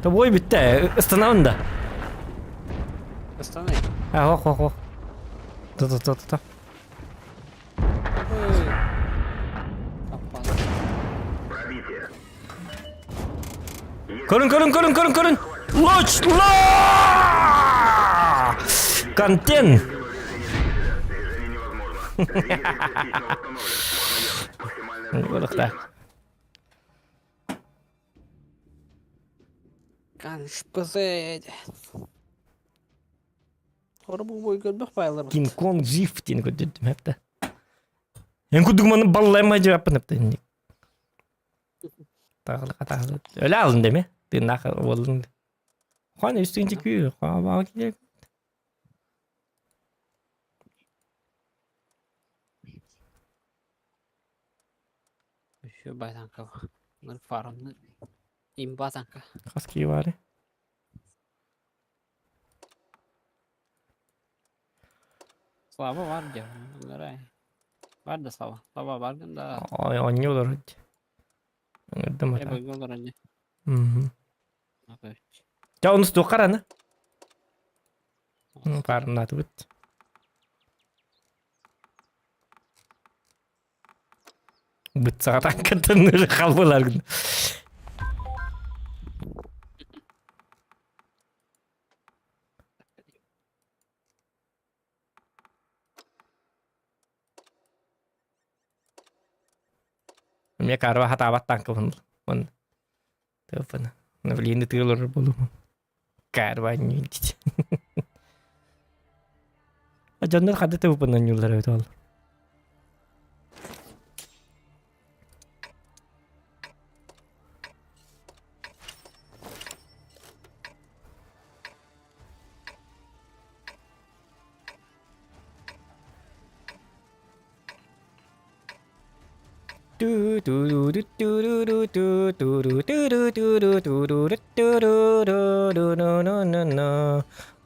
Тобой бүттэ, ыстанабын да. Ыстанай. А, ох, ох, ох. Та-та-та-та. Көрүн, көрүн, көрүн, көрүн, көрүн. Лоч, ла! Контент. Буолуохтаах. Кинг Конг жив диэн көрдөрдүм эптэ. Эн курдук маны баллайма дьиэппин эптэнник. Тағылы қатағылы. Өлі алын деме. Тыыннаах буоллун. Хон үстүн чекүү. Хабаға килек. Еще батанка. Фармны. Имба танка. Хас кии баары. Слава бар дьэ, ыҥырай. Бар да Слава. Слава баргын да. Ой, оонньуу олорор дии. Ыҥырдым Э ата. быгы олорор дии. Мгм. Апыч. Дьэ онус туохха эрэ Паарымнаатыбыт. Бытсаҕа таҥкаттан халбыларгын. Эмиэ карва хатаабат таҥкабын он тыаппын. Блин, тыылар болумун. Карва ньүнтит. Дьоннор хады тыыппын ньуллар эбит ол.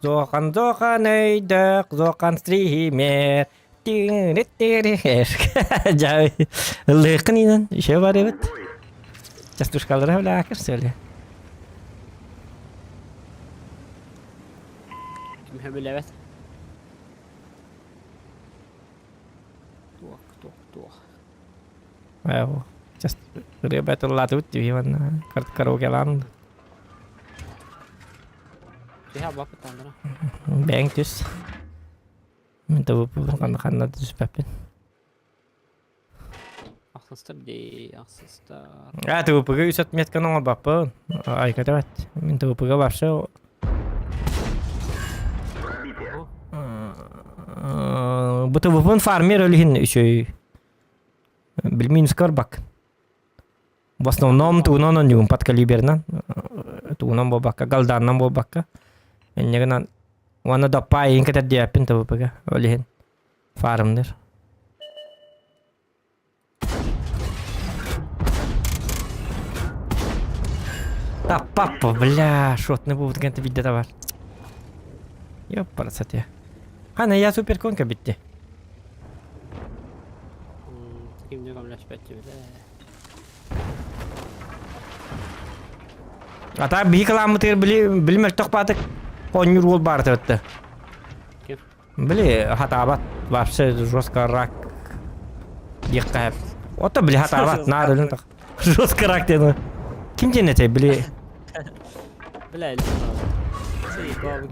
Зохан зохан өйдөк зохан стример Дьэ, ыллыаххын иинэн еще бар эбит. Частушкалара билаакыр сөйле. Ким билэбэт. Туох, туох, туох. Оо, just ырыа ыллаатыбыт дии манна караокелаан. Киһи абаппыт Бэйэҥ түс. Мин табыппын ханна ханна да түспэппин. Ахсыстар дии, ахсыстар. А, ТВП-га үс отметканы оҥорбаппын. Айка эбэт. Мин ТВП-га вообще Бу ТВП-н фармер өлүһүн үчүгэй. Билмин барбак. В основном тугунан онньугун подкалиберынан, тугунан буолбакка, галданынан буолбакка. Инньэ гынан уонна доппаа иһин кэтэрдиэппин ТВП-га ол иһин фармныр. Таппаппа, бля, шотный буолбут гэнтэ билдэ да бар. Ёппарасате. Хана я суперконка битти. Кимне көмөлөспөттү билэ. Ата биһи кылааммытыгар били били мөлтөх баатык оонньуур уол баар этэ Ким? Били хатаабат вообще жестко рак диэххэ Ото били хатаабат наар өлөн так жестко рак диэн ким диэн этэй били Бля,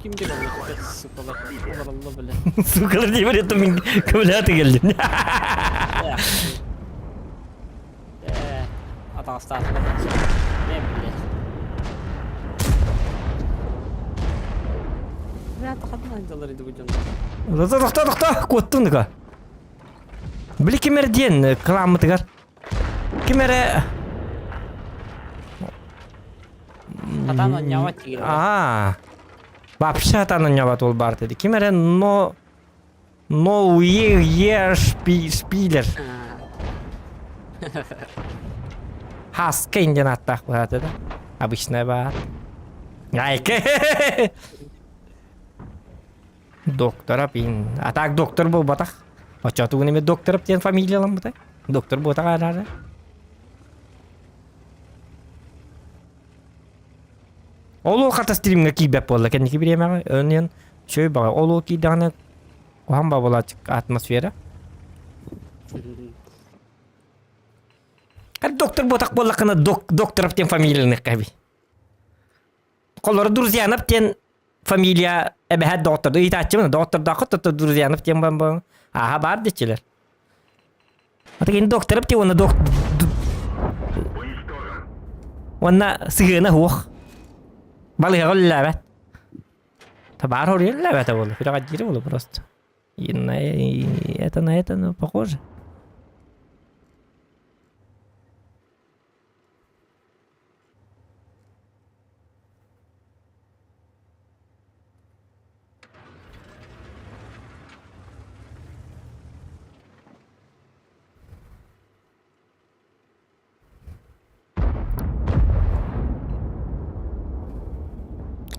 ким диэн сука олоролло бля. Сукалар дии барыттым мин көмөлөтө келдим. Э, атаҕастаатылар. Не бля. Бля, тахатынан дьалар иди бу дьон. Тохто, тохто, куоттун дука. Били ким эрэ диэн кыламмытыгар. Ким эрэ Хатан онньоҕо тиийэр. Аа. Вообще хатан онньоҕо ол бар dedi. Ким эрэ но но уе е шпилер. Хаска инден аттаах быһаата да. Обычная баар. Айка. Доктора пин. А так доктор буолбатах. Оччотугун эми докторов диэн фамилияламмыта. Доктор буотах араара. Ол хата стримҥэ киирбэт буолла кэнники бириэмэҕэ. Өнүөн үчүгэй баҕа. Ол киирдэҕинэ куһаҕан баҕалааччы атмосфера. Доктор буотах буоллаххына докторов диэн фамилияныахха эбий. Холоро Друзьянов диэн фамилия эбэһээт доҕотторду ыйытааччыбын доҕоттордооххут то Друзьянов диэн бан ааһа баар диэччилэр. Ата кини докторов диэн уонна док уонна сыһыана суох. Балыыһаҕа үлэлээбэт. Табаар хоруйан үлэлээбэтэ буолла. Күрэҕэ диирэ буолла просто. И на это на это ну, похоже.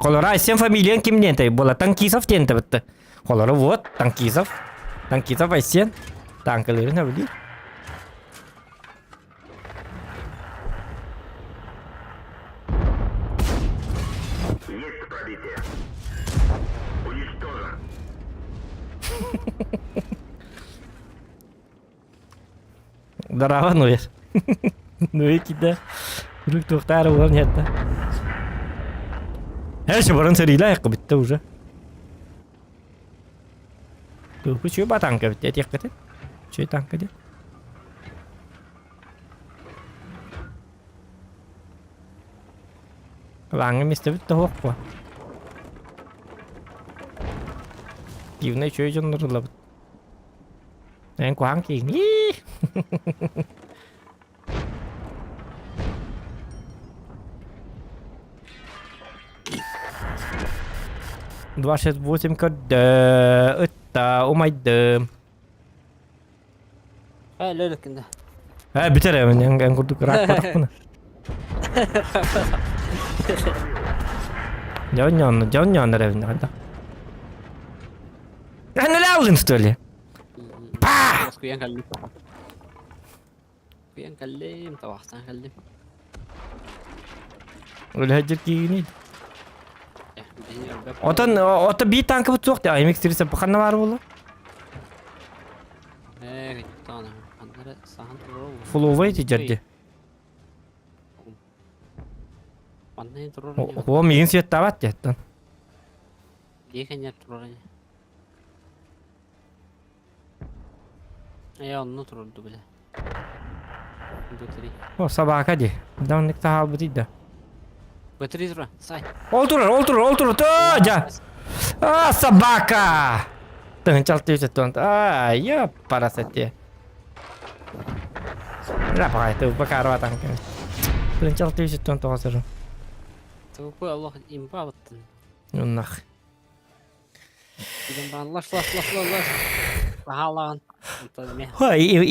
Холора Айсен фамилиян ким диэн буола Танкисов диэн табытты. Холора вот Танкисов. Танкисов Айсен. Танкаларын өбүлүүр. Есть пробитие. Уничтожен. Здорово, Нуэр. Нуэ кида. Үрүк туохтаары буолан иһэтта. Эш, баран сэриилэ айыққа битте уже. Туһу чүө ба танка битте этиэххитин. Чүө танка диэн. Лааҥҥа миэстэбит да суох буо. Пивнай үчүгэй дьоннор ылабыт. Эн куһаҕан киһиҥ. 28 көрдө, ытта, умайдым. Э, лөлөкүндэ. Э, бүтэр эбин, эн эн курдук ырааппатахпына. Дьон дьон дьон эбин хайда. Эн что ли? Па! Куйан кэллим. Куйан кэллим, табахтан кэллим. Үлэһит кииний. Отон ото биир танкабыт суох дии MX-30 ханна баар буолла? Ээ, тутаана. Ханна сахан турар. Фуловай тижэрди. Манна турар. О, миигин светтаабат диэттэн. Дии кэннэр турар. Ээ, онно турарду бile. Бытырый. О, собака дии. Даннык таһаалбытый да. Бытырый тура, сай. Ол турар, ол турар, ол турар. Тоо, дьа. А, собака! Тыһынчал түйсөттөн. А, я парасете. Рапай, ты бакарва танка. Тыһынчал түйсөттөн тоҕосору. Тупой Аллах имба баттын. Нах.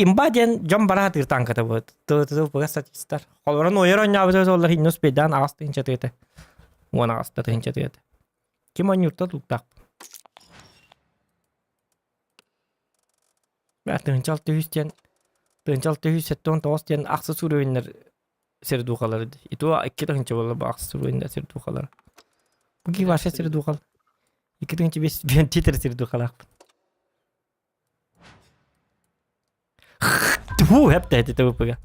Имба диэн дьон бара сатыыр тааҥката буолар. Тыл статистар. Холорон ойор оонньообут оллар хиннус бейдаан аҕас тыһыынча тыата. Уон аҕаста тыһыынча тыата. Ким оонньуурта тулуктаах. Тыһыынча 600 диэн тыһыынча 679 диэн ахсыс уровеннар сердухалары. И то 2 тыһыынча буолла бу ахсыс уровеннар сердухалар. Бу кии вообще сердухал. 2 тыһыынча 5 биэн титр сердухалаахпын. Тьфу, хэпте эти ТВП-га.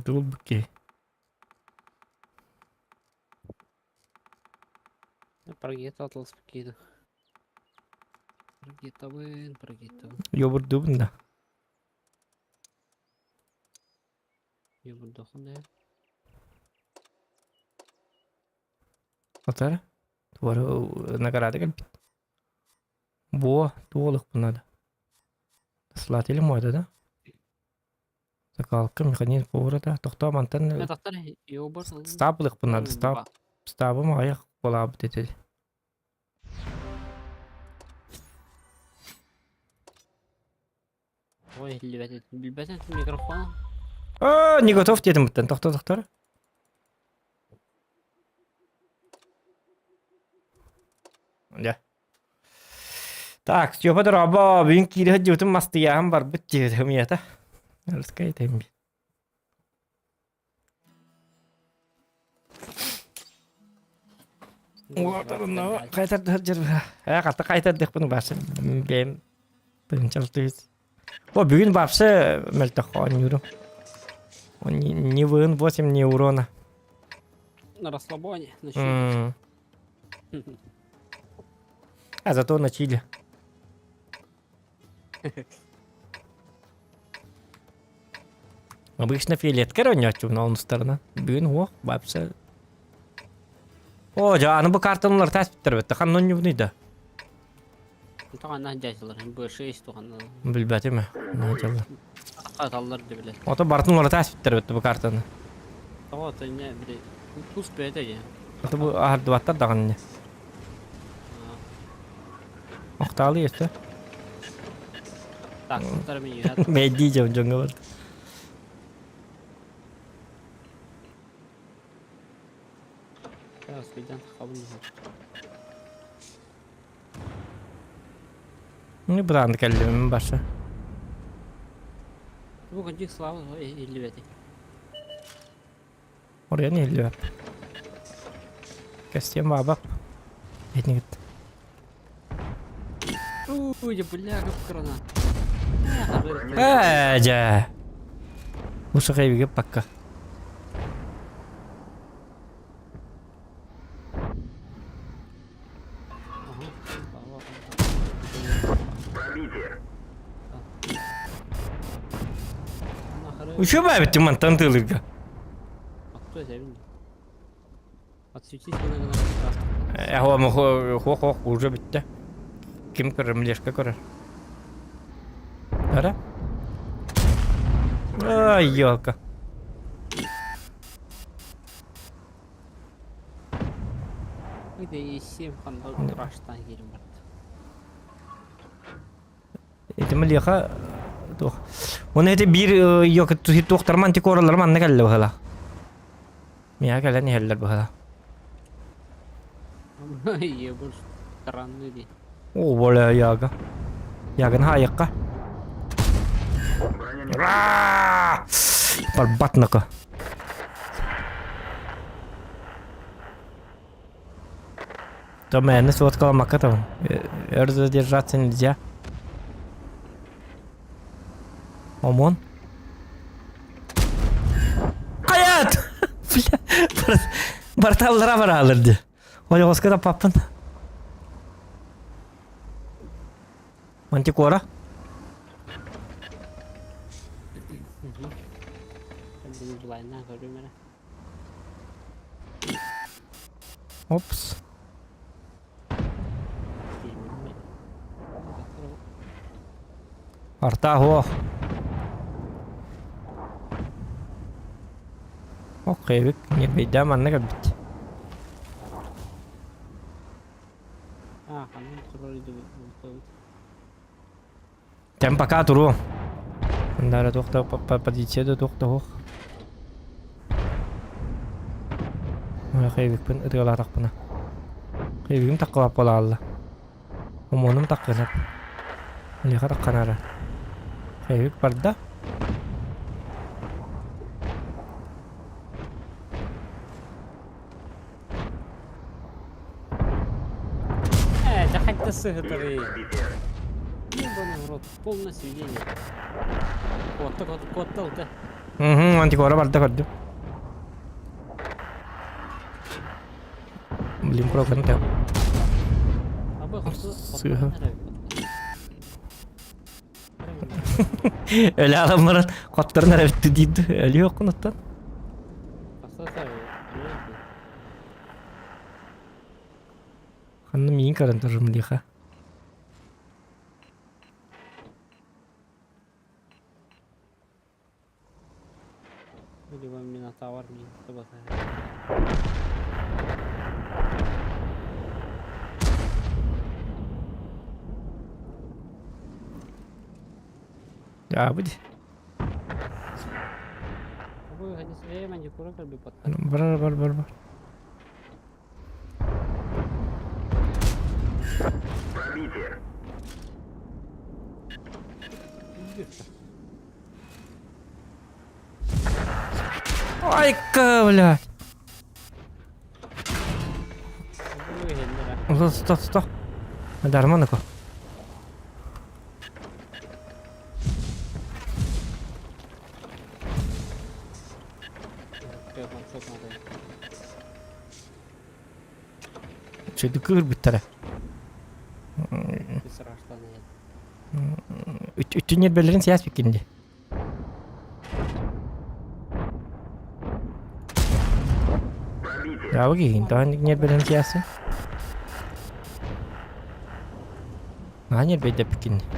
Трубки. Прогита атлас киду. Прогитабын, прогитабын. Йобурдубун да. Йобурдохун да. Атара. Туара награда кэлбит. Буо, туолук надо. Слатель мойда да? Закалка, механизм поворота. Тохтоо мантан стаплык надо, стап. Стабым аяк болабыт этedi. Ой, билбэтин микрофон. А, не готов дедим буттан. Тохтоо, тохтоо. Дьэ. Так, Степа дорообо, бүгүн киирэ сылдьыбытым мастыйааһын барбыт диэбит ымыйата. Арыскай этим. Кайтардыхпын Э, хата кайтардыхпын башы бэм тыынчал тыыс. О, бүгүн вообще мөлтөх оонньуурум. Ни вын 8, ни урона. На расслабоне, на чили. А зато на чили. Обычно фиолетка оонньооччубун онустарына. Бүгүн уох вообще. О, дьэ, аны бу картанулар тас биттэр бетте. Ханна онньубунуй да? Туганна дядялар, Б6 туганна. Билбэтим. Наһаа дьалла. Хаталлар да билэр. Ото бартын уларыта аспыттар бу картаны. Тоҕо тэннэ били тус бэйэтэ дии. Ото бу аһардыбаттар даҕаны. Охтаалы өссө. Таксыттар мин Мэйдии дьон дьоҥҥо бар. Не быраанды кэллим баша. Бу кырдьык Слава иһиллибэти. Оройон иһиллибэт. Кэстиэм баабап. Этнигит. Уй, бля, как крана. Ээ, дьэ. Бу сахайбыга пакка. Пробитие. Үчүгэй бэбиттин мантан тыылырга. Хуох хуох уже бүттэ. Ким көрөр, Млешка көрөр. Ара? Ай, елка. Ити мэлиэхэ туох. Уонна ити биир туохтарым антикораларым анна кэллэ быһыла. Миэхэ кэлэн иһэллэр быһыла. О, бля, яга. Ягын хаайыкка. Барбат нака. То мээнэ сотка там. Өр задержаться нельзя. Омон. Хаят! Бля, барталлара баралар ди. Ойоҕоско да паппын. Мантикора. Опс. Арта хуох. Окей, ньирбэйдээн манна кэлбит. Тем пока туру. Андара туох да позиция да туох да суох. Хайбикпин ытыалаатахпына. Хайбигим таккалаап буолаалла. Омуонум таккынап. Лиха такканара. Хайбик барда. Э, да хоть ты сыгытырый. Ебаный в рот, полное сведение. Куотта, куотта, да. Угу, антикора барда көрдүм. Блин, программ тем. Сыыһа. Өлө алан баран хотторун эрэ бүттү диир өлүө оттон. Ханна миин көрөн турум диэхэ. Дьаабы дии. Бар бар бар бар. Пробитие. Айка, блядь. Стоп, стоп. Дарманыко. Чөйдүк кыырбыттара. Үтүн ньирбэлэрин сийээс биккин дии. Дьаабы киһигин тоҕо ньирбэлэрин сийээсин? Наһаа ньирбэйдэппиккин дии.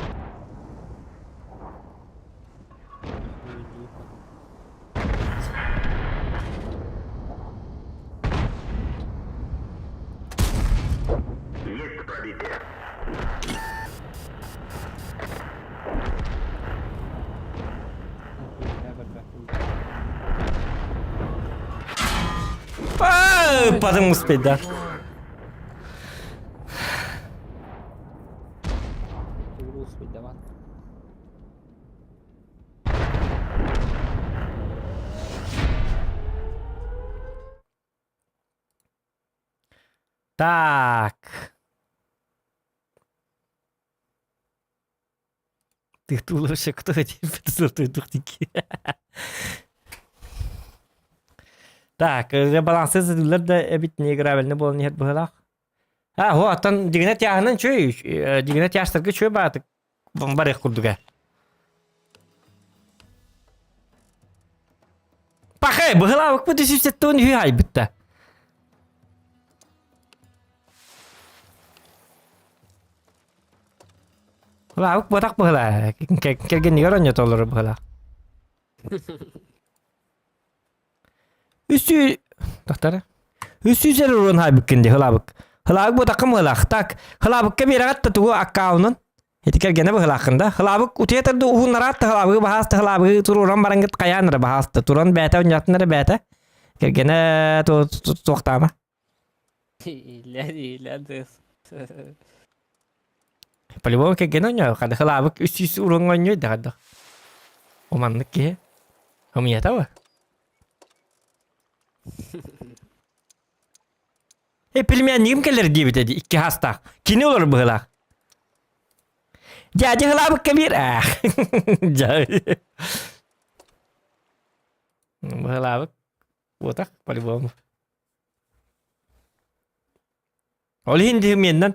Туппатым успейда. Успейдават. Так. Ты вообще кто эти Так, балансы сытылар да эбит неиграбельный буолан иһэр быһылаах. А, о, оттон дигинэ тяһынан чөй, дигинэ тяжтарга чөй баатык барыах курдуга. Пахай, быһылаабыкпыт үсүсэттон үһү айбытта. Лаабык батах быһылаа. Кэргэнигэр онньотоллор быһылаа. Үсүү тохтара. Үсүү сэр урун хайбыккын ди хылаабык. Хылаабык ботаккым хылаах. Так, хылаабыкка биэрэҕит да тугу аккаунун. Ити кэргэнэ быһылааххын да. Хылаабык утуйа тарды уһуннараат да хылаабыгы баһааста хылаабыгы туруоран барангыт хайаан эрэ баһааста. Туран бээтэ онньоттун эрэ бээтэ. Кэргэнэ туохтаама. Илэ илэ дыс. По-любому кэргэнэ онньоо. Хады хылаабык үс сүүс уруҥ онньуй да хадах. Оманнык киһи. Хомуйата ба? Э, племяннигим кэлэр диэбитэ дии, икки хаастаах. Кини олор быһылаах. Дядя хылаабыкка биир аах. Быһылаабык. Уотах, по-любому. Ол иһин дьиһимиэннэн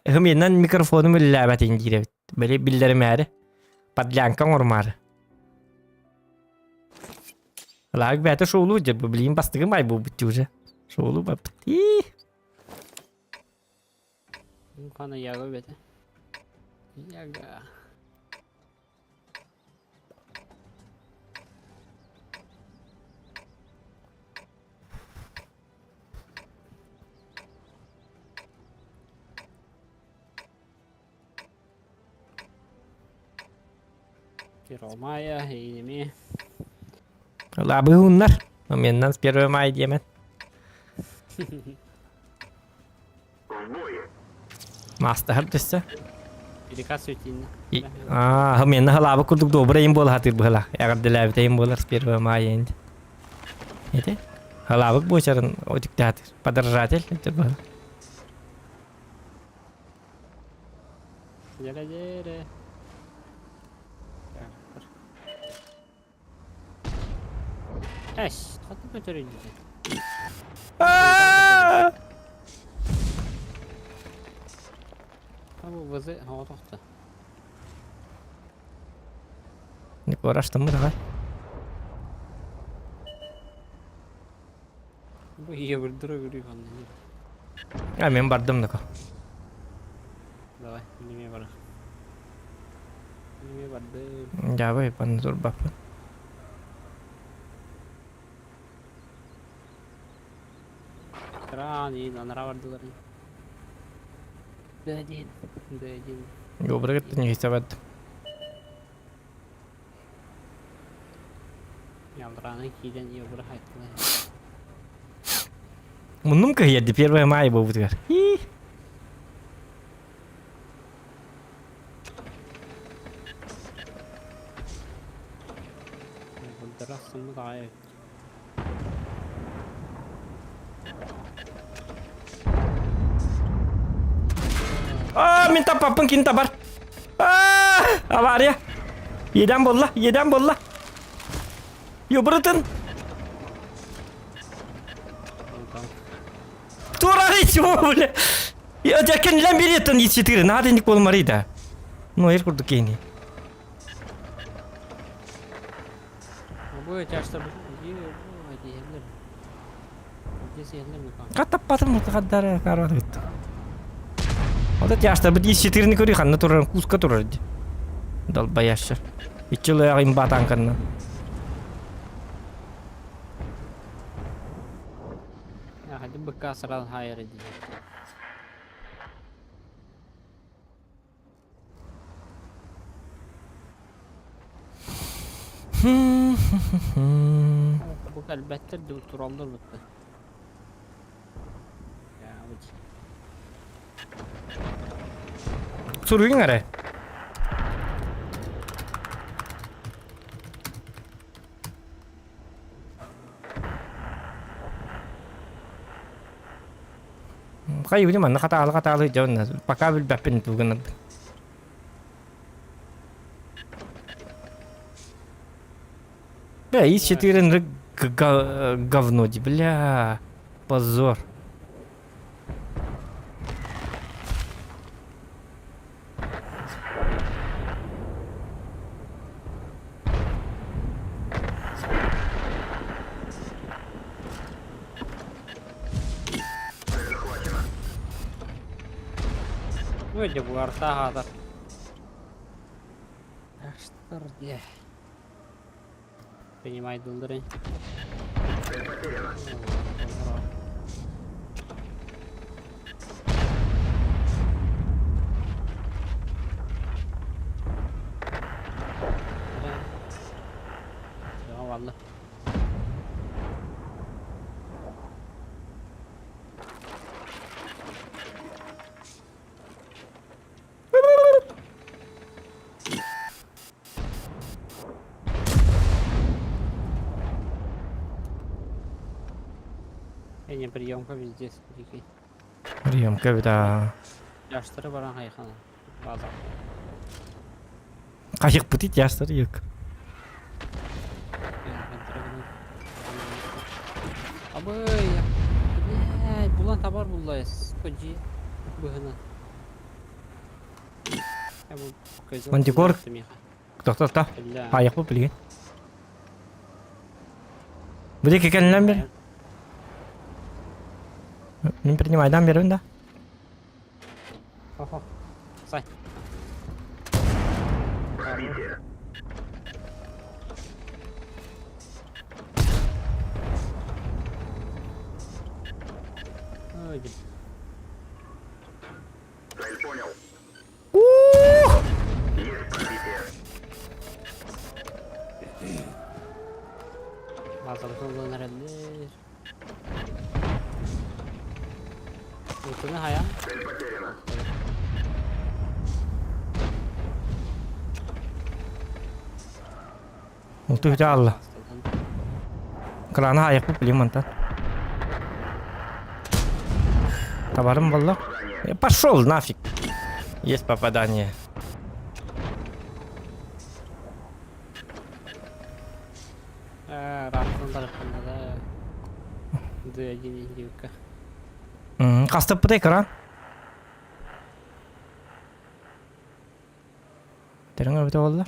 хымиэннэн микрофонум үлэлээбэтин диир эбит. Били биллэримээри. Подлянка оҥорумаары. Лаак бэйэтэ шоулуу дьэ бу билигин бастыгым ай буолбут дии уже. Шоулуу барбыт. Ии. Хана яга бете. Яга. Первомая иними. Лабыһуннар. Меннан с 1 мая диэмэн. Маастаһар төссө. Переказ светильник. Аа, менна халаабы курдук добрый им буола хатыр быһыла. Эҕэрдэлээбитэ им буолар с 1 мая инди. Ити? Халаабык буочарын отиктаатыр. Подражатель это быһыла. Дьэрэ-дьэрэ. Эс, хаты көтөрүндэ. Бу вызы оҕотохто. Никораштыммы давай. Бу ийэ бырдыра көрүү ханна. А мен бардым нако. Давай, неме бар. Неме бардым. Дьаабай, панна турбаппын. Кран и анара бардылар. Д1, Д1. Добрый кытта не бардым. Ялдыраны киирэн ебура хайттылар. Муннум кыһыйарды 1 мая буолбутугар. Булдара сыммыт аҕай эбит. Аа, мин таппаппын кин табар. Аа, авария. Еден болла, еден болла. Юбрытын. Турары чего, бля? Я кенлен билеттен 4, надо не болмари да. Ну, ер курдук кейни. Бу тяжта Катаппатым каддара карат гытты. Вот тяжта бит 4 көрүй ханна турар, куска турар. Долбоящер. Иччилы им батан канна. Hadi быка сразу хайр иди. Бу элбэттер дуу тураллар бутта. Суруйуҥ эрэ. Хайыбыны манна хатаалы-хатаалы дьон пока билбэппин тугунарбын. Бля, ИС-4 говно, бля, позор. Вроде бы арта Что Принимай дулдыры. Цель потеряна. Валла. Эне приемка везде дикий. Приемка да. Яштыры баран хайхана. База. Хайык бутит яштыры yok. Абый, блядь, булан табар булла, сука, быһына. Мантикор. Тохто-тохто. Аайахпыт билигин. Бу диэки кэллэн бер. Мин принимайдан берем да. Хо-хо. Сай. Пробитие. Ой, блин. Цель понял. Ух! Есть пробитие. Базардан эрэллэр. Утуну хайа. Цель потеряна. Уту бүтэ алла. Крана айахпыт билим мантан. Товарым болла. Пошел нафиг. Есть попадание. Хастаппыт экран. Тэрэҥ эбитэ буоллар.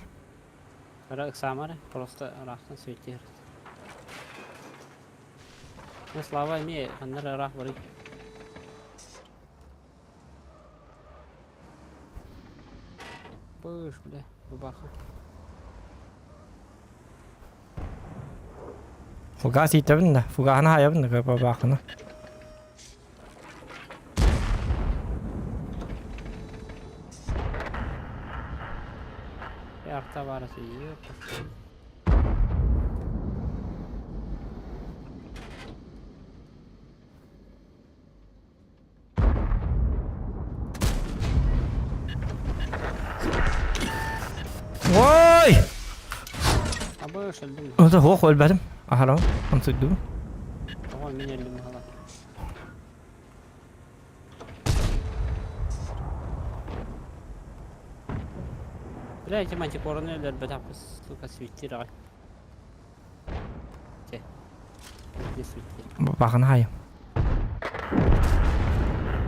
Кыра ыксаама эрэ, просто ыраахтан светиһэр. Ну, Слава эмиэ ханна эрэ ыраах барый. Пыш, бля, бабаха. Фугас иитэбин да, фугаһын аһайабын да бабаахына. Арта баара сийиэ. Ой! Абы өлдүм. Ото хуох өлбөтүм. Аһарам, хамсыйдым. Тоҕо мин өлдүм хала. Бля, эти мантикораны өлөрбөтөхпүт, сука, светир аҕай. Чэ. Везде светир. Баҕана хайым.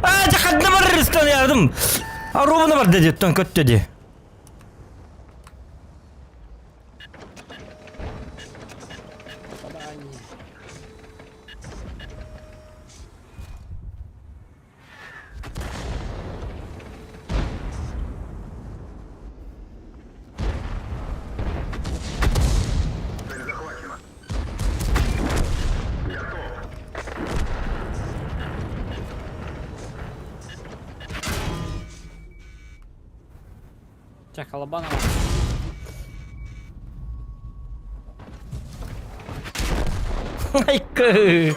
Аа, дьахадна бар yardım. Аруубуна бар dedi, оттон көттө ди. Попадание. Цель захвачена. Готов. Чэ, Колобанова. Айкы.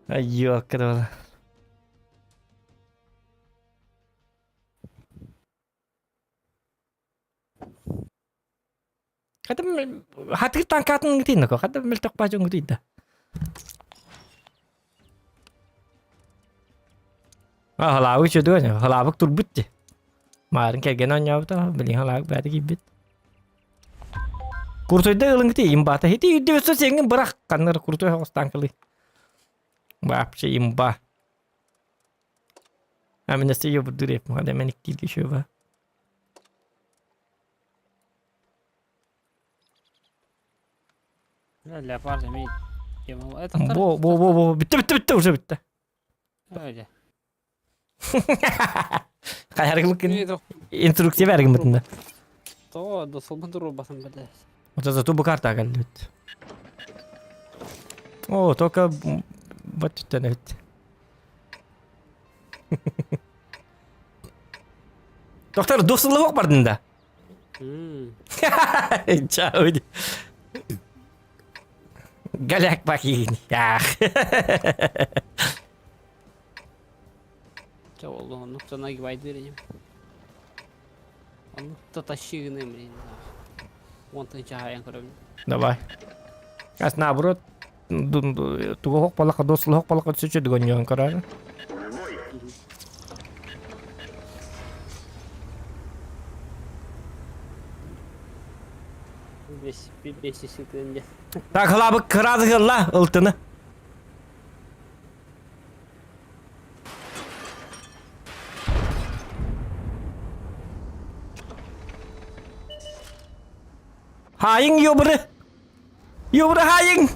Айыакка Хата хатыр танкатын гытыйнако, хата мөлтөх баажон гытыйда. Халаабык чөдүөн, халаабык турбут ти. Маарын кэргэн оонньообута, билин халаабык бэйэтэ киирбит. Куртуйда ылыҥ ти имбата. Хити үрдүбүт сеҥин бырах каннар куртуй хоҕустаан кылый. Вообще имба. А мен өссө ёбурдур еп, мада мен иктииргэ шөба. Леопард эмиэ Бо, бо, бо, бо, бүттэ, бүттэ, бүттэ, уже бүттэ. Öyle. Хайаргылык инструкция бәргин бытында. То, досылбын турбасын бile. Вот зато бу карта кэлбит. О, только вот эбит. Доктор, досылы бардын да. Чао. Голяк бакин. Ах. Чэ ол оннук дьоно гибайдыыр иним. Оннук да тащи гыныам блин. Уонтан чаһайан көрөбүн. Давай. Ас наоборот, тугу балака дослух балака түсүчү дүгөнньөн көрөр. Бес бес сытын Так, хлабык кыразыгылла ылтыны. Хайың ёбры! Ёбры хайың!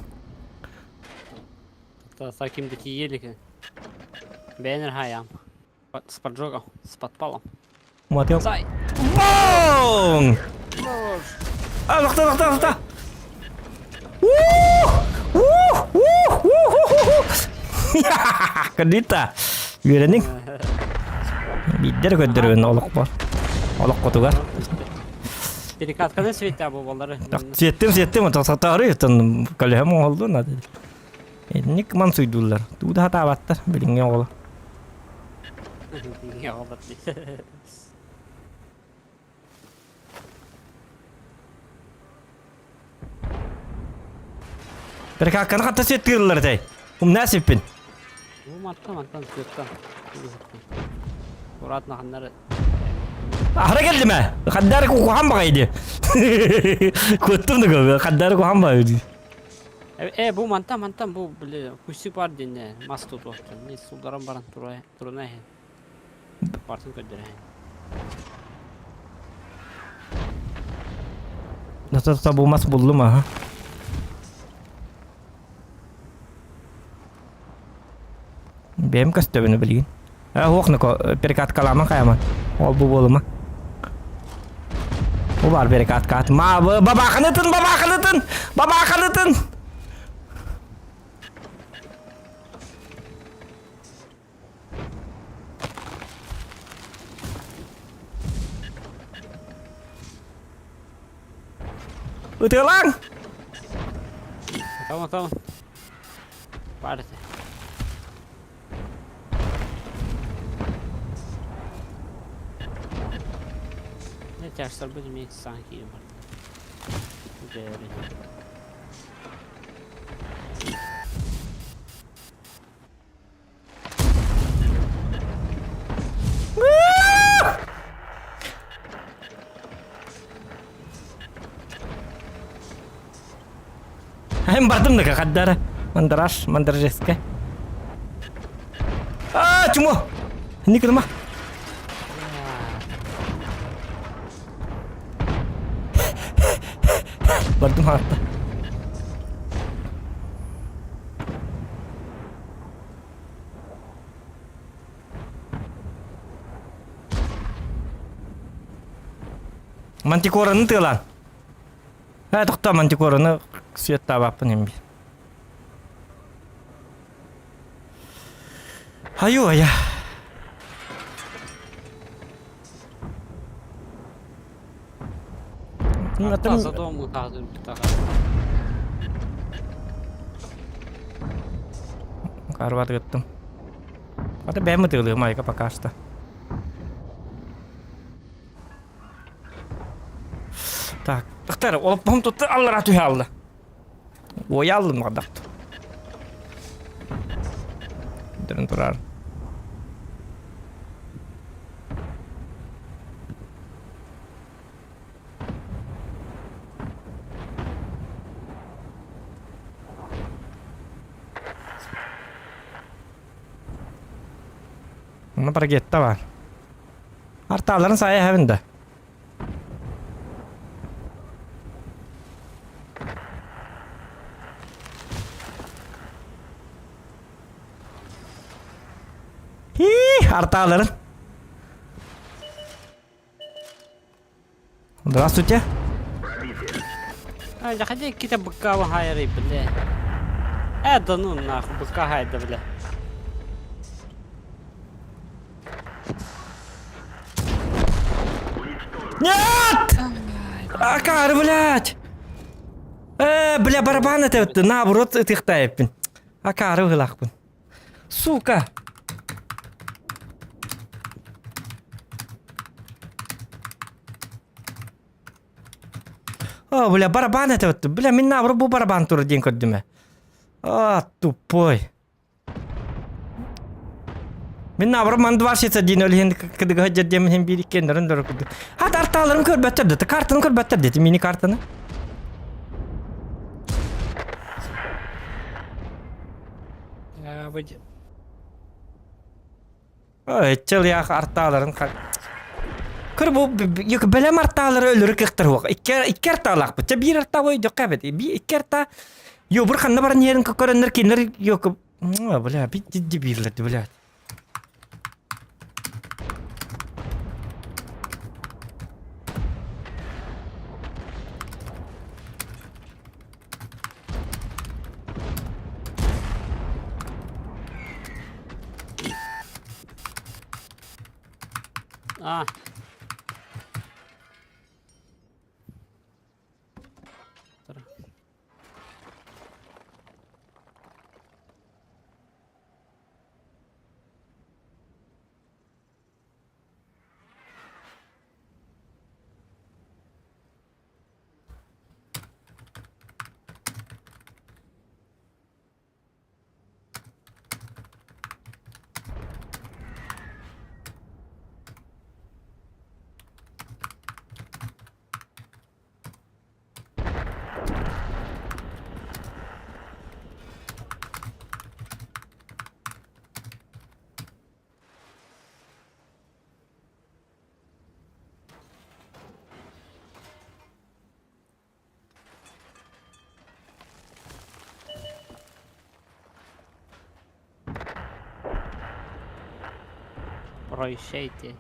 Таким таки елик. Бэнер хаям. С поджогом, с подпалом. Мател. Зай! Бум! А, тоқта, тоқта, тоқта! Кадита. Үөрэниҥ. Биирдэр көрдөрөбүн олох бар. Олох хотугар. Перекатканы света буолалары. Сиэттим, сиэттим, тосатаары, тон көлөһөм оҥоһуллун надо. Ник ман суйдууллар. Тууда хатаабаттар билиҥҥи оҕолор. Билиҥҥи оҕолор Перекатканы хатта сиэттирлэр этэй. Умнаа сиппин. Бу мантан мантан сыттан. Аккуратно ханнары. Ахара келдим ээ. Хаддары кухан баҕайды. Куттум да хаддары кухан баҕайды. Э, бу мантан мантан бу били кустик бар диэннэ мас тутуохтун. Не сулдаран баран туруна иһин. Бартын көрдөрөһүн. Nasıl bu mas buldum aha. Бэйэм көстөбүнү билигин. Э, хуох ныко перекаткалаама хайама. Ол бу буолума. Бу бар перекаткаат. Ма бабаханытын, бабаханытын, бабаханытын. Ытыалаҥ! Tamam tamam. Баар этэ. Не тяжтарбыт эмиэ саҥа киирэн барда. Дьээрин. Эн бардым да хаддара. Мандараш, мандаражеска. А, чмо! Не кырма. Бардым хаатта. Мантикораны тыалаан. Ээ, тохтоо мантикораны светтаабаппын эм бир. Айуу айа. Таза дому таһыр. Арбатыгыттым. Ата бэйэм ытыалыым айка пока что. Так, тахтар, олоппоһум тутта аллара түһэ алла. Уойа аллым мадахт. Дөрөн турар. Онно парагетта бар. Артааларын сайа эһэбин да. Хii, артааларын. Здравствуйте. А, заходи какие-то быка хайры, бля. Да ну нахуй, быка хайда, бля. Нет! Акар, блядь! Бля, барабан это наоборот ытыктайыппын. Акары ылахпын. Сука! О, бля, барабан это вот, бля, мин наоборот бу барабан тур диэн көрдүм ээ. А, тупой. Мин наоборот ман 21 өлүһүн кыдыга дьэрдиэм иһин биир иккиэннэрин дөрө курдук. Хат артааларын көрбөттөр дете, картаны көрбөттөр дете, мини картаны. Быть. Ыччыл яах артааларын Көр бу бэлэм артаалары өлөрү кыахтар уох. Икки артаалаахпыт. Чэ биир артаа ойдоххо эбит. Икки артаа Йо бur ханна баран иһэрин көрөннөр кинилэр йо бля бит дебиллер блядь. А. Прощайте.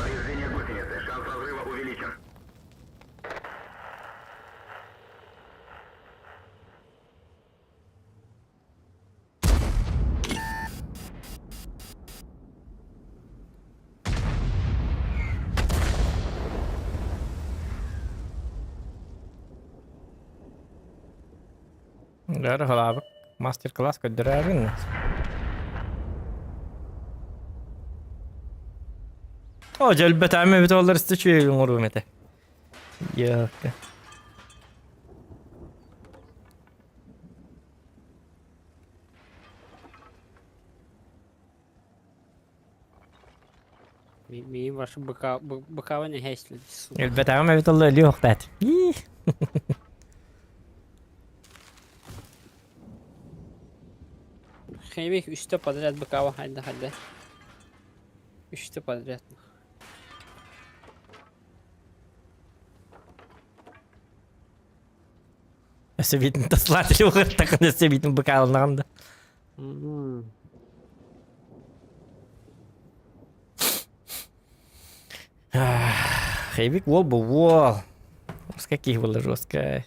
Повреждение гусеницы. Шанс разрыва увеличен. Дороголаабыт. Мастер-класс көрдөрөөрүн. О, дьөлбөтөөмө эбит олар үчүгэй оҥоруом этэ. Йока. Миин ваши быка быкабын эһээслин сука. Өлбөтөөм эбит олла өлүү охтаат. Хемик үстэ подряд быкаба хайда хайда. Үстэ подряд. Өссө биитин таслаатили уҕыртахын өссө биитин быкаалынаҕын да. Хэйбик уол бу уол. Жесткая киһи буолла жесткая.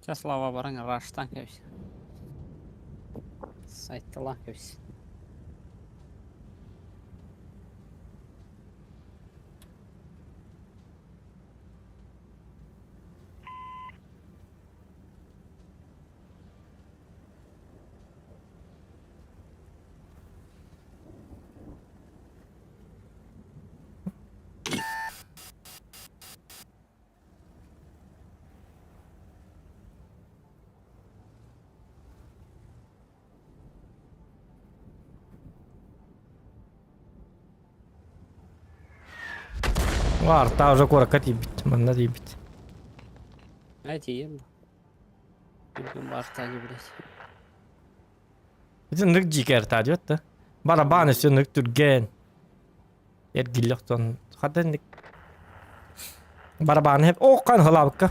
Чэ, Слава баран ыраастаан кэбис. Сайталаан кэбис. Артаа уже куоракка тиийбит, манна тиийбит. Ээ тиийэн бу. Бүгүн баартааны блядь. Ити ынырык дьиикэ артаа диэт да. Барабаан өссө ынырык түргэн. Эргиллэ охтон хата инник барабааны хэп ооккан халаабыкка.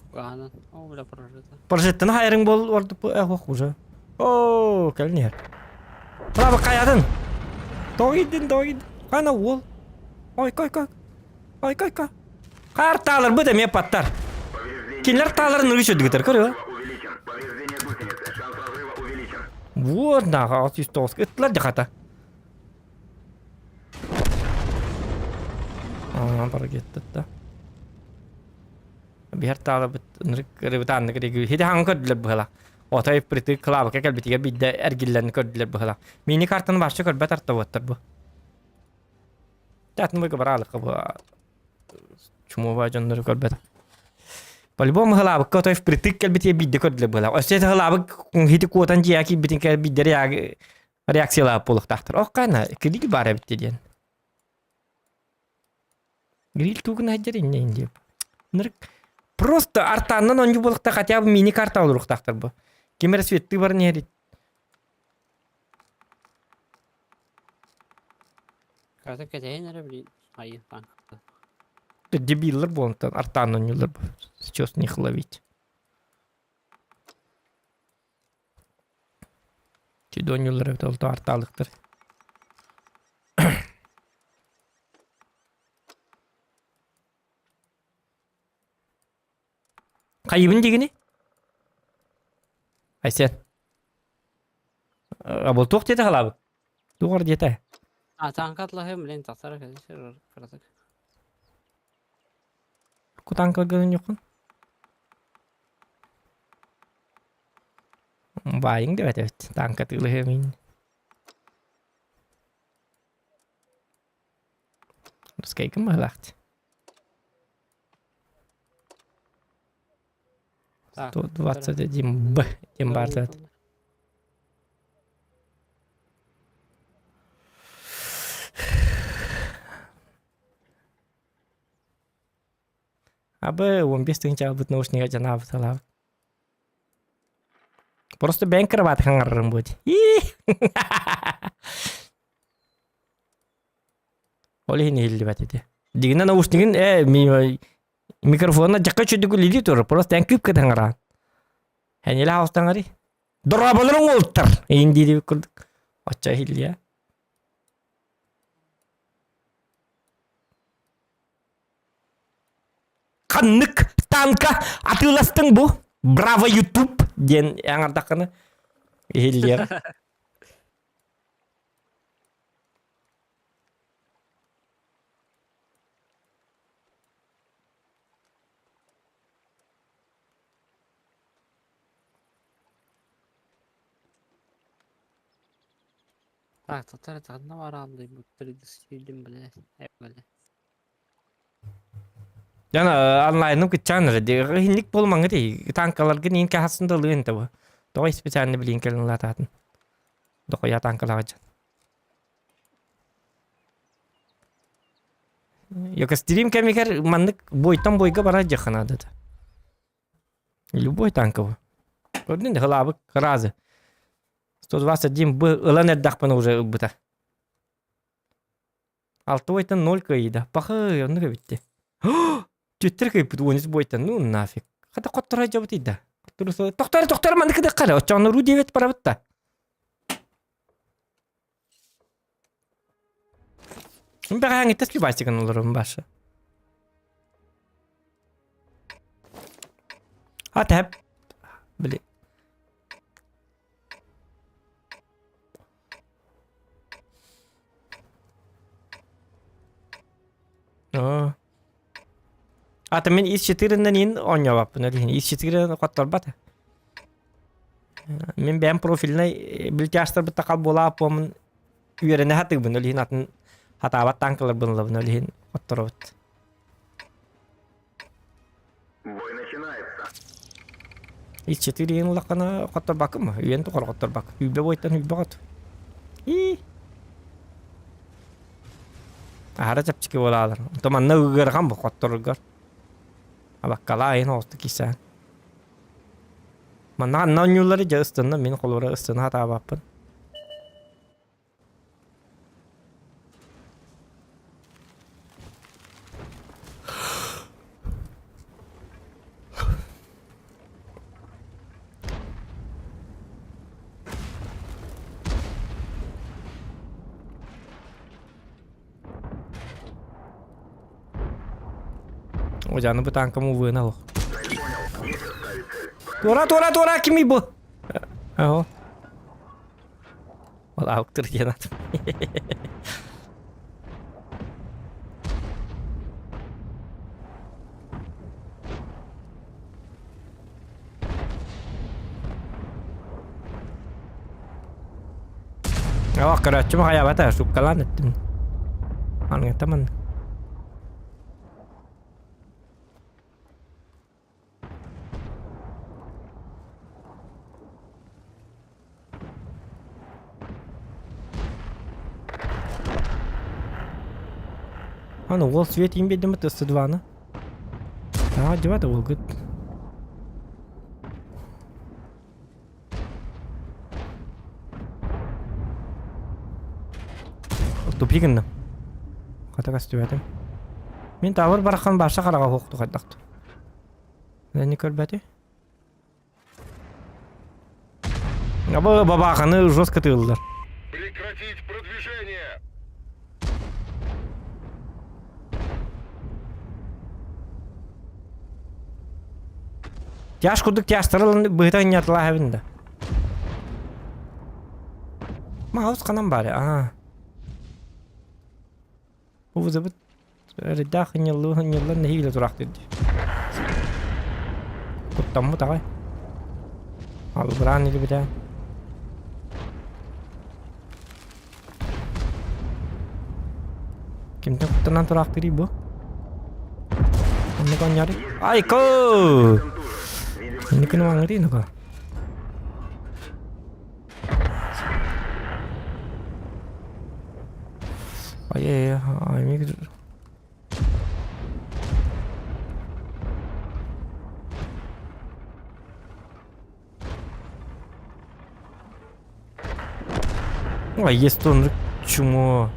Фуганан. О, бля, прожито. Прожиттан хайырың бол ордук эх уже. Оо, кэлин иһэр. Халаабык хайатын. Тоҕо киирдин, тоҕо киирдин. Хана уол. Ой, кой, кой. Ой, кой, кой. Хаар тааларбыт эмиэ паттар. Кинилэр тааларын ырыч өдүгүтэр, көрүө. Вот нахуй, 609. Ыттылар дьахата. Аа, бара кетті. Биһэр таалабыт ынырык аннык регү. Хити хаҥ көрдүлэр быһала. Отой притык кылаабыка кэлбитигэр бидде эргиллэн көрдүлэр быһала. Мини картаны вообще көрбөт артабыттар бу. Атын быга бараалыкка бу чумуба дьоннору көрбөтөх. По-любому хылаабыкка отой впритык кэлбитигэр биирдэ көрдүлэр быһалаах. Өссө ити хылаабык хити куотан дьиэҕэ киирбитин кэлэр биирдэ реакциялаах буолуохтаахтар. Ох хайна, гриль баар эбит диэн. Гриль тугун сылдьар инньэ инньэ. Просто артааннан онньу буолуохтаах хотя бы мини-карта олоруохтаахтар бу. Ким эрэ светтыы баран иһэр Ката кэтэһин эрэ блин айыы танката. Дебиллэр буолантан артаан оонньууллар сейчас них ловить. Чиди оонньууллар эбит ол артаалыктар. Хайыбын дигини? Айсен. Абыл туох диэтэ халаабыт? Туох диэтэ? А танкатлаһым блин тахсара кэлсэр кыратык. Кутанкалгын юкун? Баайың деп этэбит. Танка тыылыһы мин. Русскайгын быһылаахт. Так, 121 Б диэн баар да. Абы 15 тыһыынча ылбыт наушнига дьанаабыт ылаабыт. Просто бэйэҥ кровать хаҥарарым будет. Ол иһин иһиллибэт ити. Дигинэ наушнигин э микрофонна дьакка чүдүк үлэлии турар. Просто эн күп кытаҥараан. Хэнилэ хаустаҥари. Дорооболорун уолтар. Иин диири курдук. Оччо иһиллиэ. Ханнык танка атыыластыҥ бу? Браво Ютуб диэн аҥардаххына иһиллиэҕэ. Так, татар ханна барааллый бу блядь. Э, Яна онлайным кытчаан эрэ иһинник буолмаҥҥа дии танкаларгын иин каһасын да ылыан этэ бу. Тоҕо специально билиин кэлин ылаатаатын. Дохуя танкалаах дьон. Йока стрим кэмигэр маннык бойтан бойга барар дьахха наада да. Любой танковый. Көрдүн да хылаабык разы. 121 б ылан эрдэхпинэ уже ылбыта. Алтыбайтан ноль кыайда. Пахы, оннук эбитти. Түттер кыйпыт уонус бойтан, ну нафиг. Хата хотторо дьабыт да. Тохтор, тохтор, маннык кыдык хара. Оччоҕуна ру диэбит барабыт да. Бэҕэһээҥҥиттэн сливастикан олорорум баша. А тэп. Били. Аа. Ата мин ис 4-нэн ин оонньообаппын ол иһин ис 4 хотторбат. Мин бэйэм профильнай билтяштарбыт тахал буолааппомун үөрэнэ сатыыбын ол иһин атын хатаабат танкаларбын ылабын ол иһин хотторобут. Бой начинается. Ис 4 иһин улахана хотторбаккын үйэн тухары хотторбак. Үйбэ бойтан үйбэ хот. И Аһара чэпчэки буолаалар. Онто манна ыархан бу хотторугар. Абаккалаа иһин оҕустук киисээн. Манна ханна оонньууллары дьэ ыстынна мин холобура ыстына сатаабаппын. Ожаны бу танкам увына ох. Туора, туора, туора, кими бу? Аho. Ол ауктыр диэн атым. Ох, көрөөччүм хайаабата, шубкалаан эттим. Аныгата маннык. Аны уол свет иин биэрдим ТС-2-ны. Аа, дьыбата уолгут. Тупик гынным. Хата көстүбэтим. Мин тавыр барахан барша хараҕа хуохту хайдахту. Не көрбөтү. Аба бабаханы жестко тыыллар. Прекратить продвижение! Тяж курдук тяжтарылын быһыта нятылаһабын да. Маус ханан баары? Аа. Бу вызыбыт Эрдээх ынньыллыы-ынньыллан нэһиилэ тураахтыыр дии. Куттаммыт аҕай. Албыраан илибитэ. Кимтэн куттанан тураахтыырый бу? Оннук оонньоору. Айко! Инникини маҥырыы нука. Ай-яй-яй, Ой, есть он чмо.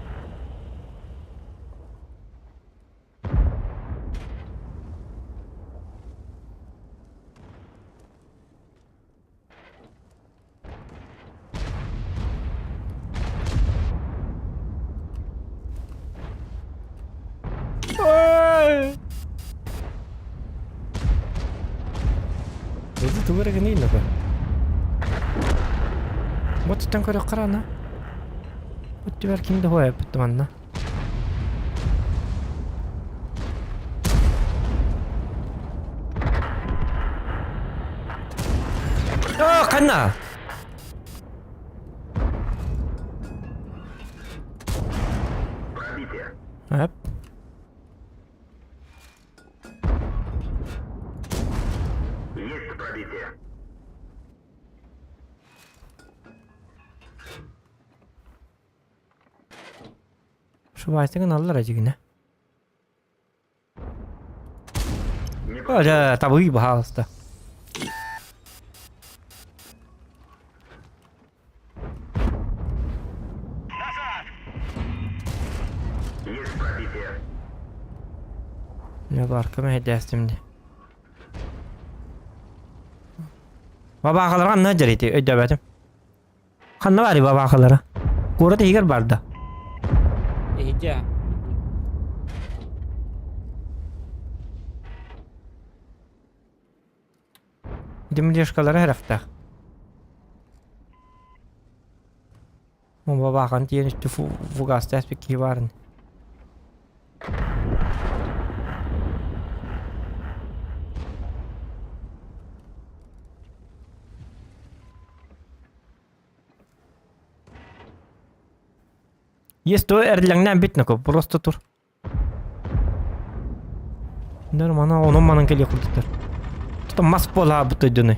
Ити тугу эрэ гыныйын да Ботуттан көрөххө ана. Өттүбэр ким да хуайаппыт манна. Аа, ханна? Пробитие. Эп. Есть пробитие. Шубайсыгын аллар дьигинэ. Дьэ, табыы баһаалыста. Барка мэһэйдээстим дии. Бабаахалара ханна сылдьар ити өйдөөбөтүм. Ханна баарый бабаахалара? Куорат иһигэр баар да? Иһирдьэ. Димлешкалара сэрэхтээх. Бабаахан тиийэн үстү фугастаах киһи баарын. Есть то эрлэҥнээн бит нако просто тур. Нормально, онон манан кэлиэх курдуктар. Тут мас буолаабыт дойдуну.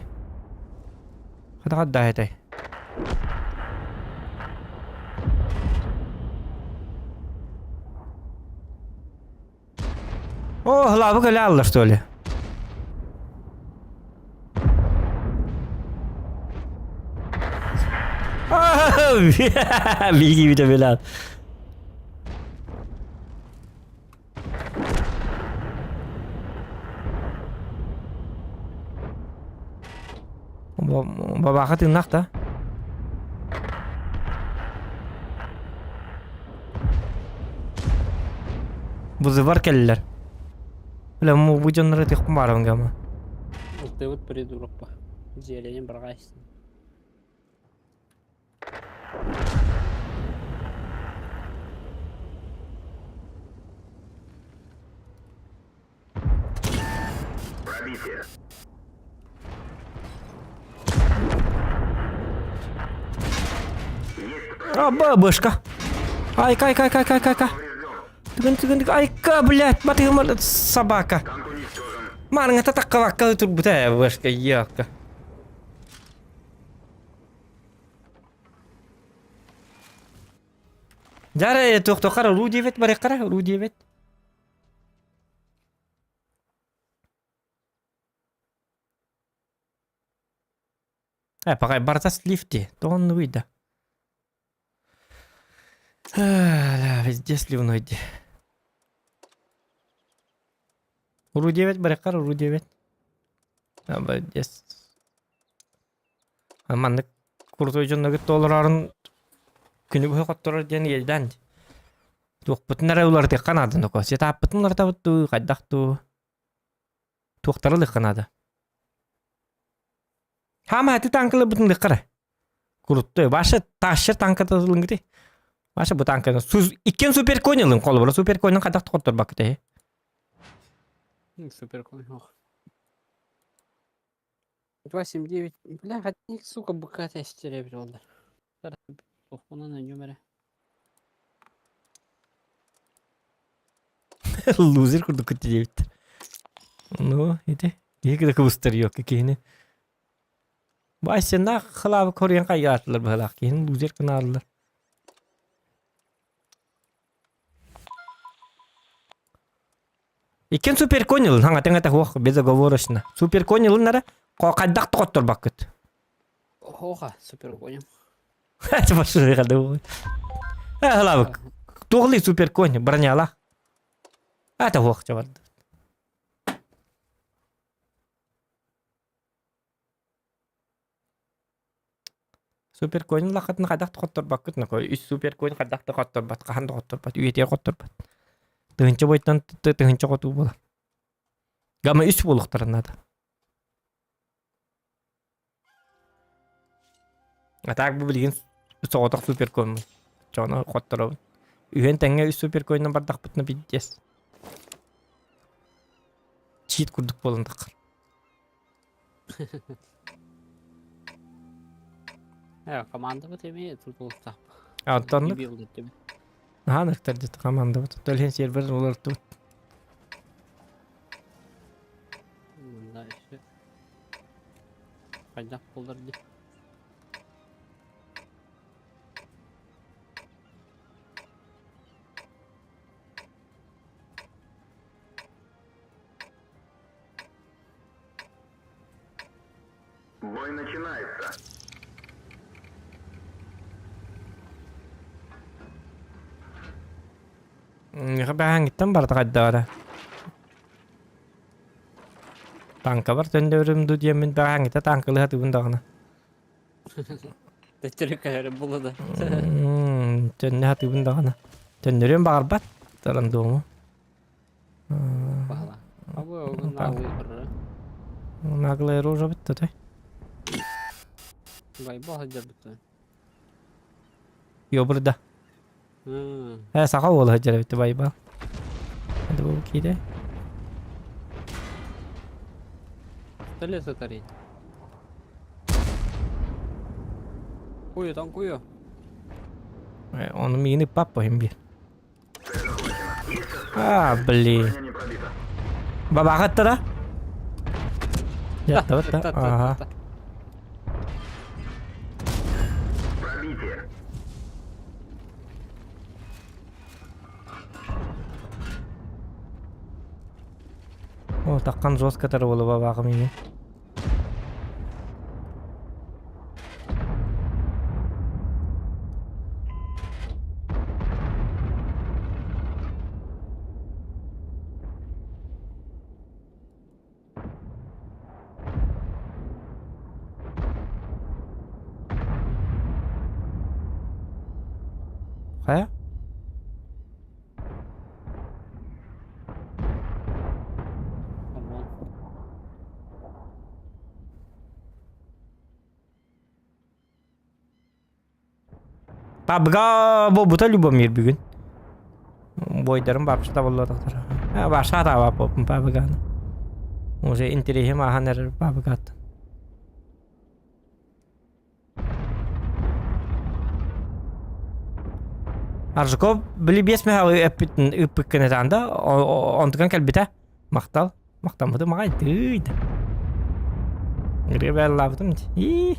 Хата да этэй. О, лавы кэлэ что ли? Биги бите билат. Бабаха тыыннах да. Бузывар кэллэр. Бля, бу дьоннору тихпин баарабын гама. Ылтыбыт придурок па. Дьиэлэнин барҕайсын. Пробитие. А, бабушка. Ай, кай, кай, кай, кай, кай, кай. Тыгын, тыгын, тыгын. Айка, блядь, батыгым собака. Марыңа такка турбута, бабушка, ёлка. Дьэ туохтуоххара уруу диэбит барыаххара уруу диэбит. Э, паҕай барыта слив дии, тоҕо оннугуй да? Везде сливной дии. Уруу диэбит барыаххара уруу диэбит. Обалдеть. Маннык крутой дьонноргут толорорун күнү быһа хотторор диэн иэдээн. Туохпутун эрэ уларытыахха наада ноко. Сетаппытын уларытабыт дуу, хайдах дуу. Туохтары ылыахха наада. Хаама ати танкаларбытын ылыахха эрэ. Куруттой. Ваша тащер танката ылыҥгыты. Ваша бу танканы иккиэн суперконь ылын холобура суперконь хайдах хотторбаккыт Суперконь ох. 2,79. Бля, одних, сука, быка тестеребит олдар. Тохпунан өнүм эрэ. Лузер курдук диэбиттэр. Ну, ити. Киһи да кыбыстар yok киһини. Баайсеннаах халаабы коруйан хайаатылар быһалаах киһини лузер гынааллар. Иккиэн суперконь ылын, хаҥатыҥ этэ суох, безоговорочно. Суперконь ылын эрэ, хайдах да хотторбаккыт. Оха, суперконь. Э, Туохлый суперконь, броняла. Это суох чабарды. Суперконь лахатын хайдах да хотторбаккыт, үс суперконь хайдах да хотторбат, хаһан да хотторбат, үйэтигэр хотторбат. Тыһыынча бойтон тыһыынча хотуу буолар. Гамма үс буолуохтарын наада. А так бу билигин соҕотох суперконмун. Чоно хотторобун. Үһүөн тэҥҥэ үс суперконынан бардахпытына пиздец. Чит курдук буолан таххар. Э, командабыт эмиэ тутулуктаах. Антоннук? Наһаа ынырыктар дии командабыт. Төлөһүн сервер уларыттыбыт. Мында еще хайдах буолар дии. Бой начинается. Миэхэ бэҕэһээҥҥиттэн барыта хайдаҕа эрэ. Танкабар төннөрүм дуу диэммин бэҕэһээҥҥитэ танкалыы сатыыбын даҕаны. Төттөрү кэлэрим буолла да. Төннө сатыыбын даҕаны. Төннөрүөн баҕарбат рандому. Баһыла. Абы огун наглый көрөрө. Наглая рожа бүтті той. Байбал сылдьар бүтті. Йобурда. Э, саха уола сылдьар эбит Байбал. Это был киде. Пистолет сатарить. Кую, там кую. Ону миигин ыппаппа иһин биир. А, блин. Бабаҕа да? Ятта Ага. О, таккан жестко тарвала бабаҕым иһин. Хайа? Табга буолбута Любомир бүгүн. Бойдарым вообще табыллыбатахтара. Баша таабаппын пабыганы. Уже интэриэһим ааһан эрэр пабыгаттан. Аржаков били биэс мэһэҕи эппитин ыыппыккын этаан да онтукан кэлбитэ. Махтал. Махтаммытым аҕай тыый да. Ырыа бээллаабытым ии.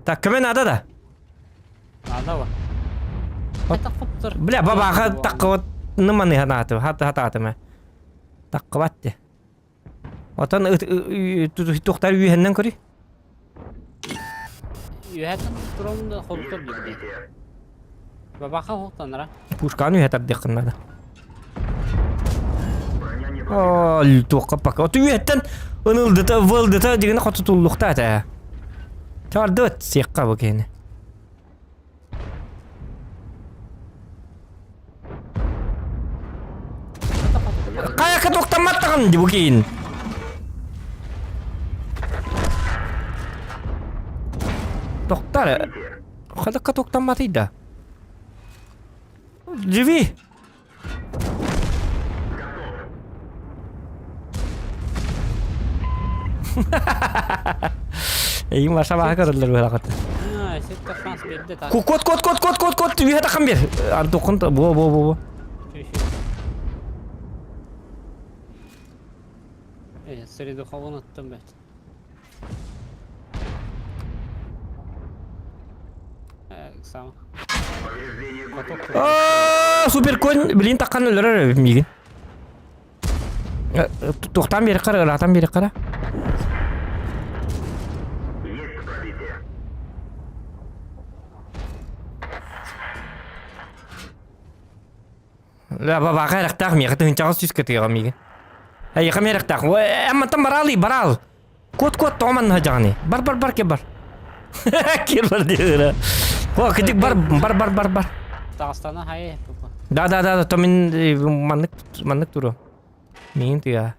Так, көмө наада да? Наада ба. Это хоптор. Бля, бабаха таккыбат ныманы ханааты, хат хатаатым. Таккыбат де. Отон туохтар үөһэннэн көрүй. Үөһэттэн туран да хоптор диир. Бабаха хоқтанара. Пушканы үөһэ тардыаххын наада. Оо, туохха пока. Оту үөһэттэн ынылдыта, вылдыта дигини хотутуллухта этэ. Тардыт сиэххэ бу киһини. Хайака тоқтамматтаҕын дии бу киин. Тоқтар. Хадакка тоқтамматый да. Живи! Эйим ваша баха көрөллөр быһалакат. Сетте шанс берди та. Кот кот кот кот кот кот үйе таққан бер. Ардуқын бо бо бо бо. Э, среду хавон аттым бет. Сам. Супер конь, блин, таққан өлөрөр миигин. Туохтаан биэри қара, ыраатан биэри қара. Бабаға эрехтаах миэхэ тыһыынчаҕа сүүскэ тыаҕа миигин. Эйиэхэ миэрэхтээх. Амматтан бараалый, бараал. Куот куот тоҕо манна сылдьаҕыный? Бар бар бар кир бар. Кир бар диир. О, кидик бар бар бар бар бар. Дагыстана хай. Да да да, то мин маннык маннык туру. Миин тыа.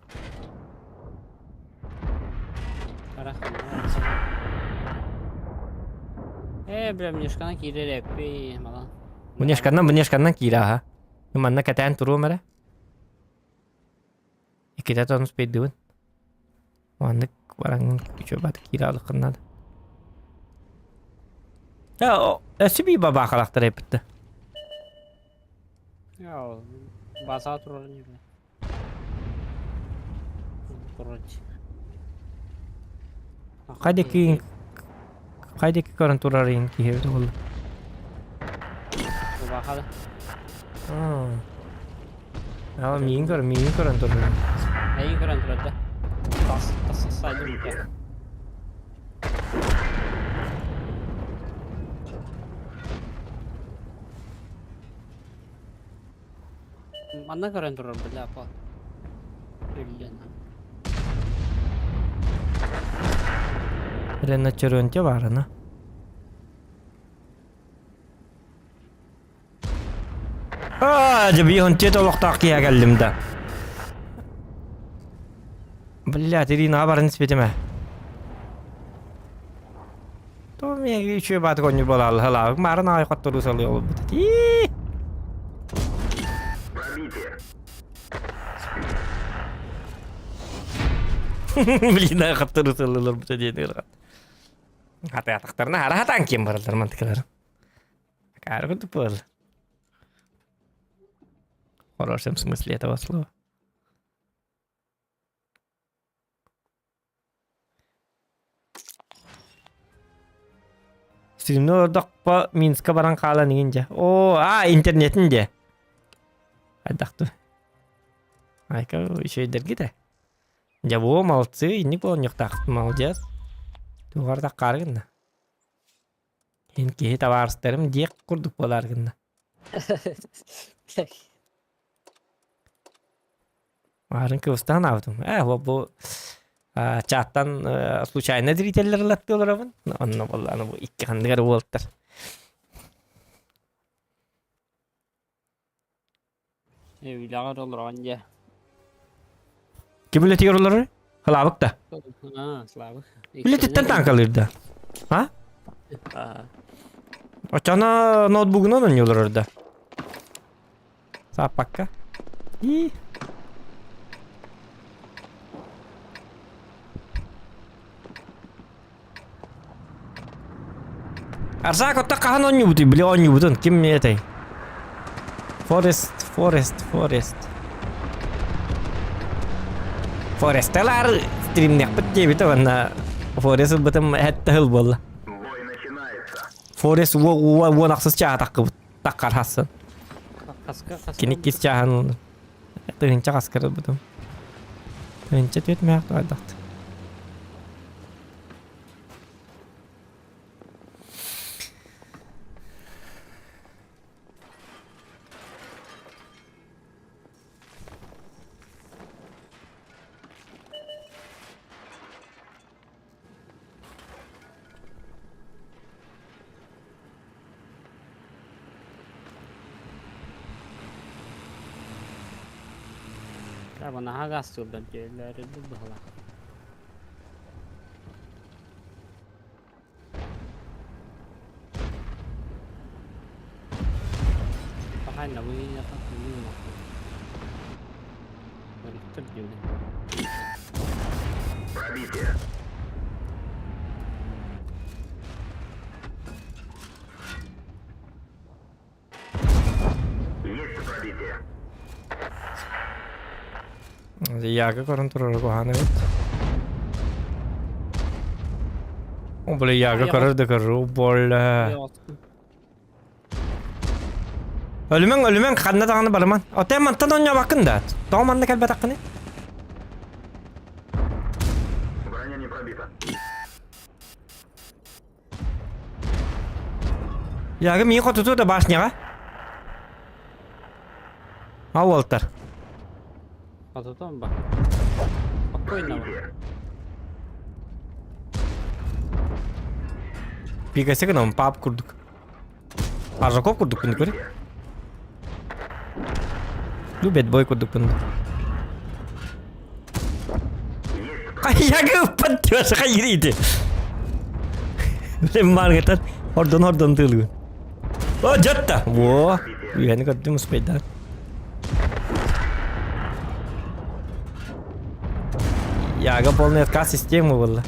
Э, бля, мнешкана киирэр эппи, малан. Мнешканнан мнешканнан киирэ аха. Манна кэтээн туруом эрэ. Иккитэ тонус пейдыбын. Маннык бараҥҥын үчүгэй бааты киирэ алыххын наада. Өссө биир бабаахалаахтар эппиттэ. База турар ньиби. Короче. Хайдеки хайдеки көрөн турар иин киһи эбит буолла. Бабаахала. Аа, миигин көрөн, миигин көрөн турар. Эйигин көрөн турар да. Тас тас сайдым. Манна көрөн турар бля по. Өллөн. Реночерунте баарына. Аа, дьэ биир олохтоох киһи кэллим да. Блядь, Ирина баран испитим ээ. То миэхэ үчүгэй баатык оонньуур буолаалла халаабык маарын аҕай хотторуу салыы олорбут этии. Пробитие. Блин, аҕай хотторуу салыы олорбут диэн ыарахат. Хатаатахтарына хара хатаан киэн бараллар мантыкалар. Акаары курдук буолла. В хорошем смысле этого слова. Стримни олордохпо Минска баран хаалан игин дьэ. Оо, аа, интернетин дьэ. Хайдах ту. Айка үчүгэйдэргит ээ. Дьэ, во, молодцы, инник буолан молодец. Тугар таккаары гынна. Ин киһи табаарыстарым диэх курдук буолаар гынна. Аарын кыбыстаан аабытым. Ээ, бу чаттан случайно зрителлэр ылаттыы олоробун. Онно буоллаҕына бу икки ханныгар уолтар. Үлэҕэр олороҕун дьэ. Ким үлэтигэр олорор? Халаабык да. Аа, Славык. Үлэтиттэн таҥкалыыр да. А? Аа. Оччоно ноутбугунан оонньуу олорор да. Сааппакка. И. Арсаак отто хаһан оонньуубутуй? Били оонньуубутун. Ким этэй? Форест, Форест, Форест. Форесталар стримнэхпит диэбитэ уонна Форест ылбытым эһэтте сыл буолла. Бой начинается. Форест уон ахсыс чааһа таххыбыт. Таххар хассын. Хаска, хаска. Кини иккис чааһын тыһынча хаскар ылбытым. Тыһынча түөрт мээх туайдахт. Таба наһаа гаастыыллар дьиэлэр быһалаах. Пробитие. Есть пробитие. Яга көрөн турар куһаҕан эбит. О, бля, Яга көрөр да көрөр, бля. Өлүмэҥ, өлүмэҥ, ханна даҕаны барыман. Оттон мантан оонньообоккун да? Тоҕо манна кэлбэтэххиний? Броня не пробита. Яга миин хотуту да башняҕа. А уолтар. Хотутун ба. Спокойно. Пикасе гынан пап курдук. Аржаков курдук күнү көрү. Любит бой курдук күнү. Хайягы ыппат хайырыйды. Блин, маргытан ордон ордон тылгын. О, жатта. Во, үйәні көрдім успейда. Яга полный отказ системы была.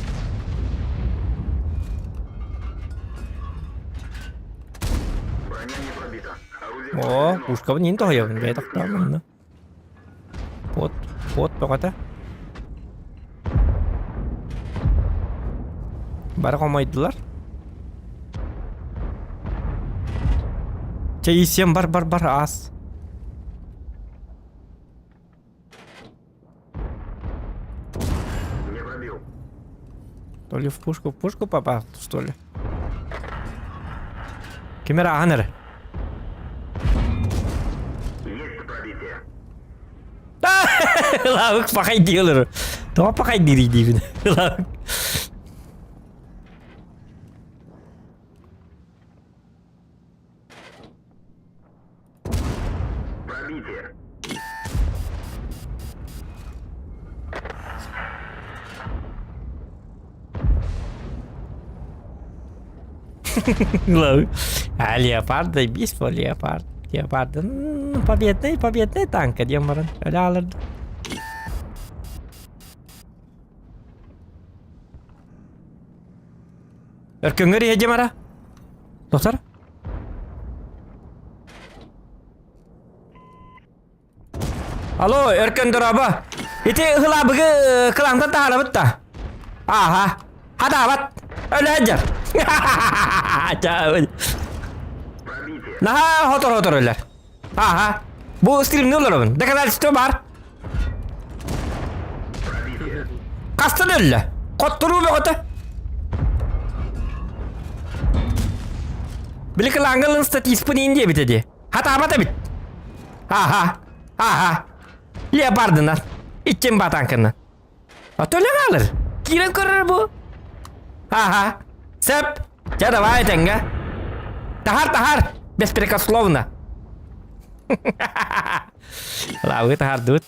Броня не пробита. Орудие О, повреждено. пушкабын иин тоһуйабын бэйэ тохтоомунна. Пот, пот бөҕөтө. Бары хомойдулар. Чэ, исиэм бар бар бар аас. Не пробил. То ли в пушку, в пушку попал, что ли? Ким эрэ ааһан эрэ. Есть пробитие. Лавык пахай диэлэр. Тоҕо пахай диирий диибин. Лавык. Пробитие. Лавык. А леопард, заебись по леопард. Леопард, победный, победный танка диэн баран өлө алырды. Өркөҥҥөр иһэ дьамара. Тохтор. Алло, Өркөн дорообо. Ити ыһылаабыгы кылаантан таһаарабыт да. Ааха. Хадаабат. Өлө сылдьар. Наһаа хотор-хотор өлөр. Ааха. Бу стримни олоробун. Доказательство бар. Хастан өллө? Хотторуу бөҕөтө. Били кылаангылын статиспын иин диэбитэ дии. Хатаабат эбит. Аха. Аха. Леопардынан. Иччим батаҥкынан. Ото өлө хаалар. Киирэн көрөр бу. Аха. Сөп. Чэ давай этэҥҥэ. Таһар таһар. Беспрекословно. Лавы таһардыбыт.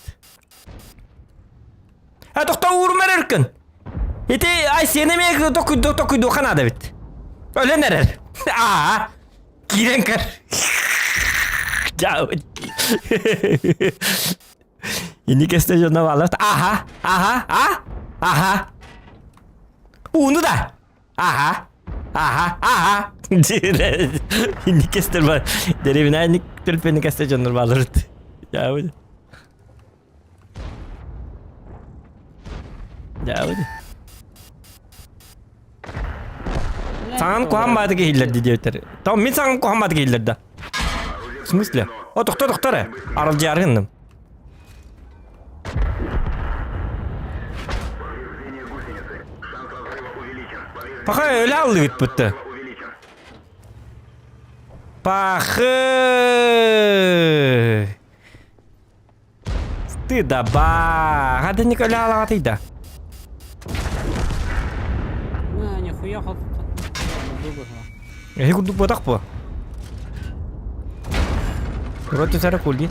А тохто уурумар өркөн. Ити ай сиэнэ эмиэ токуйду токуйдуохха наада эбит. Өлөн эрэр. Аа. Киирэн көр. Инник кесте дьоно баалар. Аха, аха, а, аха. Ууну да. Аха, аха, аха. Инник кестер бар. Деревина инник төлпени кесте дьоннор баалар. Дьаабы. Дьаабы. Саҥан куһаҕан баатык иһиллэр диэбиттэр. Тоҕо мин саҥам куһаҕан баатык иһиллэр да? В смысле? О, тохтоо, тохтоо эрэ. Аралдьыйаары гынным. Пока өлө аллыгыт бутта. Пахы! Стыдаба! Хадынник өлө алаҕатый да? На, нихуя хоп. Эһи курдук буотах буо. Вроде сара кулди.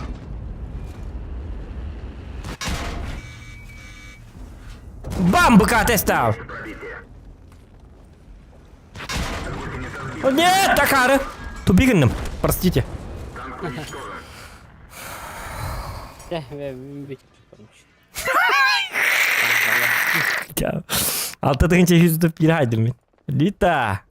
Бам, быка тестал! Нет, такары! Тупи гынным, простите. Алта тыһыынча 131 хайдым мин. Лита.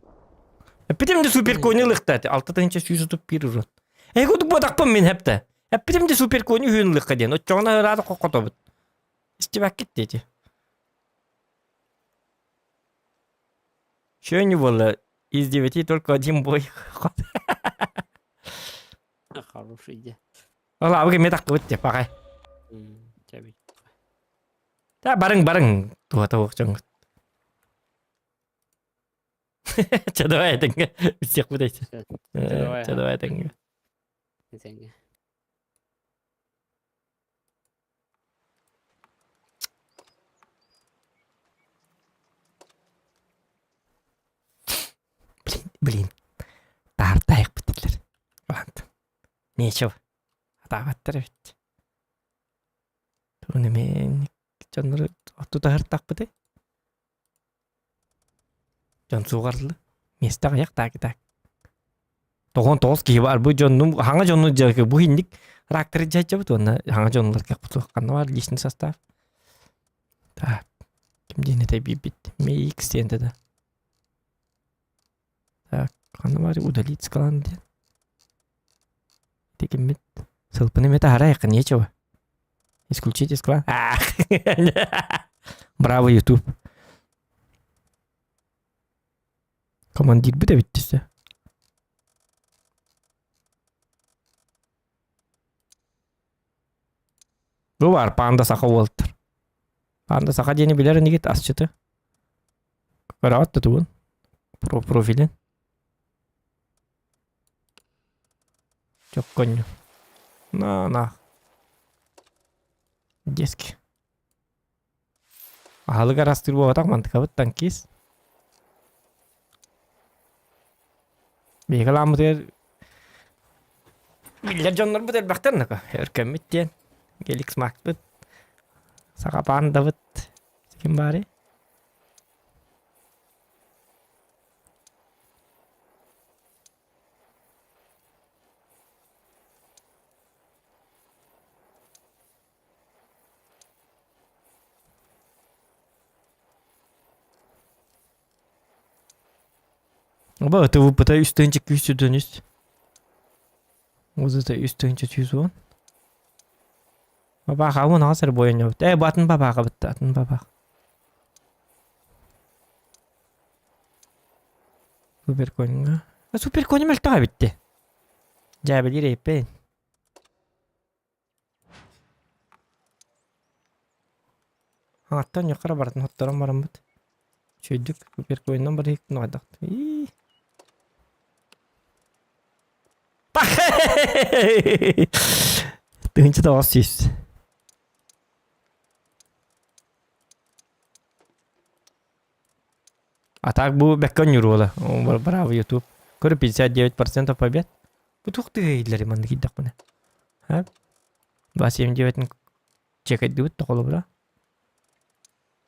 Эппитим де супер кони лыхта. 6131 урон. Э кудук бодақпын мин хепте. Эппитим де супер кони үйін лыхка диэн. Оччоҕуна ыраата хокотобут. Истибэккит дети. Чего не было? Из девяти только один бой. Хороший идея. Ол абыгы мен тахтыбыт деп пахай. Та барың барың туата оқ Чэ давай этэҥҥэ всех выдайте. Чэ давай этэҥҥэ. Этэҥҥэ. Блин, блин. Таартайықпыт Ладно. Нечего. Атаабаттар эбит. Тугун эмиэ дьоннору тутаһыртахпытый? Дьон суоҕар миэстэ аҕыйах таак так. Тоҕон тоҕус киһи бар бу дьоннум хаҥа дьонну дьэ бу инник тракторы дьайдьабыт уонна хаҥа дьоннулар кэхпут ханна бар личный состав. Так. Ким диэн этэй биирбит? Мейикс диэн да. Так, ханна бар удалить скалан диэн. Тикиммит. Сылпыны мета харайыққа нечего. Исключить из клана. Браво, YouTube. Командир бит эбиттесе. Бу бар, панда саха уолтар. Панда саха диэни билэр инигит асчыты. Көрөҕүт да тугун? Про профилин. Чокконньу. На, на. Диски. Аһылык арастыыр буолбатах мантыкабыт танкист. Биһиги лааммытыгар биллэр дьоннорбут элбэхтэр нака. Өркөммүт диэн. Геликс Макпыт. Саха паандабыт. Ким баарый? Оба ТВП-та үс тыһыынча күүс сүрдэн үс. Узата үс тыһыынча 110. Бабаах ауын аҕас эрэ буойан Э, бу атын бабааҕа бытта, атын бабаах. Суперконьҥа. Суперконь мөлтөх эбитти. Дьээбэлиир эйппин. Аҥаттан ньуккара барытын хотторон бараммыт. Үчүгэйдик суперкоинынан барыһыктын хайдах. Ии. 1900. А так бу бэккэ ньуруола. Браво YouTube. Көрө 59% побед. Бу туох тыһыйлары манна киирдэхпинэ. Ха? 279 чекайдыбыт да холобура.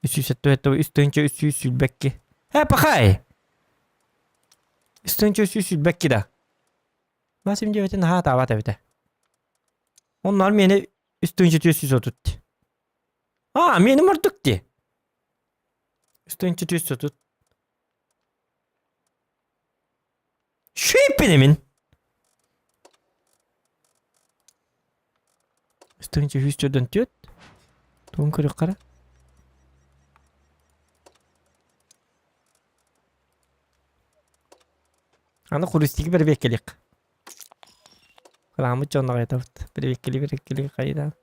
377 3322. Э, пахай! 3322 да. 279 наһаа таабат эбитэ. Оннор миэнэ 3430. А, миэним ордук дии. 3430. Шиппин 344. Тугун көрүөххэ эрэ. Аны хрустики бэрэбиэккэлиэх. Кырааммыт дьон аҕайатабыт. Бэрэбиэккэли бэрэбиэккэли хайдаан.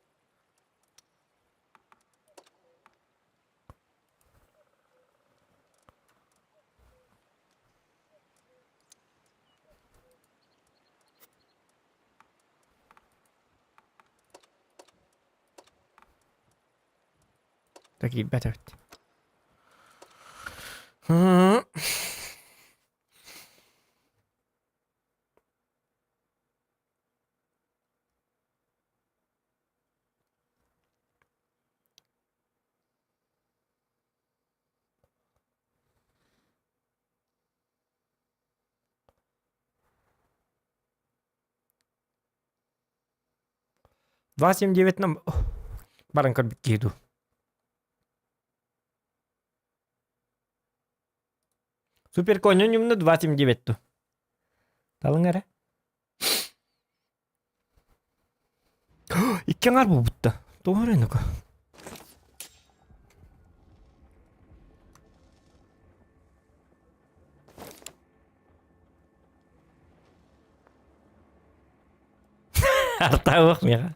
Да киирбэт эбит. 279 нам баран көрбүт киһи дуу. Супер конюнюмна 279 ту. Талың эрэ. Икки аҥаар буолбутта. Тоҕо эрэ ну-ка. Артаабых миэхэ.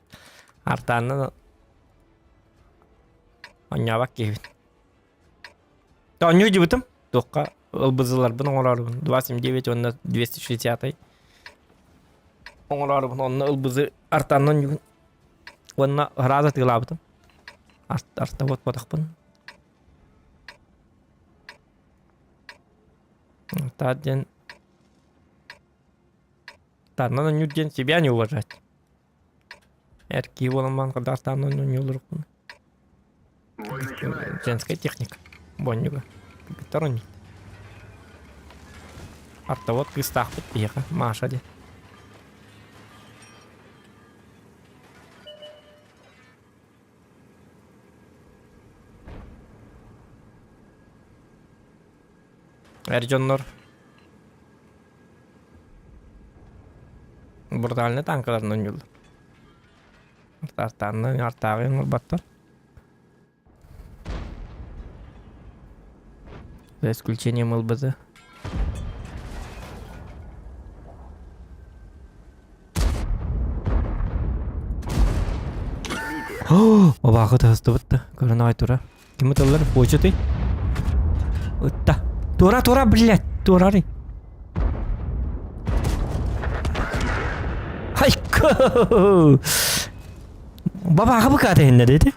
Артааннан оонньообот киһибин. Оонньуу дьыбытым. Туохха ылбызыларбын оҥороорубун. 279 уонна 260 оҥороорубун. Онно ылбызы артааннан оонньуубун. Уонна ыраас атыылаабытым. Арта буотпатахпын. Артаат диэн Таарынан оонньуур диэн себя не уважать. Эр киһи буолан баран хайдах таарынан оонньуулларбын. Женская техника. Бонньуга. Кыргыттар оонньуур. Артовод кыыстаахпыт биһиэхэ Маша диэн. Эр дьоннор брутальный танкаларынан оонньууллар. Артааннан артааҕы оҥорботтор. За исключением ЛБЗ. Обаахы таһыстыбыт да, көрөн аҕай тура. Ким ыталлар? Почеты? Ытта. Тура, тура, блядь, турары. Хайка! Бабаха быкаата иһиннэ дети.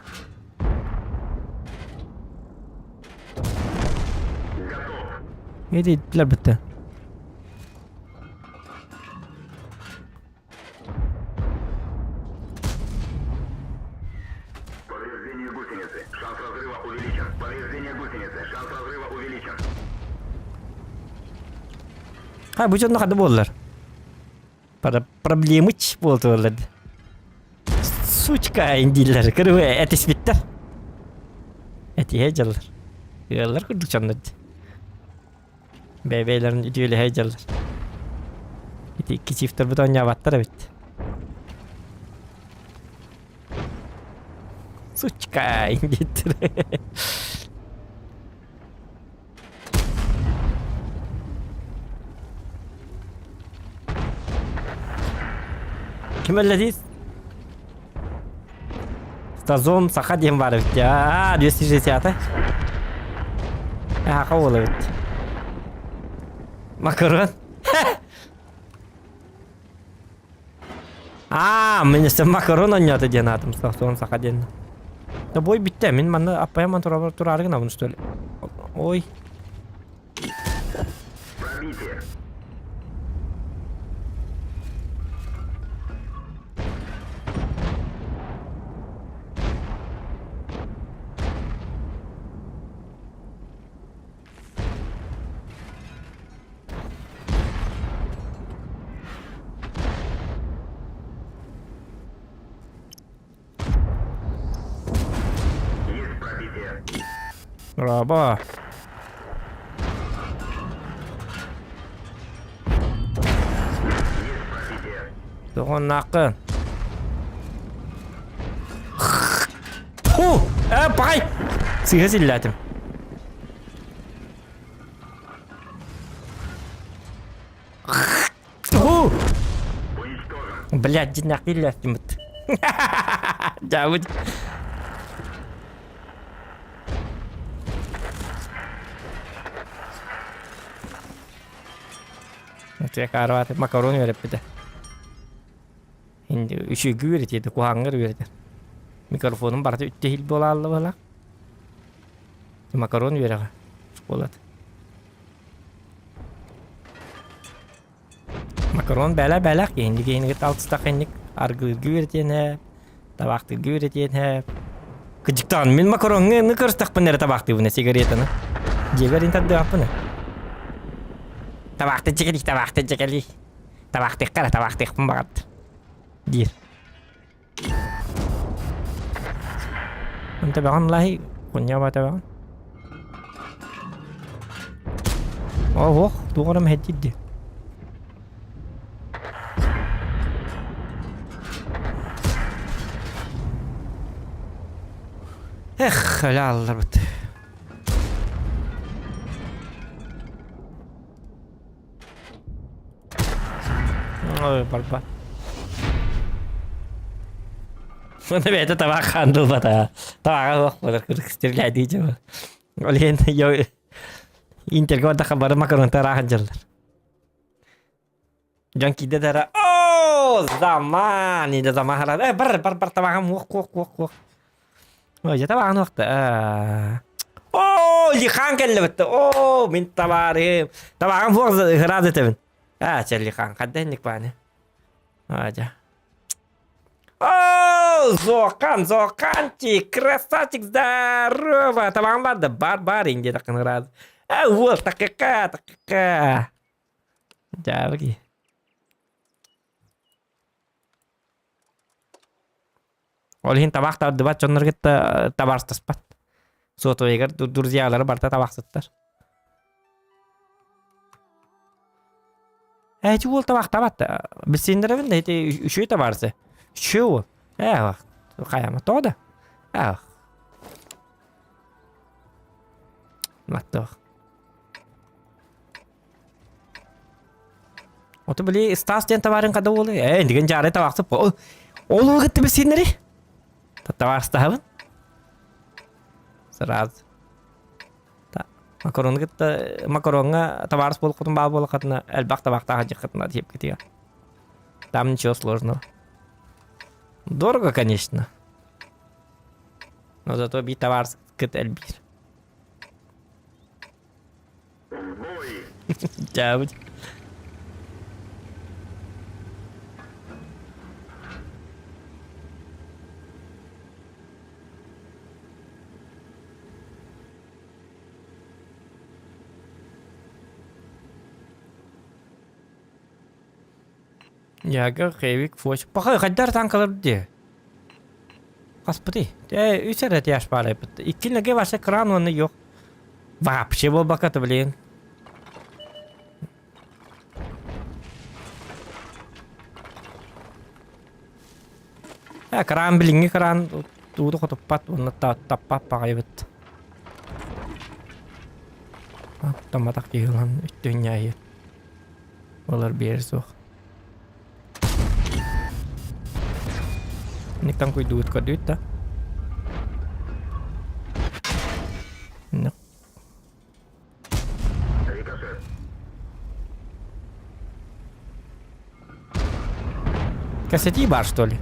Иттилэр бүттэ. Повреждение гусеницы. Шанс разрыва увеличен. Повреждение гусеницы. Шанс разрыва увеличен. Ха, бу дьонно хады буоллар. Проблемыч буолтуоллар. Сучка индииллэр. Кырыы этиспиттэр. Этиһэ дьаллар. Ыаллар курдук дьоннор. Бэйбэйлэрин үтүөлэһэ дьаллар. Ити икки чифтэрбит оонньообаттар эбит. Сучка индиттэр. Ким өллөдиз? Стазон саха диэн баар эбит. Аа, 260 Аха ол эбит. Макарон. Аа, мин өссө макарон оонньоото диэн аатым Стазон саха диэн. Да бой бүттэ, мин манна аппайаман тураары гынабын что ли? Ой. Пробитие. Есть пробитие. Браво. Есть пробитие. Тоҕоннааххын. Фу! Э, пай! Сыыһа силлээтим. Фу! Уничтожен. Блядь, дьиннээх иллэстиммит. Дьаабыт. Макарон макарон үөрэппитэ. Инди үчүгэй үөрэтиэтэ, куһаҕаҥҥар үөрэтэр. Микрофонум барыта үттэ иһил буолаалла быһалаах. Макарон үөрэҕэ школата. Макарон бэлэ бэлэх киһини киһини кытта алтыстах инник аргыырга үөрэтиэн ээ, табаахтыырга үөрэтиэн ээ. Кыдьыктаан мин макароҥҥа ны көрүстэхпинэ эрэ табаахтыыбын сигаретаны. Дьиэбэр ин тардыахпын ээ. Табаахты чэкэли, табаахты чэкэли. Табаахтыахха эрэ табаахтыахпын баҕард. Диир. Онтебаҕын лаһи хунньаба тэбэҕин. Оһох, туох эрэ мэһэйдиир дии. Эх, өлө аалларбыт. Ой, барба. Оны бэйэтэ табаах хаандылбата. Табааҕа суох буолар кырык стреляйдыы дьэ. Ол иһин Интергэ бардахха бары макаронтар ааһан дьаллар. Дьон киирдэ да эрэ оо заман иде заман э бар бар бар табаҕым уох уох уох уох Ой, дьэ табаҕын уохта Оо, Лихан кэллэбит Оо, мин табаарым. Табаҕым суох ырааз этэбин. Аа, чэ, Лихан, хадда инник бааны. Аа, дьэ. Оо, Зохан, Зоханчик, красавчик, здорово. Табаҕым бар да, бар, бар, инде тақын ырааз. Аа, уол, такыка, такыка. Дьаабы Ол иһин табаах тардыбат дьоннор кытта табаарыстаспат. Сотовайгар друзьялары барыта табаахсыттар. Ээ, ити уол табаахтаабат да. Билсииннэрэбин да ити үчүгэй табаарысы. Үчүгэй уол. Ээ, хайама тоҕо да. Ээ, Маттох. Ото били Стас диэн табаарын хада уолу. Ээ, индиген жаарай табаахсып. Ол ол кытта билсииннэри. Табаарыстаһабын. Сразу. Макароны кытта макароҥҥа табаарыс буолуккутун баа буолаххытына элбэх табаахтаах дьаххытына тиэпкитигэр. Там ничего сложного. Дорого, конечно. Но зато биир табаарыскыт элбиир. Бой! Дьаабыт. Яга, Хевик, Фоч. Паха, хайдар танкалар дии. Хаспыты. Э, үс эрэ тяж баар эбит. Икки вообще кран уонна yok. Вообще буолбакка блин. Э, кран билиҥҥи кран тугу хотуппат уонна таппат баҕайыбыт. Таматах киһи ылан үттүнньээйи. Олор биэр суох. Никтан куйдуут көрдүүт да. Кассети бар, что ли?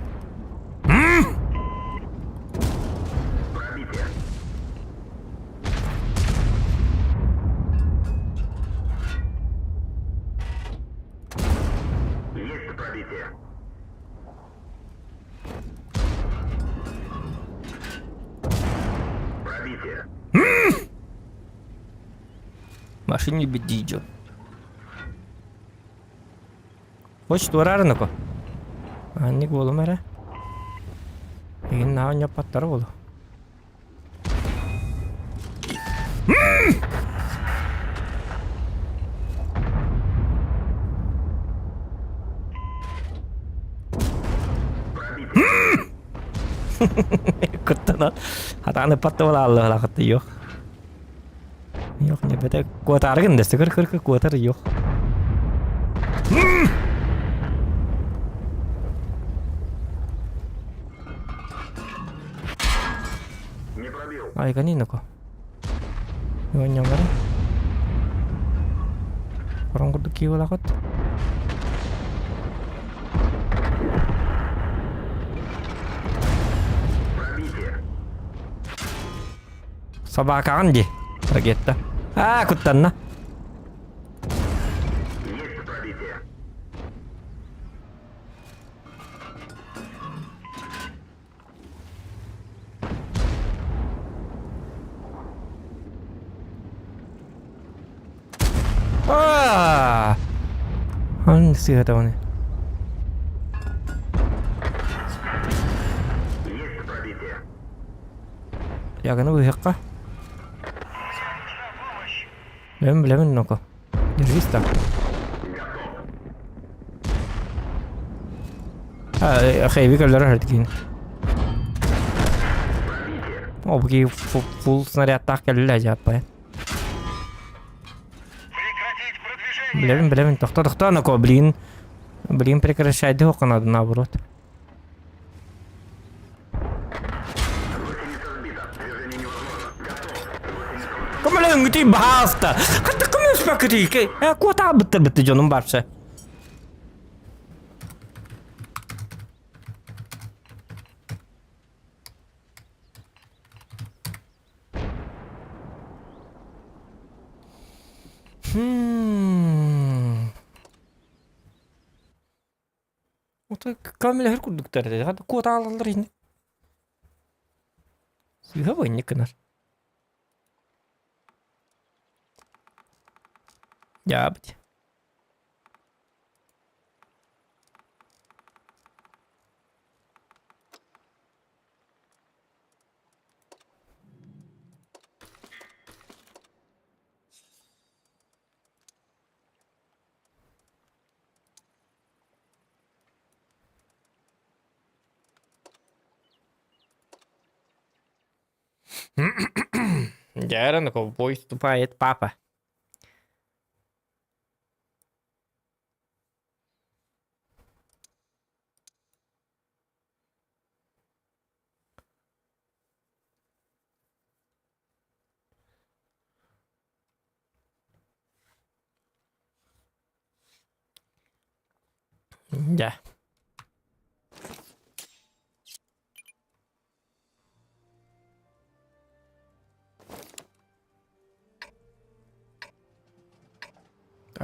Есть пробитие. Пробитие. Машине бедидё. Хочет туораарыныко. Анник буолум эрэ. Игин наа ньаппаттара буолу. Куттанан хатаан ыппат да буолааллыһалаахытты yok. Yok не бете куотаарыгын да кыр кыр кыр куотар yok. Не пробил. Айганинoko. Юанньоҥҥара. Хорон курдук киһи Пробитие. Собакаҕын дии, ракета. Аа, куттанна. Есть пробитие. Аа! Ан сыһа даҕаны. Есть пробитие. Яганы быһыахха. Билэбин билэбин ноко. Держись там. Хэйби көллөрө хөрдүкин. О, буги фул снарядтаах кэллэ дьааппай. Билэбин билэбин тохто тохто ноко блин. Блин прекращай дыхоконады наоборот. Көмөлөһүҥҥүтүй баһаалыста. Хатта көмөлөспөккүтүй. Куотаабыттар бытты дьонум барса. Hmm. Ото көмөлөһөр курдуктар этэ. Хата куотаалаллар ини. Сыыһа инник гынар. Дьаабыт. Дьэ, ковбой вступает папа. Дьэ.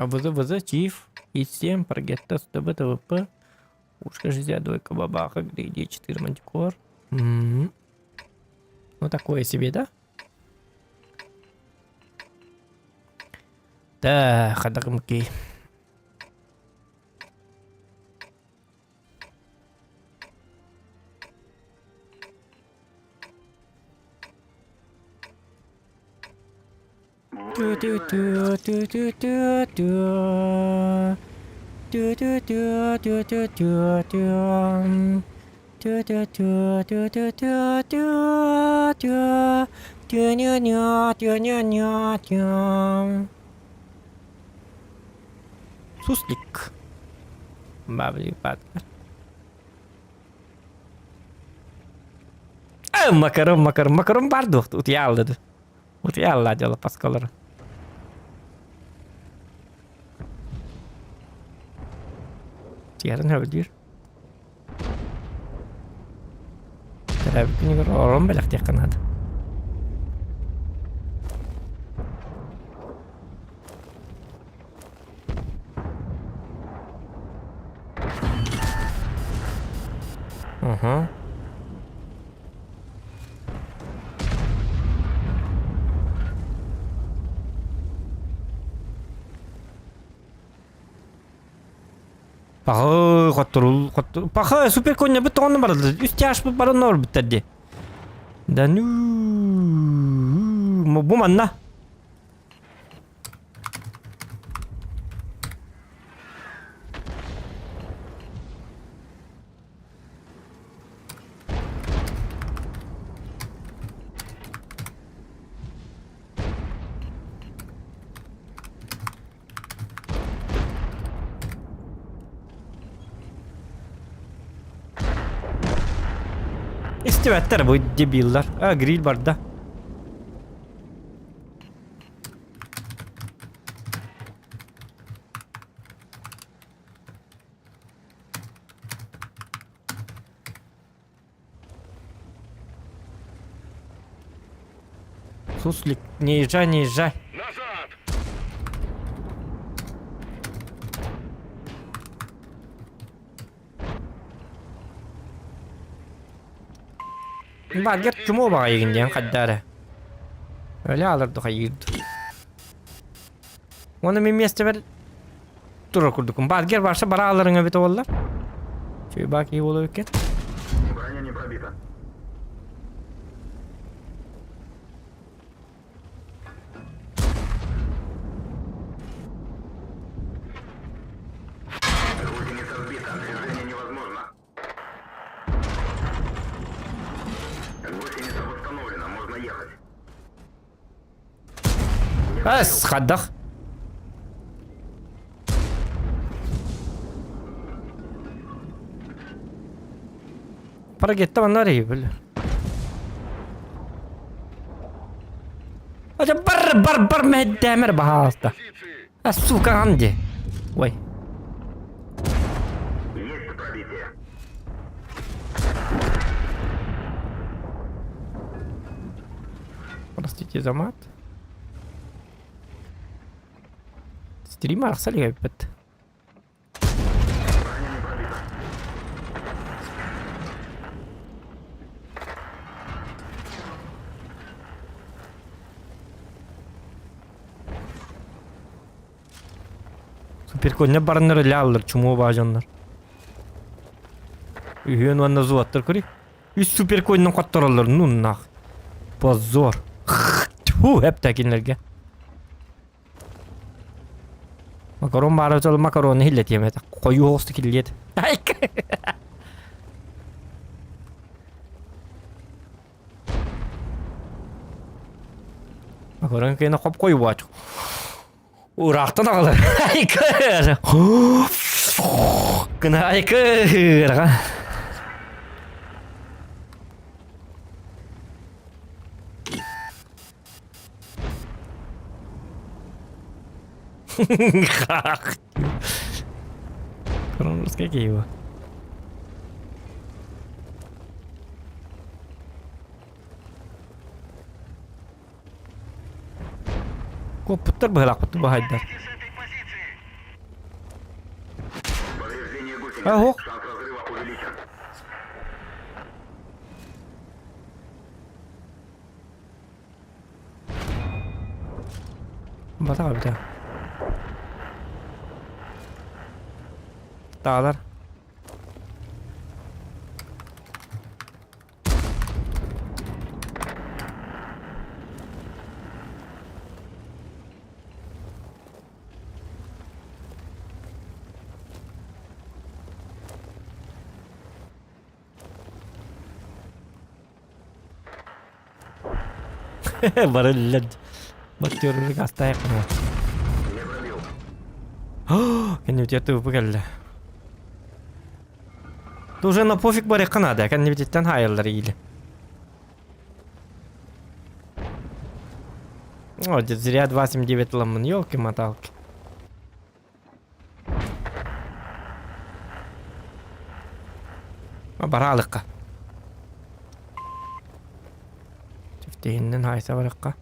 АВЗ, ЧИФ, И7, Прогетта, СТБ, ТВП, Ушка 62, Бабаха, Грейди 4, Мантикор. М-м. Ну такое себе, да? Да, хадагымки. Суслик. Бабли патка. Макарон, макарон, макарон бар дуо? Утуйаалла Утуйаалла дьоло паскалара. Тиэрэн сөбүлүүр. Төрөөбүт күнүгэр орон бэлэхтиэххэ наада. Угу. Пахы хотторул хоттор Пахы супер коння бит тоҕонно барылды. Үс тяжпыт баран орбуттар ди. Да ну бу манна. Истибэттэр бу дебиллар. А, гриль барда. Суслик, не езжай, не езжай. Назад! Багет чмо баҕайыгын диэн хайдаа Өлө алырды хайыырды. Уонна мин миэстэбэр турар курдукум. Баатгер барса бара аларыҥ эбит буоллар. Чуйбаа киһи буолуо эбиккин. Броня не пробита. Гусеница сбита. Движение невозможно. Гусеница восстановлена. Можно ехать. Ас, хаддах. Парагетта манна бил. Ача бар бар бар мэһдэмэр баһаалта. А сука анди. Ой. Есть пробитие. Простите за мат. Стрим арахсал эбиппит. Броня не пробита. Суперконня бараннар өлө аллар, чумуо баа дьоннор. Үһүөн уонна зуаттар көрүй. Үс суперконнан хоттороллор, ну нах. Позор. Тьфу, эптэ кинилэргэ. Макарон баара чол макароны хиллэтиэм этэ. Хойуу оҕусту киллиэт. Макарон киэнэ хоп хойуу Ураахтан аҕалар. Айкыр. Гына айкыр. Коронавирус какие его? Куоппуттар быһалаахпыт баһайдар. Оһох. Шанс разрыва увеличен. Батаҕа бүтэ. Таалар. Барыллар. Баттыыры гастаайыкпын. Не пробил. Кэннибитигэр тыыпы кэллэ. Уже на пофиг барыахха наада, кэннибититтэн хаайаллар иилэ. О, зря 2.79 ламмын, елки-моталки. Бараалыкка. Түфтиһиннэн хаайса барыкка.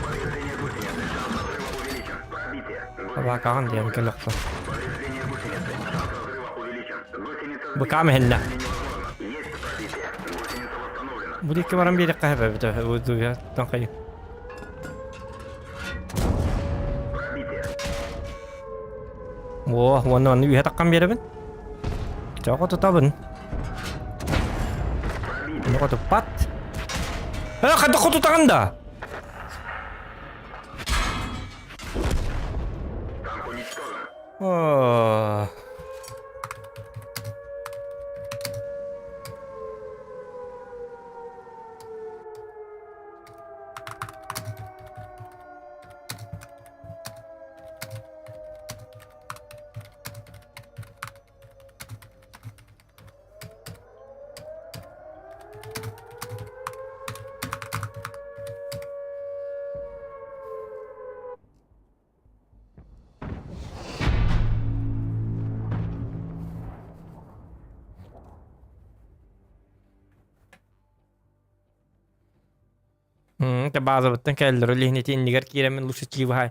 Повреждение гусеницы. Шанс разрыва увеличен. Пробитие. Табаакаҕын диэн кэлэххэ. Повреждение гусеницы. Шанс разрыва увеличен. Гусеница сбита. Быкаам иһиллэ. Невозможно. Есть пробитие. Гусеница восстановлена. Бу диэки баран биэриэххэ сөп эбит. Пробитие. О, уонна онно үһэ таххан биэрэбин. Чоҕо тутабын. Ону туппат. Э, хайдах тутаҕын да? Танк уничтожен. О. Базабыттан кэллэр, ол иһин ити иннигэр киирэммин лучше чиибаһай.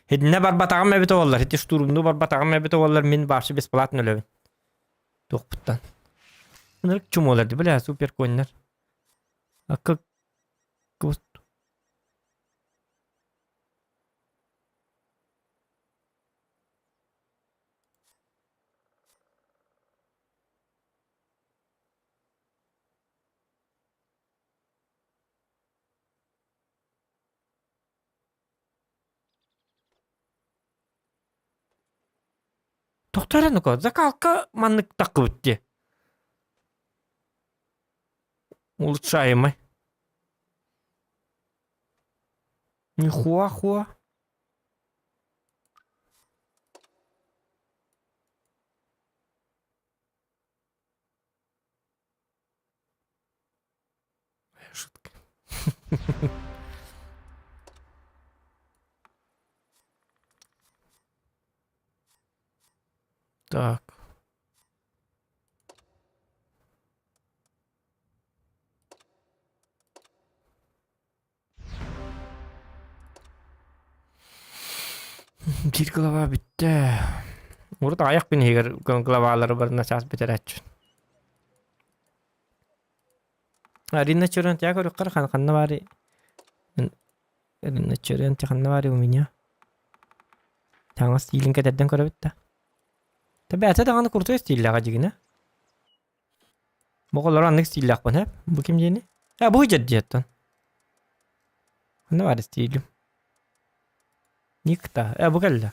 Итиннэ барбатаҕым эбитэ буоллар, ити штурмну барбатаҕым эбитэ буоллар, мин вообще бесплатно өлөбүн. Туохпуттан. Ынырык чумуолар дии, бля, супер коннар. А как... Тохтоо эрэ ну-ка, закалка маннык таххыбыт дии. Улучшаемый. Нихуа-хуа. Шутка. Так. Биир глава бүттэ. Урут аҕыйах күн иһигэр главалары барына чаас бүтэрээччи. Арина Чуран, я говорю, ханна ханна баарый? Арина Чуран, ханна баарый у меня? Таҥас стилин кэтэрдэн көрөбүт да. Тэбээтэ даҕаны крутой стиллээҕэ дьигинэ. Оҕолор аннык стиллээхпин ээ. Бу ким диэни? Э, бу дьэр диэттэн. Ханна баар стилим? Никта. Э, бу кэллэ.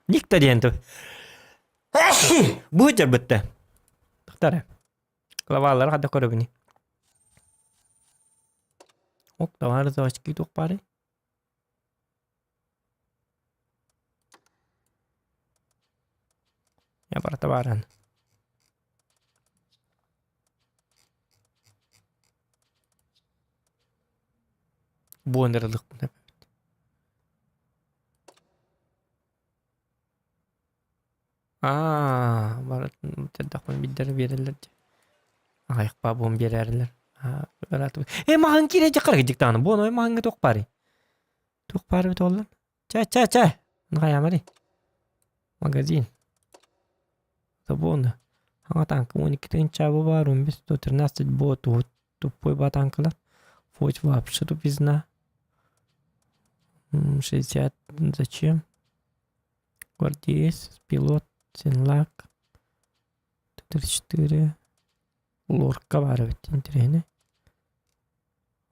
Никта диэн тыл. Бу дьарбытта. Тахтара. Главалары хадда көрөбүнүй? Ок, товары заводские туох баарый? Я барыта бааран. Буон эрэ ылыахпын эбит. Аа, барытын бүтэрдэхпинэ биирдэрэ биэрэллэр дии. Аҕыйахпаа буон биэрээрилэр. Аа, ыраатыбыт. Ээ, маһын киирэ дьахара дьиктааны. Буон ой маһыҥҥа туох баарый? Туох баар эбит оллон? Чэ, чэ, чэ. Хайаамарый? Магазин. Забуону. Хаҥа танка 12 тыһыынча баар, 15 113 бо тупой ба танкалар. Фоть вообще тупизна. 60 зачем? Гвардеец, пилот, Сенлак, Т-34, Лорка баар эбит интэриэһинэй.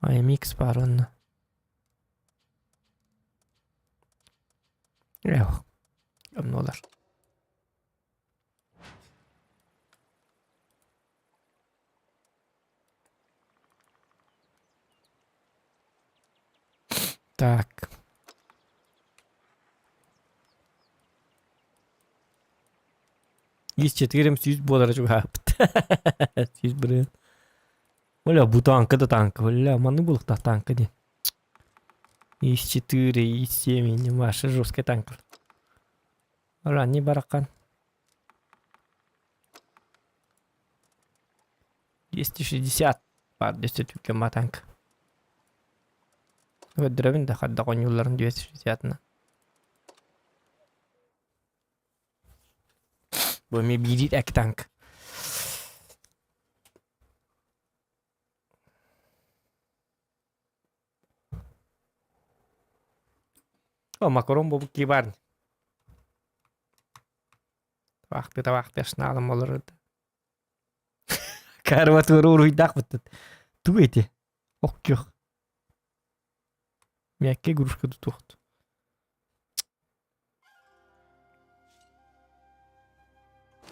AMX баар онно. Эх, оннулар. Так. Ис четырем сүүс буолара чугаһаабыт. Сүүс бырыан. Оля, бу танка да танка. Оля, маннык буолуохтаах танка диэн. Ис-4, Ис-7, Маша жесткая танка. Ранний барахан. 260 баар 200 матанка. Көрдөрөбүн да хардах оонньуулларын 260-на. Бу эмиэ биирдии эк танк. О, макарон буолбут кии баар. Табаахтыы табаахтыы ашнаалым олорор. Карватура уруйдаах буттут. Тугу ити? Ок күөх. Мягкая игрушка тутуохт.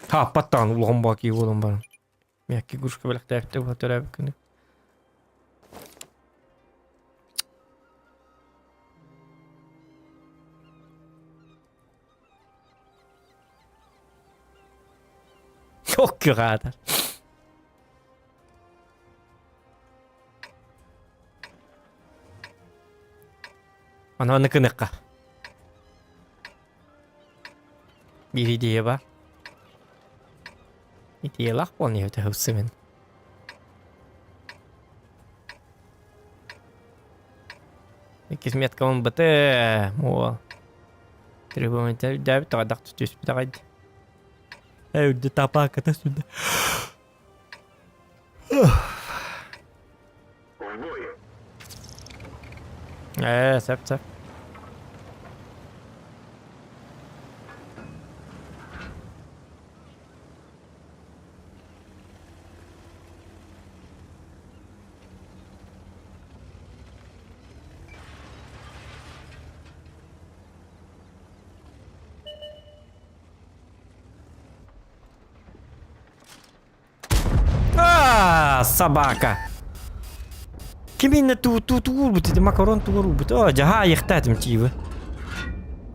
Хааппаттаҕын улахан баа кии буолан баран. Мягкий игрушка бэлэхтээбиттэ була төрөөбүт күнү. Çok kadar. Аны аны кыныкка. Биир идея бар. Идеялаах буолан иһэбит хыпсыбын. Иккис меткабын быты муол. Требователь дээбит тоҕо түспүт аҕай. Э үрдү тапааката сүндэ. Ээ, сөп сөп. А, собака. Ким инне ту ту тугур бут макарон тугур бут. О, жаха айыхтаатым тиибы.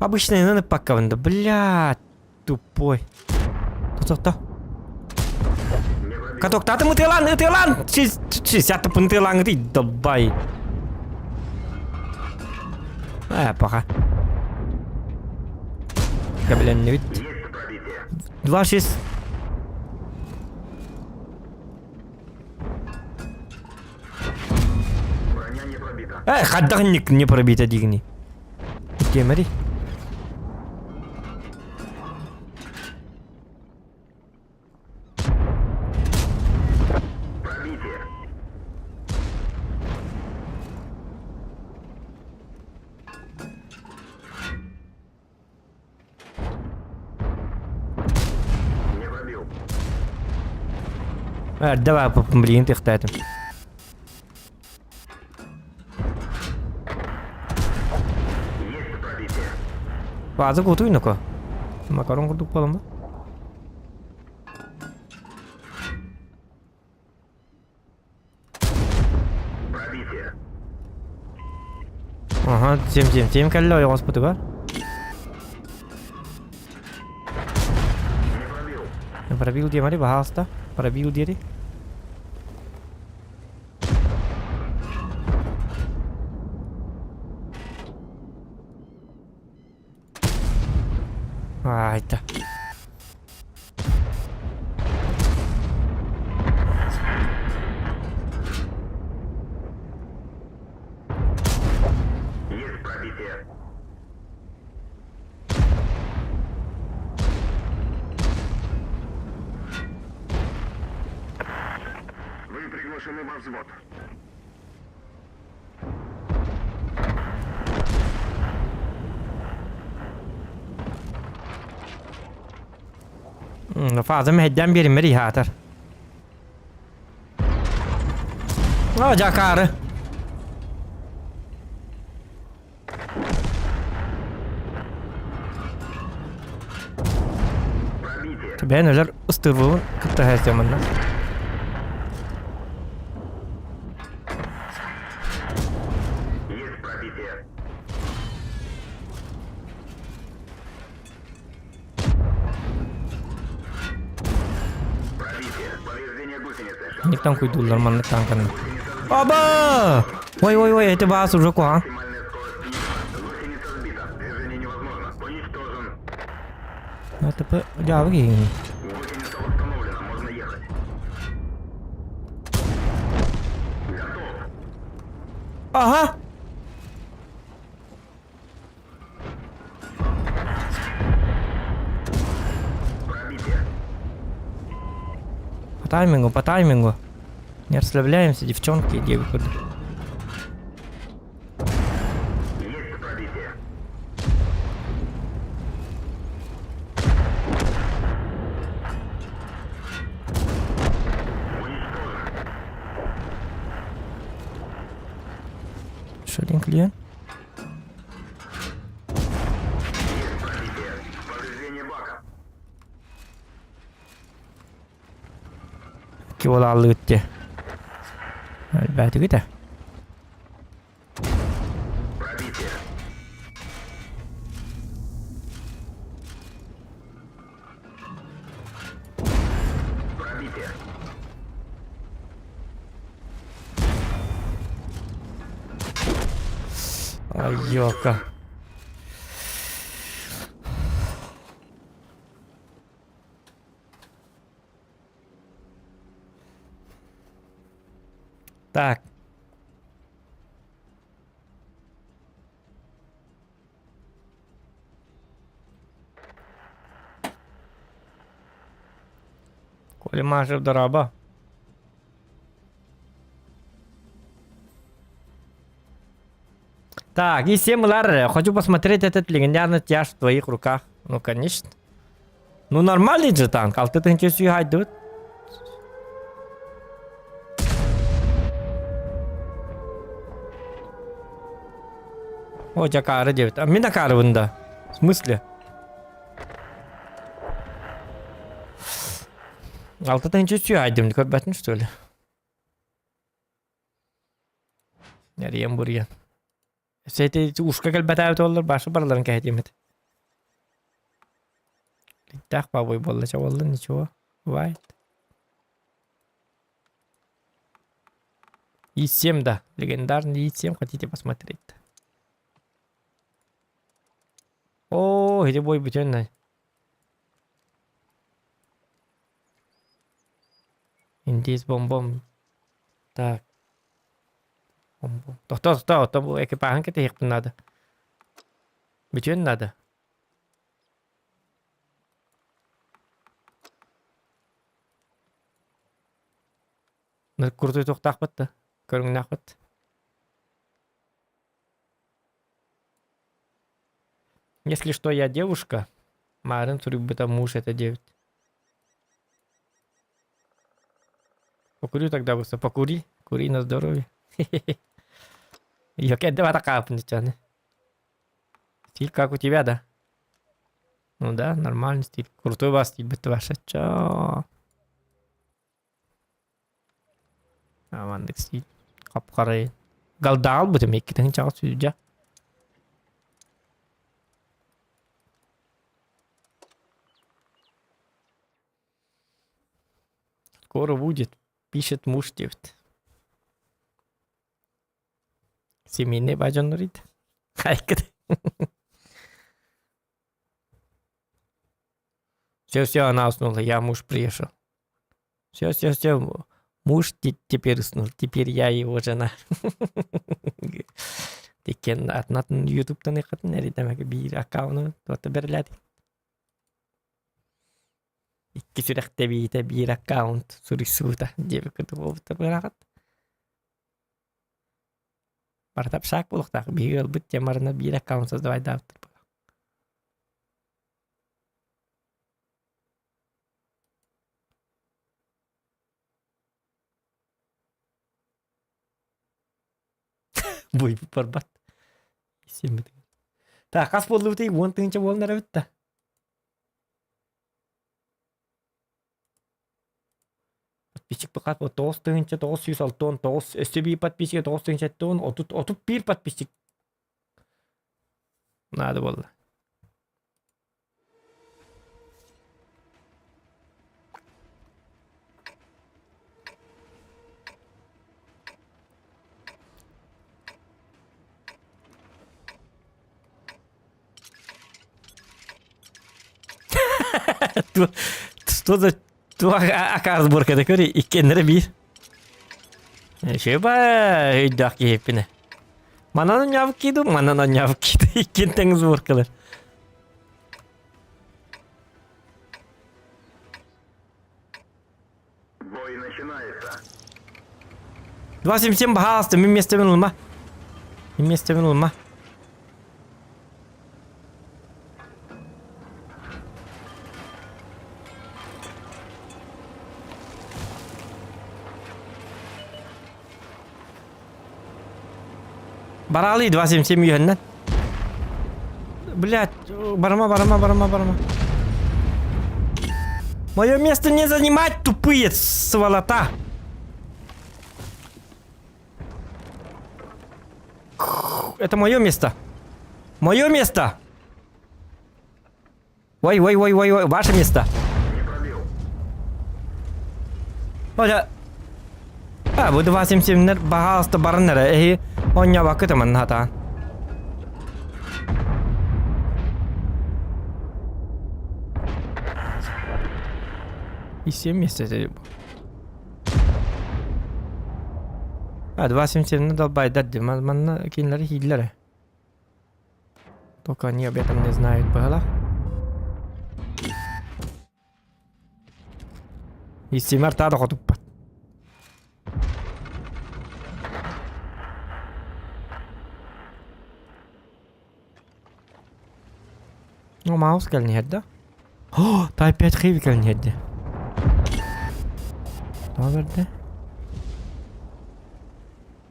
Обычно инаны паккабында, блядь, тупой. То-то-то. Каток татым ытыалан, ытыалан! Сятып ытыалаң ытый, давай. Э, пока. Кабеленнибит. 2-6. Эй, хаддах не пробита дигни. Темери. Эрдэ бааппыппын билигин тыахтаатым. Бааза кутуй ноко. Макарон курдук буолама. Аха, тем тем тем кэллэ ойоҕоспутугар. Пробил диэмэри, баһаалыста. Пробил диэри. Айта. Есть пробитие. Вы приглашены во взвод. Фаза мэһэйдээн биэриммэр иһаатар. О, дьакаары. Бэйэн өлөр ыстырбыбын кытта хэстиэманна. Есть пробитие. Пробитие. Повреждение гусеницы. Никтан куйдуллар маннык танканы. Аба! Ой, ой, ой, это баас уже куһаҕан. Максимальная скорость снижена. Гусеница сбита. Движение невозможно. Уничтожен. АТП дьаабы киһиҥин. Гусеница восстановлена. Можно ехать. Готов. Ага! Пробитие. По таймингу, по таймингу. Не расслабляемся, девчонки и девушки. Есть пробитие. Уничтожен. Еще один клиент. Есть пробитие. Повреждение бака. Киолааллыытте. Элбээтигит ээ. Пробитие. Пробитие. Айока. Так. Коля Машев дороба. Так, и всем лар, хочу посмотреть этот легендарный тяж в твоих руках. Ну, конечно. Ну, нормальный же танк. Алты тыһыынча сүйһайдыбыт. О, дьакаары диэбит. А мин акаарыбын да. В смысле? Алта тыһыынча сүйһайдым көрбөтүн что ли? Эрийэн буруйан. Сети ушка кэлбэтээбит буоллар башы барыларын кэһэтиэм этэ. Иттээх бабой буолла чабалла ничего. Бывает. И7, да. Легендарный И7 хотите посмотреть? О, где бой бүтүннэй. Индиец бом-бом. Так. Бом-бом. Тохтоо, тохтоо, то бу экипаһын кэтэһиэхпин наада. Бүтүөн наада. Куртуй туохтаахпыт да, көрүҥнээхпит. Если что, я девушка. Марын суруйбута муж это девять. Покурю тогда быстро. Покури. Кури на здоровье. Йоке давай такая Стиль как у тебя, да? Ну да, нормальный стиль. Крутой у вас стиль, бит ваша. Чё? Амандык стиль. Хап-хара. Галдаал бутым иккитин чаҕа сүүрдэ. Скоро будет, пишет муж диэбит. Семейный бажоннор ит. Хайкыт. Все, все, она уснула, я муж приехал. Все, все, все, муж теперь уснул, теперь я его жена. Тиккен атын ютубтан ыкатын эридемеге биир аккауну туота берләди. Икки сүрэх тэбиитэ биир аккаунт суруйсуута диэбиккэ буолбута быраҕат. Барыта псаак буолуохтаах. Биһиги ылбыт темарына биир аккаунт создавайдаабыттар. Буйбут барбат. Сиэммит. Так, хас буоллубутый? Уон тыһыынча буолан эрэбит да. Подписчик пока 9969 өссө биир подписчик 970 30 31 подписчик наада буолла. Что за туох акаар сборката көрүй иккиэннэрэ биир. Шеба өйдөөх киһиппинэ. Манан онньообут кииду, манан онньообут кииду. Иккиэн тэҥ сборкалар. Бой начинается. 277 баһаалыста мин миэстэбин ылма. Мин миэстэбин ылма. Бараалый 277 үһүннэн. Блядь, барыма, барыма, барыма, барыма. Мое место не занимать, тупые сволота! Это мое место. Мое место! Ой, ой, ой, ой, ой, ваше место. Оля. А, бу 277 баһаалыста баран эрэ эһи оонньообокко таманна сатаан. И 7 месяцев. А, 277 долбайдар дии. Манна кинилэри хииллэр. Только они об этом не знают, было. Истимэр таа да хотуппат. Ну, маус кэлин иһэрдэ. О, Type 5 хиви кэлин иһэрдэ. Тоҕо бэрдэ?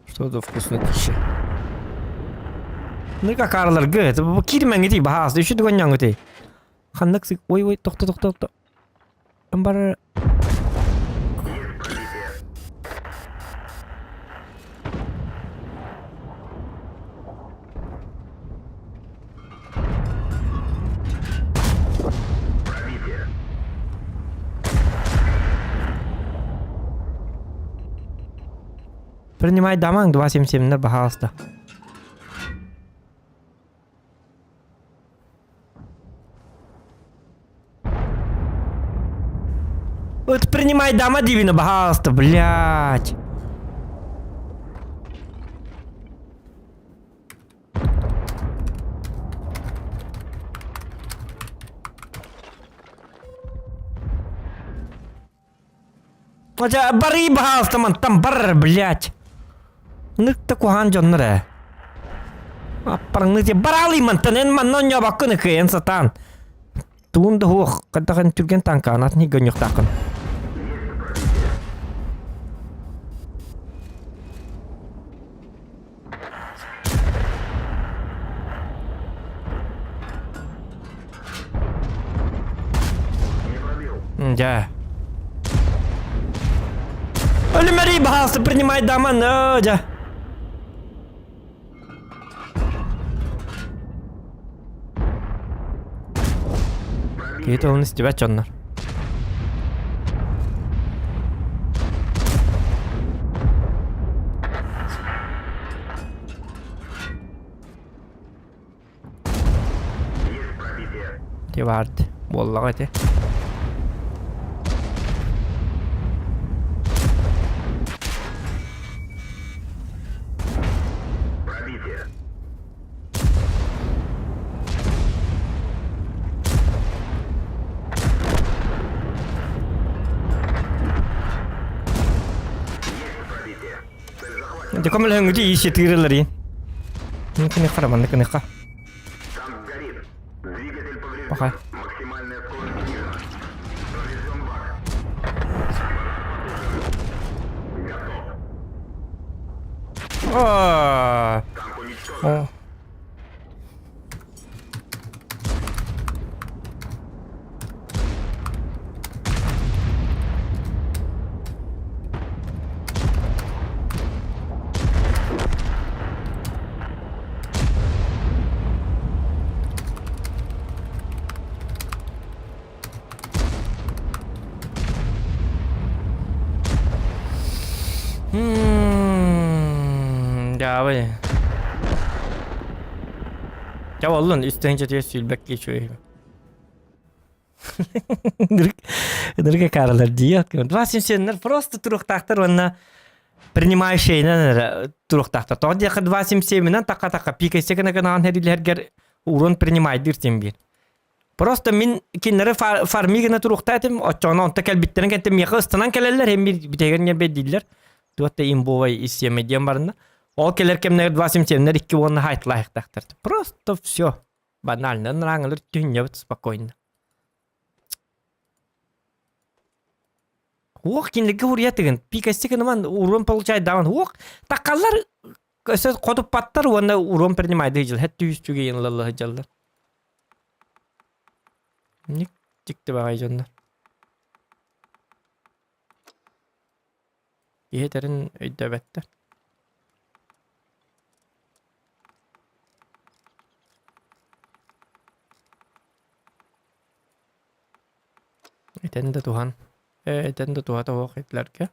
Что за вкуснотища? Ну как арларгы, это кирмэҥитий баһаас, еще дуганньаҥытый. Ханнык сык, ой ой, тохто тохто тохто. Бар Принимай даманг 277 пожалуйста. Вот принимай дама дивина, пожалуйста, блядь. Хотя бары баһаалыста мантан бар, блядь. Нык куһаан дьоннор ээ. Аппарыңны те бараалый мантан эн манна онньообоккун ыкыйан сатаан. Туун да хуох, хайдахан түргэн танкаан атын гөнньөхтааххын. Дьэ. Өлүмэри, баһаалыста, принимай даман, дьэ. Киһи тылын истибэт дьоннор. Ити баард буоллаҕа ити. Көмөлөһөҥҥүтү иисэ тыырыларыйын. Кыныхха манна кыныхха. Танк горит. Двигатель поврежден. Пока. Максимальная скорость снижена. Поврежден бак. Готов. О! Танк уничтожен. О. Дьаабы. Дьэ буоллун, үс тыһыынча түөрт сүүрбэккэ үчүгэй. Ынырык акаарылар дии. 2.77 просто туруохтаахтар уонна принимающайынан эрэ туруохтаахтар. Тоҕо диэххэ 2.77-нэн такка-такка пикэссе гына гынаан хэрилэргэр урон принимайдыыр син биир. Просто мин кинилэри фарми гына туруохтаа этим, оччоҕуна онто кэлбиттэрин кэнтэ миэхэ ыстанан кэлэллэр, эм биир бүтэһигэр ньэрбэй дииллэр. Туох да имбовай исиэмэ диэн баранна. Ол кэлэр кэмнэр 2.77-нэр икки уонна хайтлаахтаахтар. Просто все. Банально, нраңылар түннэбит спокойно. Уох кинилэргэ уруйа тыгын. Пикасти гыныман урон получай даан уох такаллар өсө хотуппаттар уонна урон принимайды жыл хэт түүс түгейин лалла жаллар. Ник тикти багай дьоннор. Киһи этэрин өйдөөбөттөр. Этэн да туһан, этэн да туһата суох этилэргэ.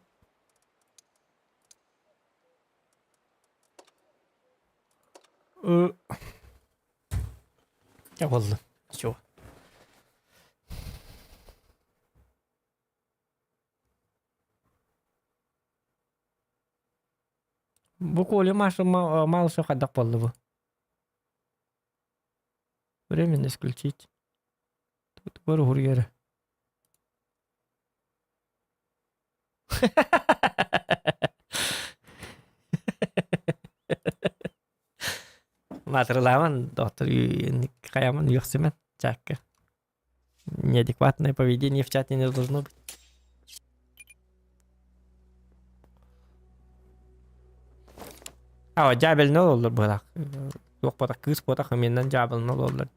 Дьэ буоллун. Всё. Бу Коля Маша Малышев хайдах буолла бу? Временно исключить. Тут уһуруйара. Маатырылааман доктор хайаман үөхсүмэн чаакка. Неадекватное поведение в чате не должно быть. А, дьаабелны ололлор быһалаах. Туох буотах, кыыс буотах, ымыйынан дьаабылны ололлор.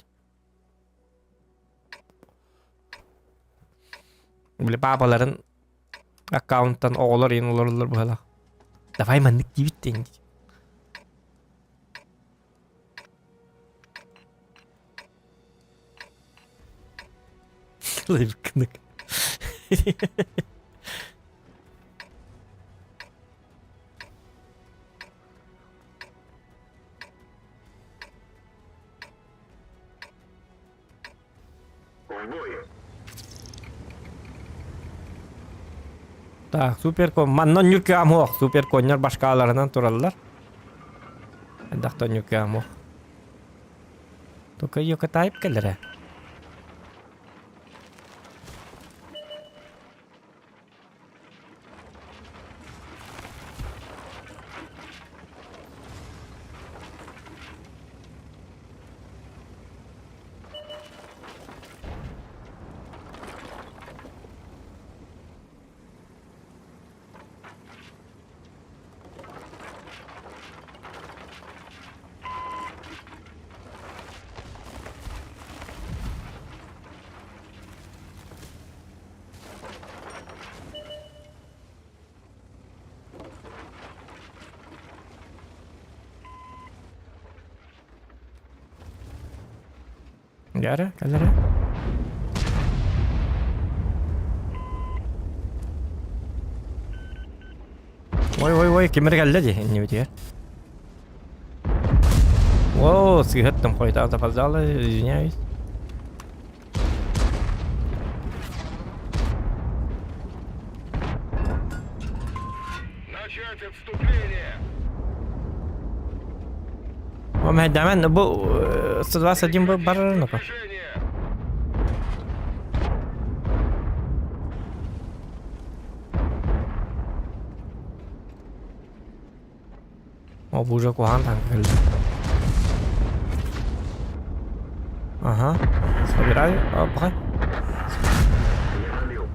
Били паапаларын аккаунтан оҕолор иин олороллор быһалаах. Давай маннык диибит диэн. Лайкнык. В бой. Так, суперкон. Манна ньүккэ амуох. Суперконнор башкааларынан тураллар. Элбэхтэн ньүккэ амуох. Только ее катайып кэлэрэ. Дьэ кэлэрэ. Ой, ой, ой, ким эрэ кэллэ дии иннибитигэр. О, сыыһаттым хойутаан запоздала, извиняюсь. Начать отступление! Мэдэмен бу 121 бу барар Движение! О, бу уже куһаҕан танка кэллэ. Ага. Собираю. Опа. Я пробил.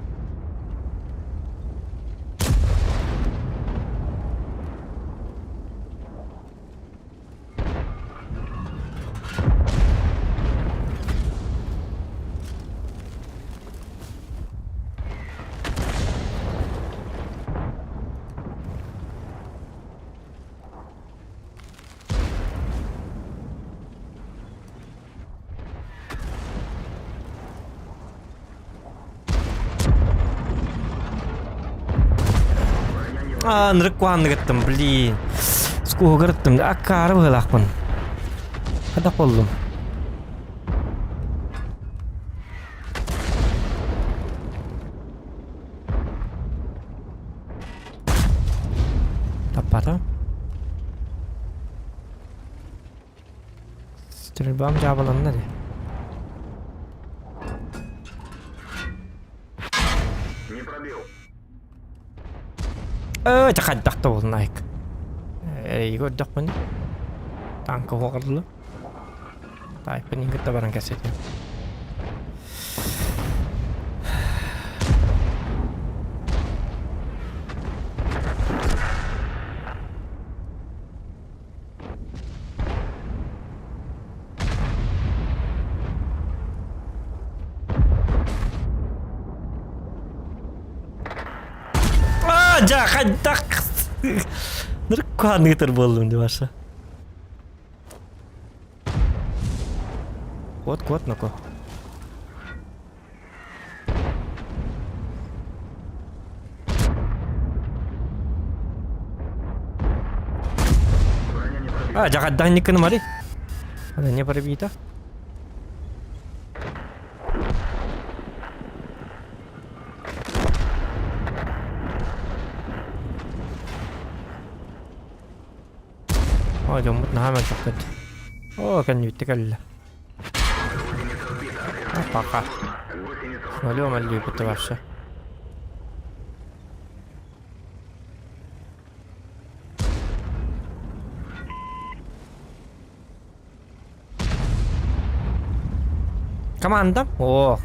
Аа, ынырык куһааннык ыттым, блин. Скуһугар ыттым. Аккаары быһыылаахпын. Хайдах буоллум? Таппата. Стрельбам дьаабыланна дии. Не пробил. Ээ, хайдах да буоллун айк. Эйиги көрдөхпүн. Танка уоҕарлы. Таайпын кытта баран кэсэтиэм. Аа, дьэ, хайдах Ныркуһаныытыр буоллум дии Маша. Кот, кот, ноко. А, жаҕаддаанньыккын мари. Ана не пробита. Ой, дьоммут наһаа мөлтөхтөр. Оо, кэннибиттэ кэллэ. А, пока. Алло, маллыыбыт вообще. Команда? О.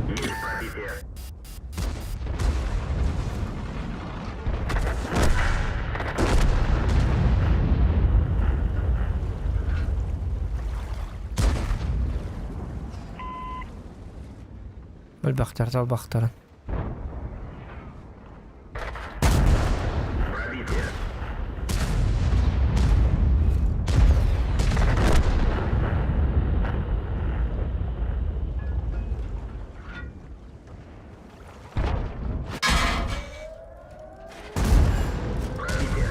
Есть пробитие. Өлбөхтөр, талбахтарын. Пробитие. Пробитие.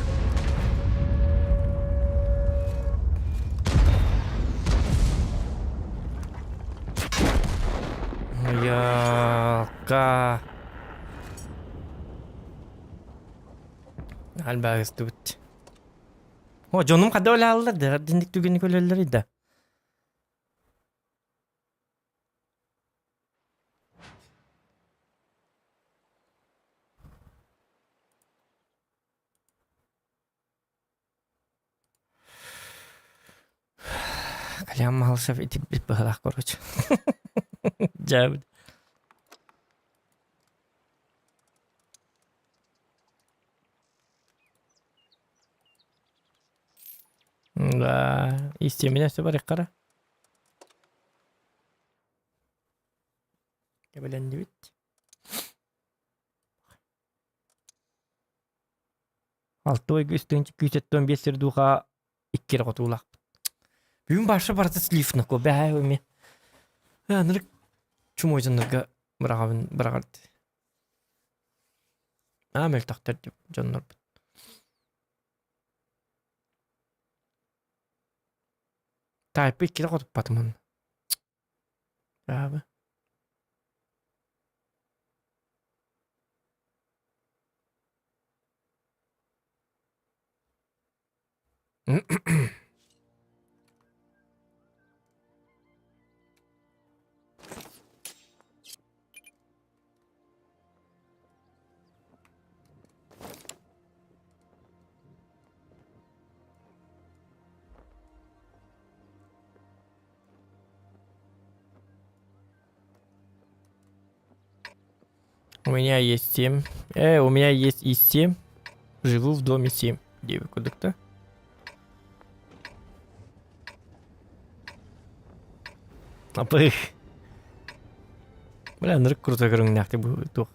Ялка. Альбагыстыбыт. О, дьонум хада олааллар да, динник түгени көлөллөр да. Калям Малышев итирбит быһылаах короче. Дьээбит. Да, истиэминэ сөп барыххара. Кэбилэннибит. Алты ойго үстүн күүсэттэн биэс сирдууха икки эрэ хотуулаахпыт. Бүгүн барша барыта слив нако бэһээ эми. Анырык чумой дьоннорго быраҕабын быраҕар Аа мөлтөхтөр дьоннорбут. Таайпы иккитэ хотуппатым онно. Аабы. У меня есть семь. Э, у меня есть и семь. Живу в доме семь. Диэбит курдук да? Апых. Бля, ынырык крутой көрүҥнээхтик бу туох.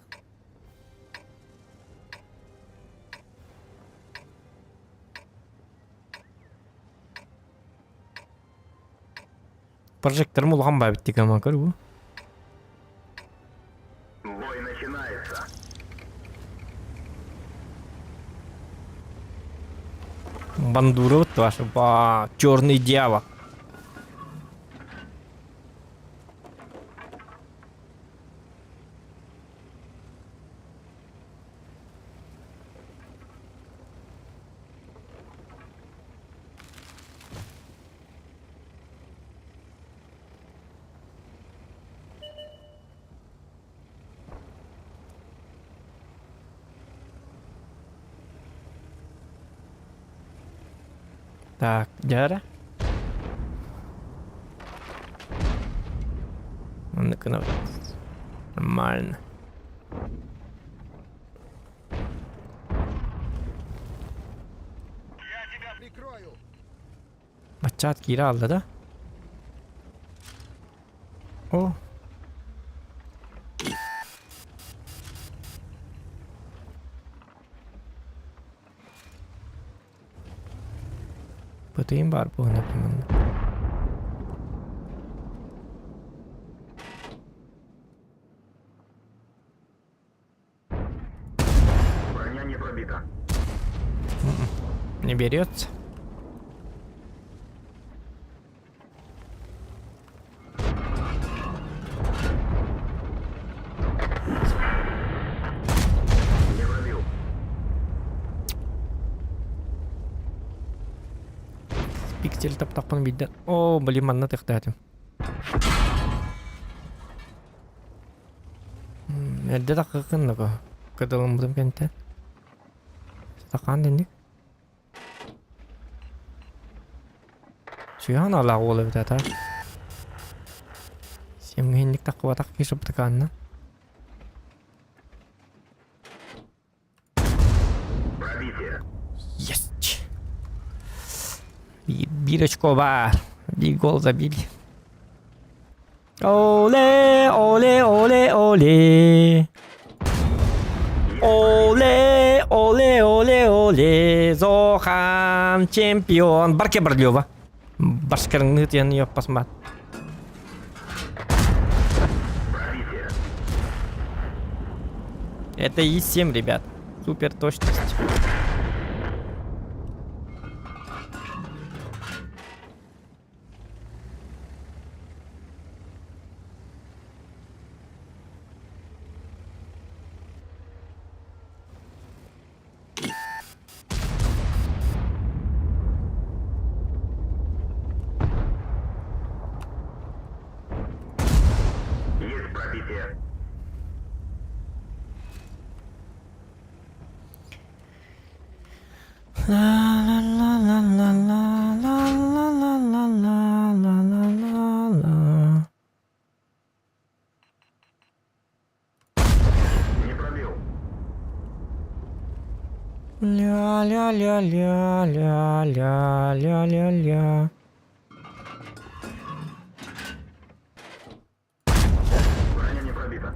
Прожекторым улахан баабит ама көр бу. Бой начинается. Бандура вот ваша. Ба, черный дьявол. Так, дьэ Маннык гынабыт. Нормально. Баччаат киирэ хаалла да? О. Бытыйым баар буолан манна. Броня не пробита. Не берется. Не пробил. Пиксель таптахпын биирдэ. О, блин, манна тыхтаатым. Эрдэ таххыккын да кытылыммытым кэнтэн. Сатахаан дэнник. Сүһэн алаах уол эбит ата. Сиэмҥэ таххыбатах киһи сыптыкаанна. Пробитие. Есть! Биир очко баар. Биир гол забили. Оле, оле, оле, оле. Оле, оле, оле, оле. Зохан чемпион. Барке Барлева. Башкарыңны тиэн йоппасмат. Пробитие. Это И7, ребят. Супер точность. Есть пробитие. Ла-ла-ла-ла-ла-ла-ла-ла-ла-ла-ла-ла. Не пробил. Ля-ля-ля-ля-ля-ля-ля-ля-ля. Броня не пробита.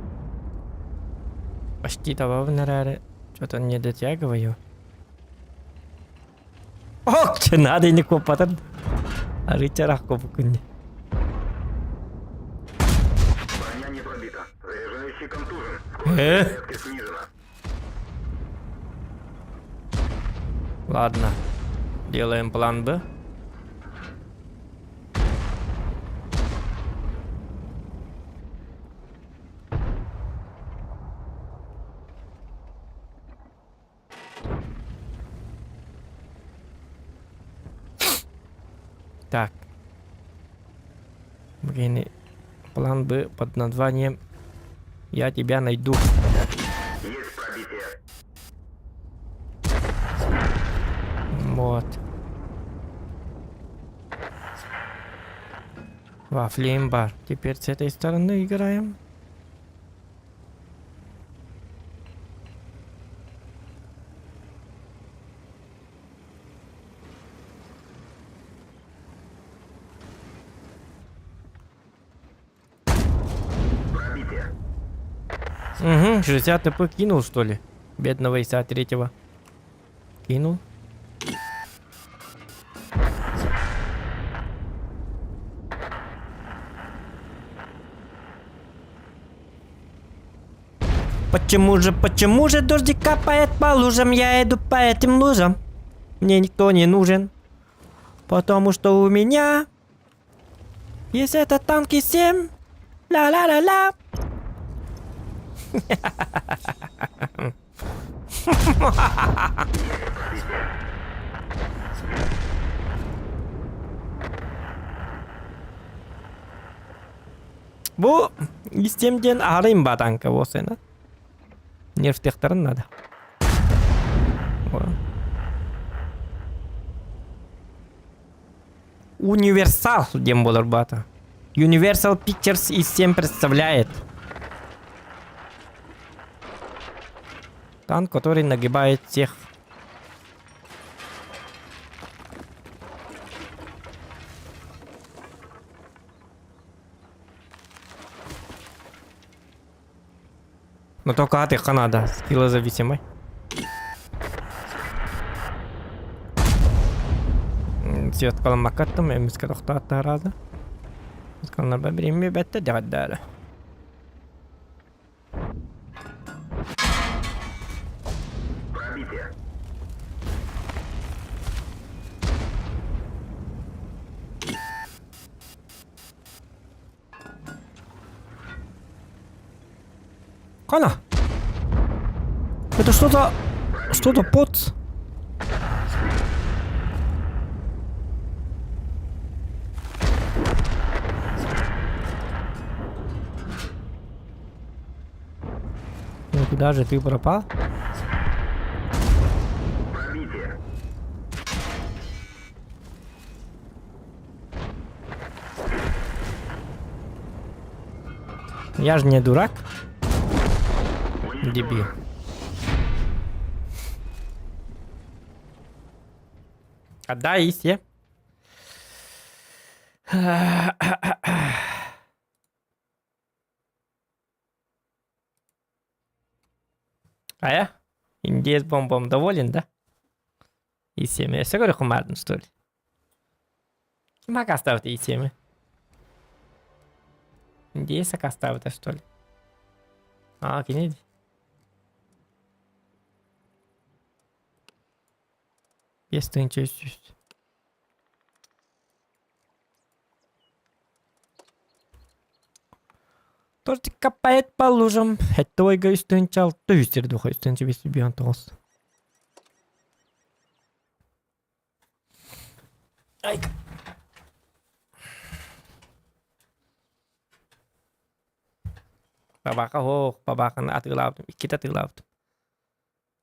Почти того в Что-то не дотягиваю. Ох, че надо не копатан. А рычарах копукунни. Броня не пробита. Заряжающий контужен. Скорость Э? зарядки снижена. Ладно. Делаем план Б. Так. Блин, план Б под названием «Я тебя найду». Есть пробитие. Вот. Вафли имба. Теперь с этой стороны играем. Угу, 60 ТП кинул, что ли? Бедного ИСа третьего. Кинул. Почему же, почему же дождик капает по лужам? Я иду по этим лужам. Мне никто не нужен. Потому что у меня есть этот танк и 7. Ла-ла-ла-ла. Бу истем диэн аһара имба танка буолсайна. Нервтехтарын надо. Универсал диэн буолар баата. Universal Pictures и всем представляет. Танк, который нагибает всех. Но только атыхха надо, скиллозависимый. Светкаламмаккаттым, эмискэ тохтоаттаараада. Скалнарба биримми бэтте дэҕэрдээре. Пробитие. Хана! Это что за... Что за поц? Ну куда же ты пропал? Пробитие. Я же не дурак. Дебил. Отдай все. А я? Индеец бомбом доволен, да? И семя. Я все говорю, хумарден, что ли? Ким акаставит и семя? Индеец акаставит, что ли? А, кини 5300. Тортик капает по лужам. Это ойга 36 үс 35 59. Айка. Бабака ох, бабаканы атыылаабытым, иккитэ атыылаабытым.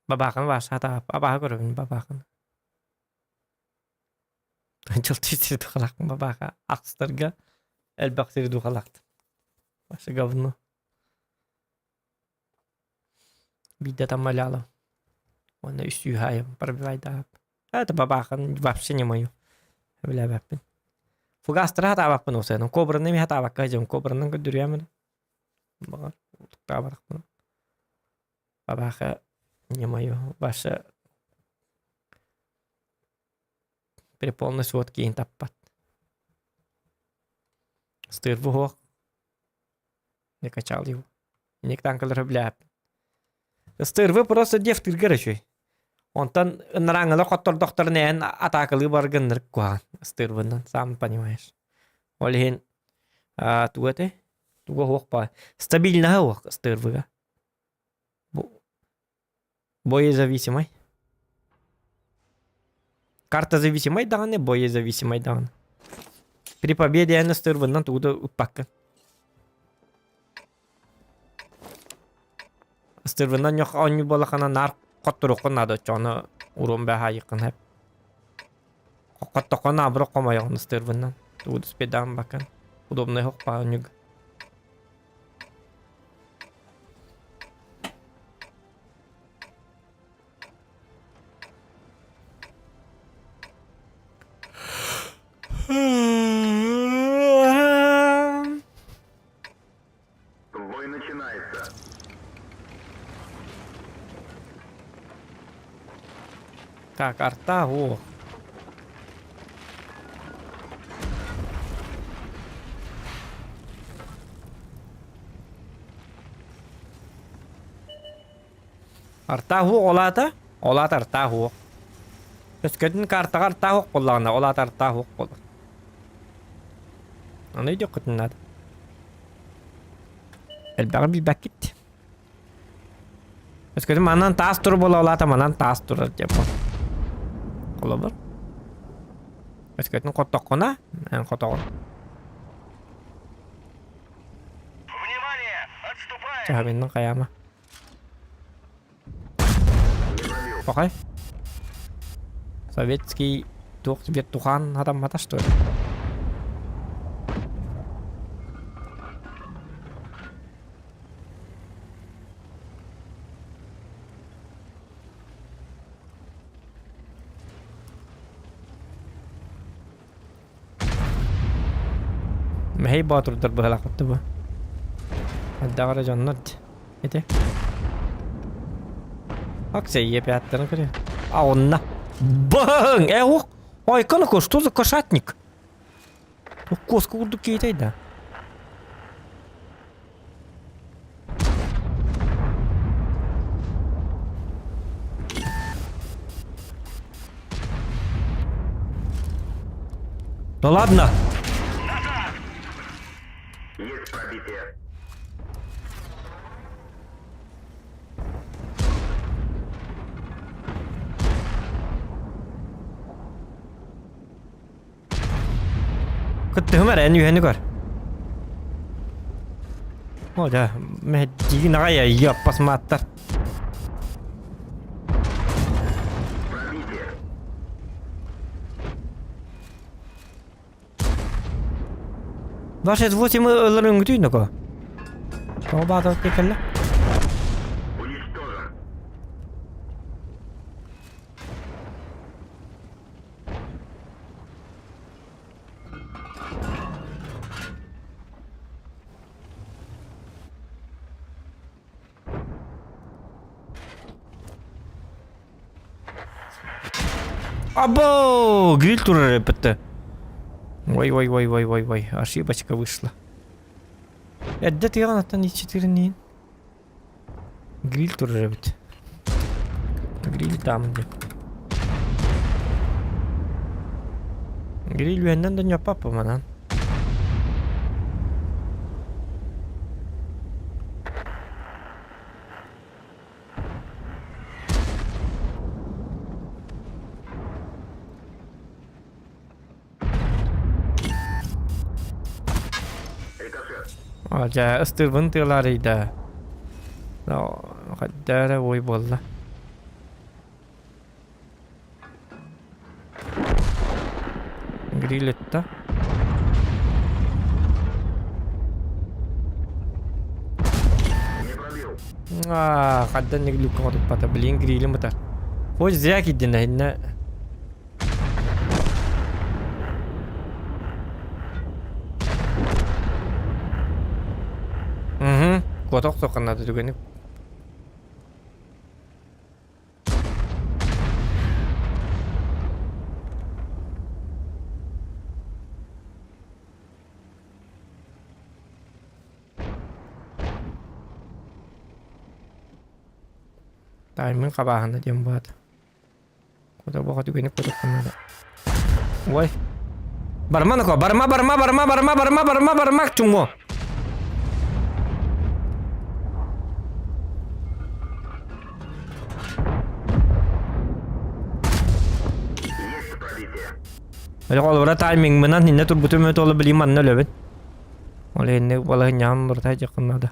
Бабааканы баасаата абааһы көрөбүн бабааканы. Дьыл сири духалаахпын бабаака ахсытарга элбэх сири духалаахтым. Вообще говно. Биирдэ таммалаалым. Уонна үс сүүһэ пробивайдаап. Это бабаакан вообще не мою. Билээбэппин. Фугастара хатаабаппын осыанын. Кобраны эмиэ хатаабакка дьон кобранан көрдүрүөм Баҕар утуктаабатахпына. Бабааха не мое. Ваше при полной сводке иһин таппат. Стырбы суох. Не качал его. Инник танкалары билээппин. Стырбы просто дефтыргар үчүгэй. Онтон ынарааҥылар хоттордохторун эн атаакалыы баргыннар куһаҕан ыстыырбынан, сам понимаешь. Ол иһин тугу этэй? Туга суох баа. Стабильноһа суох ыстыырбыга. Боезависимай. Картозависимай даҕаны, боезависимай даҕаны. При победе эн ыстыырбынан тугу да ыппаккын. Ыстыырбынан ньох оонньуу буоллаххына наар хотторуоххун наада оччоҕуна уруом бэһаайыккын сөп. Хоттоххо наоборот хомойоҕун ыстыырбынан. Тугу да успейдаан баккын. Удобнай хохпаа оонньууга. Бой начинается. Так, арта о. Арта хуох олаата, олаата арта хуох. Өскөтүн картаҕа арта хуох буоллаҕына, олаата арта хуох буолар. Аны өйдүөххүтүн наада. Элбэҕи билбэккит. Өскөтүн манан таас тур буола олаата манан таас турар диэн буол. Холобур. Өскөтүн хоттоххуна, эн хотоҕун. Внимание! Отступаем! Чаһабиннын хайаама. Пахай. Советский туох вертухан хатаммата что ли? Мэһэй боотурдар быһалаахпыт бу. Элбэх эрэ дьоннор ити. Акция епяттарын көрө. А онна. Баң! Э, ох! Ой, канако, что за кошатник? Коска курдук киитэй да. Да ладно! Есть пробитие. Кыттыһым эрэ, эн үһэни көр. О, да, мэһэддиигин аҕай айыаппас мааттар. Пробитие. Ваша 8 ылар өҥүтүй ноко. Тоҕо баатар кэллэ? Уничтожен. Або! Гриль турар эппитте. Ой, ой, ой, ой, ой, ой, ошибочка вышла. Эрдэ тыаҕын аттан иччитирниин. Гриль турар эбит. Гриль там где. Гриль үөннэн да ньоппаппа манан. Рикошет. Дьэ, ыстыырбын тыалаарыйда. Хайда эрэ ой буолла. Гриль этта. Не пробил. Аа, хайдан глюк оҥорбата. Блин, грилим ытар. Хоть зря киирдин иннэ. Угу. Куота охсуохха наада түгэни. Таймын хабааһына диэн баата. Кута түгэни кутукка наада. Ой. Барма нако, барма, барма, барма, барма, барма, барма, барма, чумо. Есть пробитие. Олбара таймингмынан инне турбутум өтө ола билим манна өлөбүн. Ол инне балаһынньаҕым буртай дьаххын наада.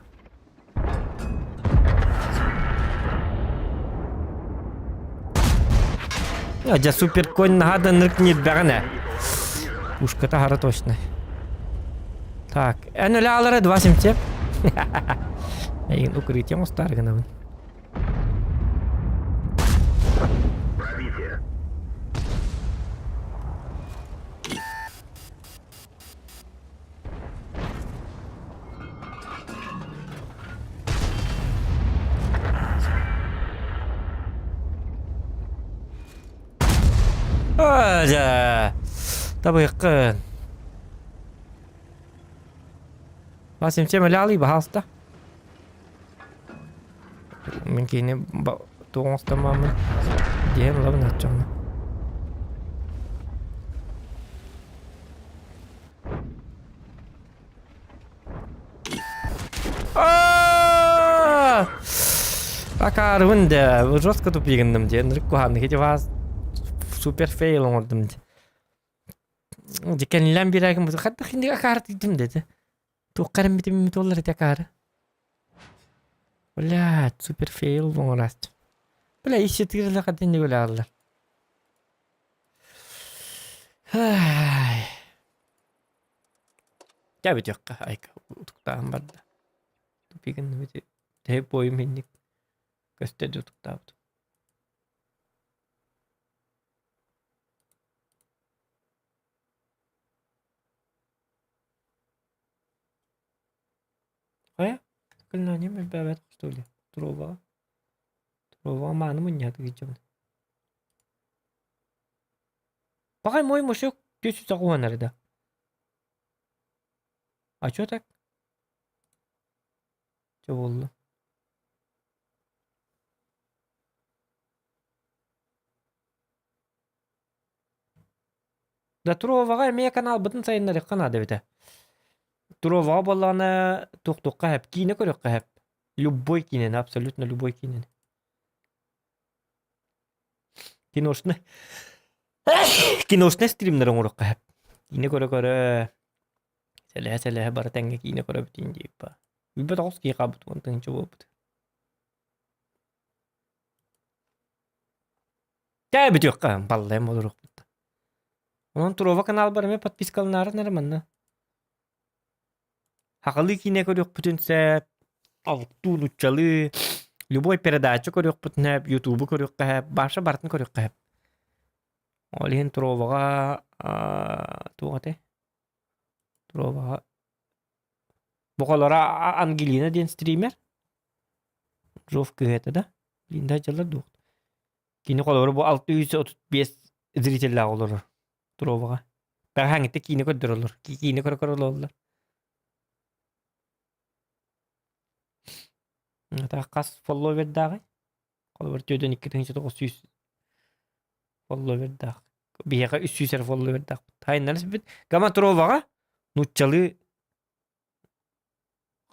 Дьэ суперконь наһаа да ынырык ньирбэҕин ээ. Пушката хара точно. Так, эн өлө аалара 2.77. Эйигин укрытием устаары гынабын. Пробитие. Дьэ, табыйыккын. Васим, чем ляли, пожалуйста. Мин кини туоҥостоммаммын диэн ылабын аччаҕына. Акаарыбын да, жестко тупигынным диэн куһааннык ити вас супер фейл оҥордум дии. Дикэнилэн биэрээкин хатта хинди акаары тиийдим деді. Туохха эрэммитим туоллар ити акаары. Блядь, супер фейл оҥорааччы. Бля, ищи тыырла хатин үлэҕаллар. Дьэ бүтүөххэ айка утуктаан барда. Тупигын тэһи буойум инник көстө да утуктаабытым. Хайа, кылнаанньым элбээбэт что ли? Туруобаҕа. Туруобаҕа мааны мунньаатык дьон. Пахай мой мужик 490 эрэ да. А чё так? Чё буолла? Да Туроваҕа эмиэ каналбытын сайыннарыахха наада эбитэ. Туроваҕа буоллаҕына туохтуохха сөп, киинэ көрүөххэ сөп. Любой киинэни, абсолютно любой киинэни. Киношный киношный стримнэр оҥоруохха сөп. Киинэ көрө-көрө сэлэһэ-сэлэһэ бары тэҥҥэ киинэ көрөбүт диэбиппа. Билбэт оҕус киһи хаалбыт уон тыһыынча буолбут. Чэ бүтүөххэ баллайым олоруохпут. Онон Турова каналбар эмиэ подпискаланаарын эрэ манна. Хахалыы киинэ көрүөхпүтүн сөп, алыктуу нуччалыы, любой передача көрүөхпүтүн сөп, ютубу көрүөххэ сөп, баша барытын көрүөххэ сөп. Ол иһин Туроваҕа туох этэй? Туроваҕа Бу холоро Ангелина диэн стример. Жов кыыһа этэ да? Линда дьаллар дуо? Кини холобура бу 635 зрителлээх олорор Туроваҕа. Бэҕэһээҥҥиттэн киинэ көрдөрөллөр. Киинэ көрө-көрө олороллор. Ата хас фолловердааҕый? Холобур 42 900 фолловердаах. Биһиэхэ 300 эрэ фолловердаахпыт. Хайыннары сиппит. Гама Туроваҕа нууччалыы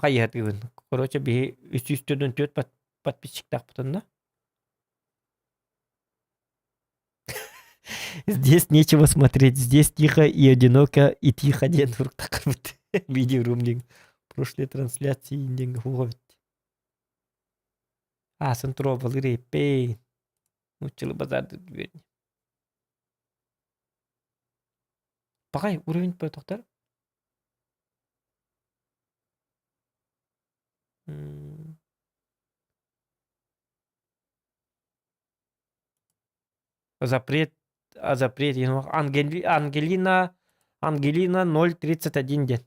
хайыһатыыбын. Короче, биһи 344 подписчиктаахпыт онно. Здесь нечего смотреть, здесь тихо и одиноко, и тихо диэн суруктахпыт. Видеорум диэн прошлые трансляции диэн уһугабыт. Аасын туруобалыыр эппэй. Нууччалыы базаардыыр губерния. Пахай, уровень тохтор. Запрет, а запрет, Ангели, Ангелина, Ангелина 031 диэн.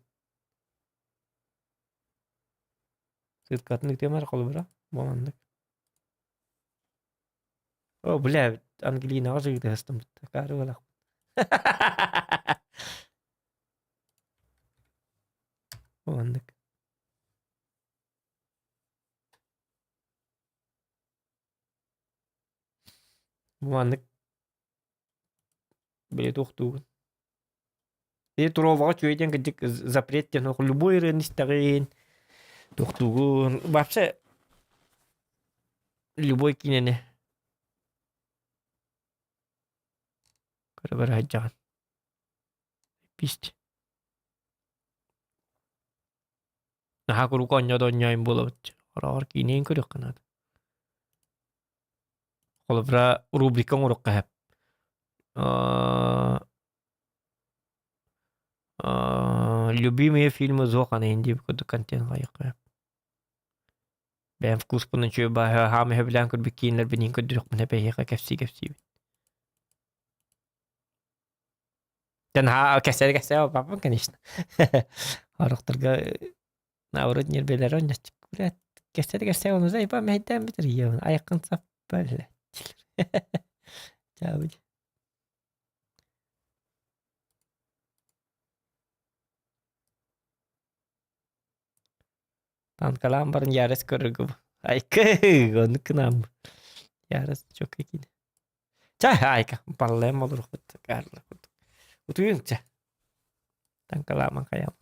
Сыткатын ыытыам холобура, буоланнык. О, бля, Ангелинаҕа жыгытыһастым. Акаары буолахпын. Оннук. Маннык били туохтуугун. И Туроваҕа үчүгэй диэн кырдьык запрет диэн любой ырыаны истэҕин, туохтуугун. Вообще любой киинэни көрө-көрө сылдьаҕын. Писть. Наһаа куруук оонньоодо оонньоойун буолабыт. Хороҕор киинэйин көрүөххэ наада. Холобура, рубрика оҥоруохха сөп. Любимые фильмы Зохана диэбит курдук контент хайыахха сөп. Бэйэм вкуспун үчүгэй бааһы хаама сөбүлээн көрбүт киинэлэрбин иһин көрдөрүөхпүн сөп эһиэхэ кэпсии-кэпсиибин. Наһаа кэпсээ-кэпсээ папам, конечно. Орохторго наоборот ньиэрбэлэрэ онньоччу блядь кэпсээ-кэпсээ ону заебал мэһэйдээн бүтэр ийэбин айаххын сап блядь. Чаабыт. Танкалаан баран Ярес көрөргө Айка, оннук гынам. Ярес чөкө киинэ. Чэ, айка, баллайым олорохпут, каарлар курдук. Утуйуҥ чэ. Танкалааман хайаам.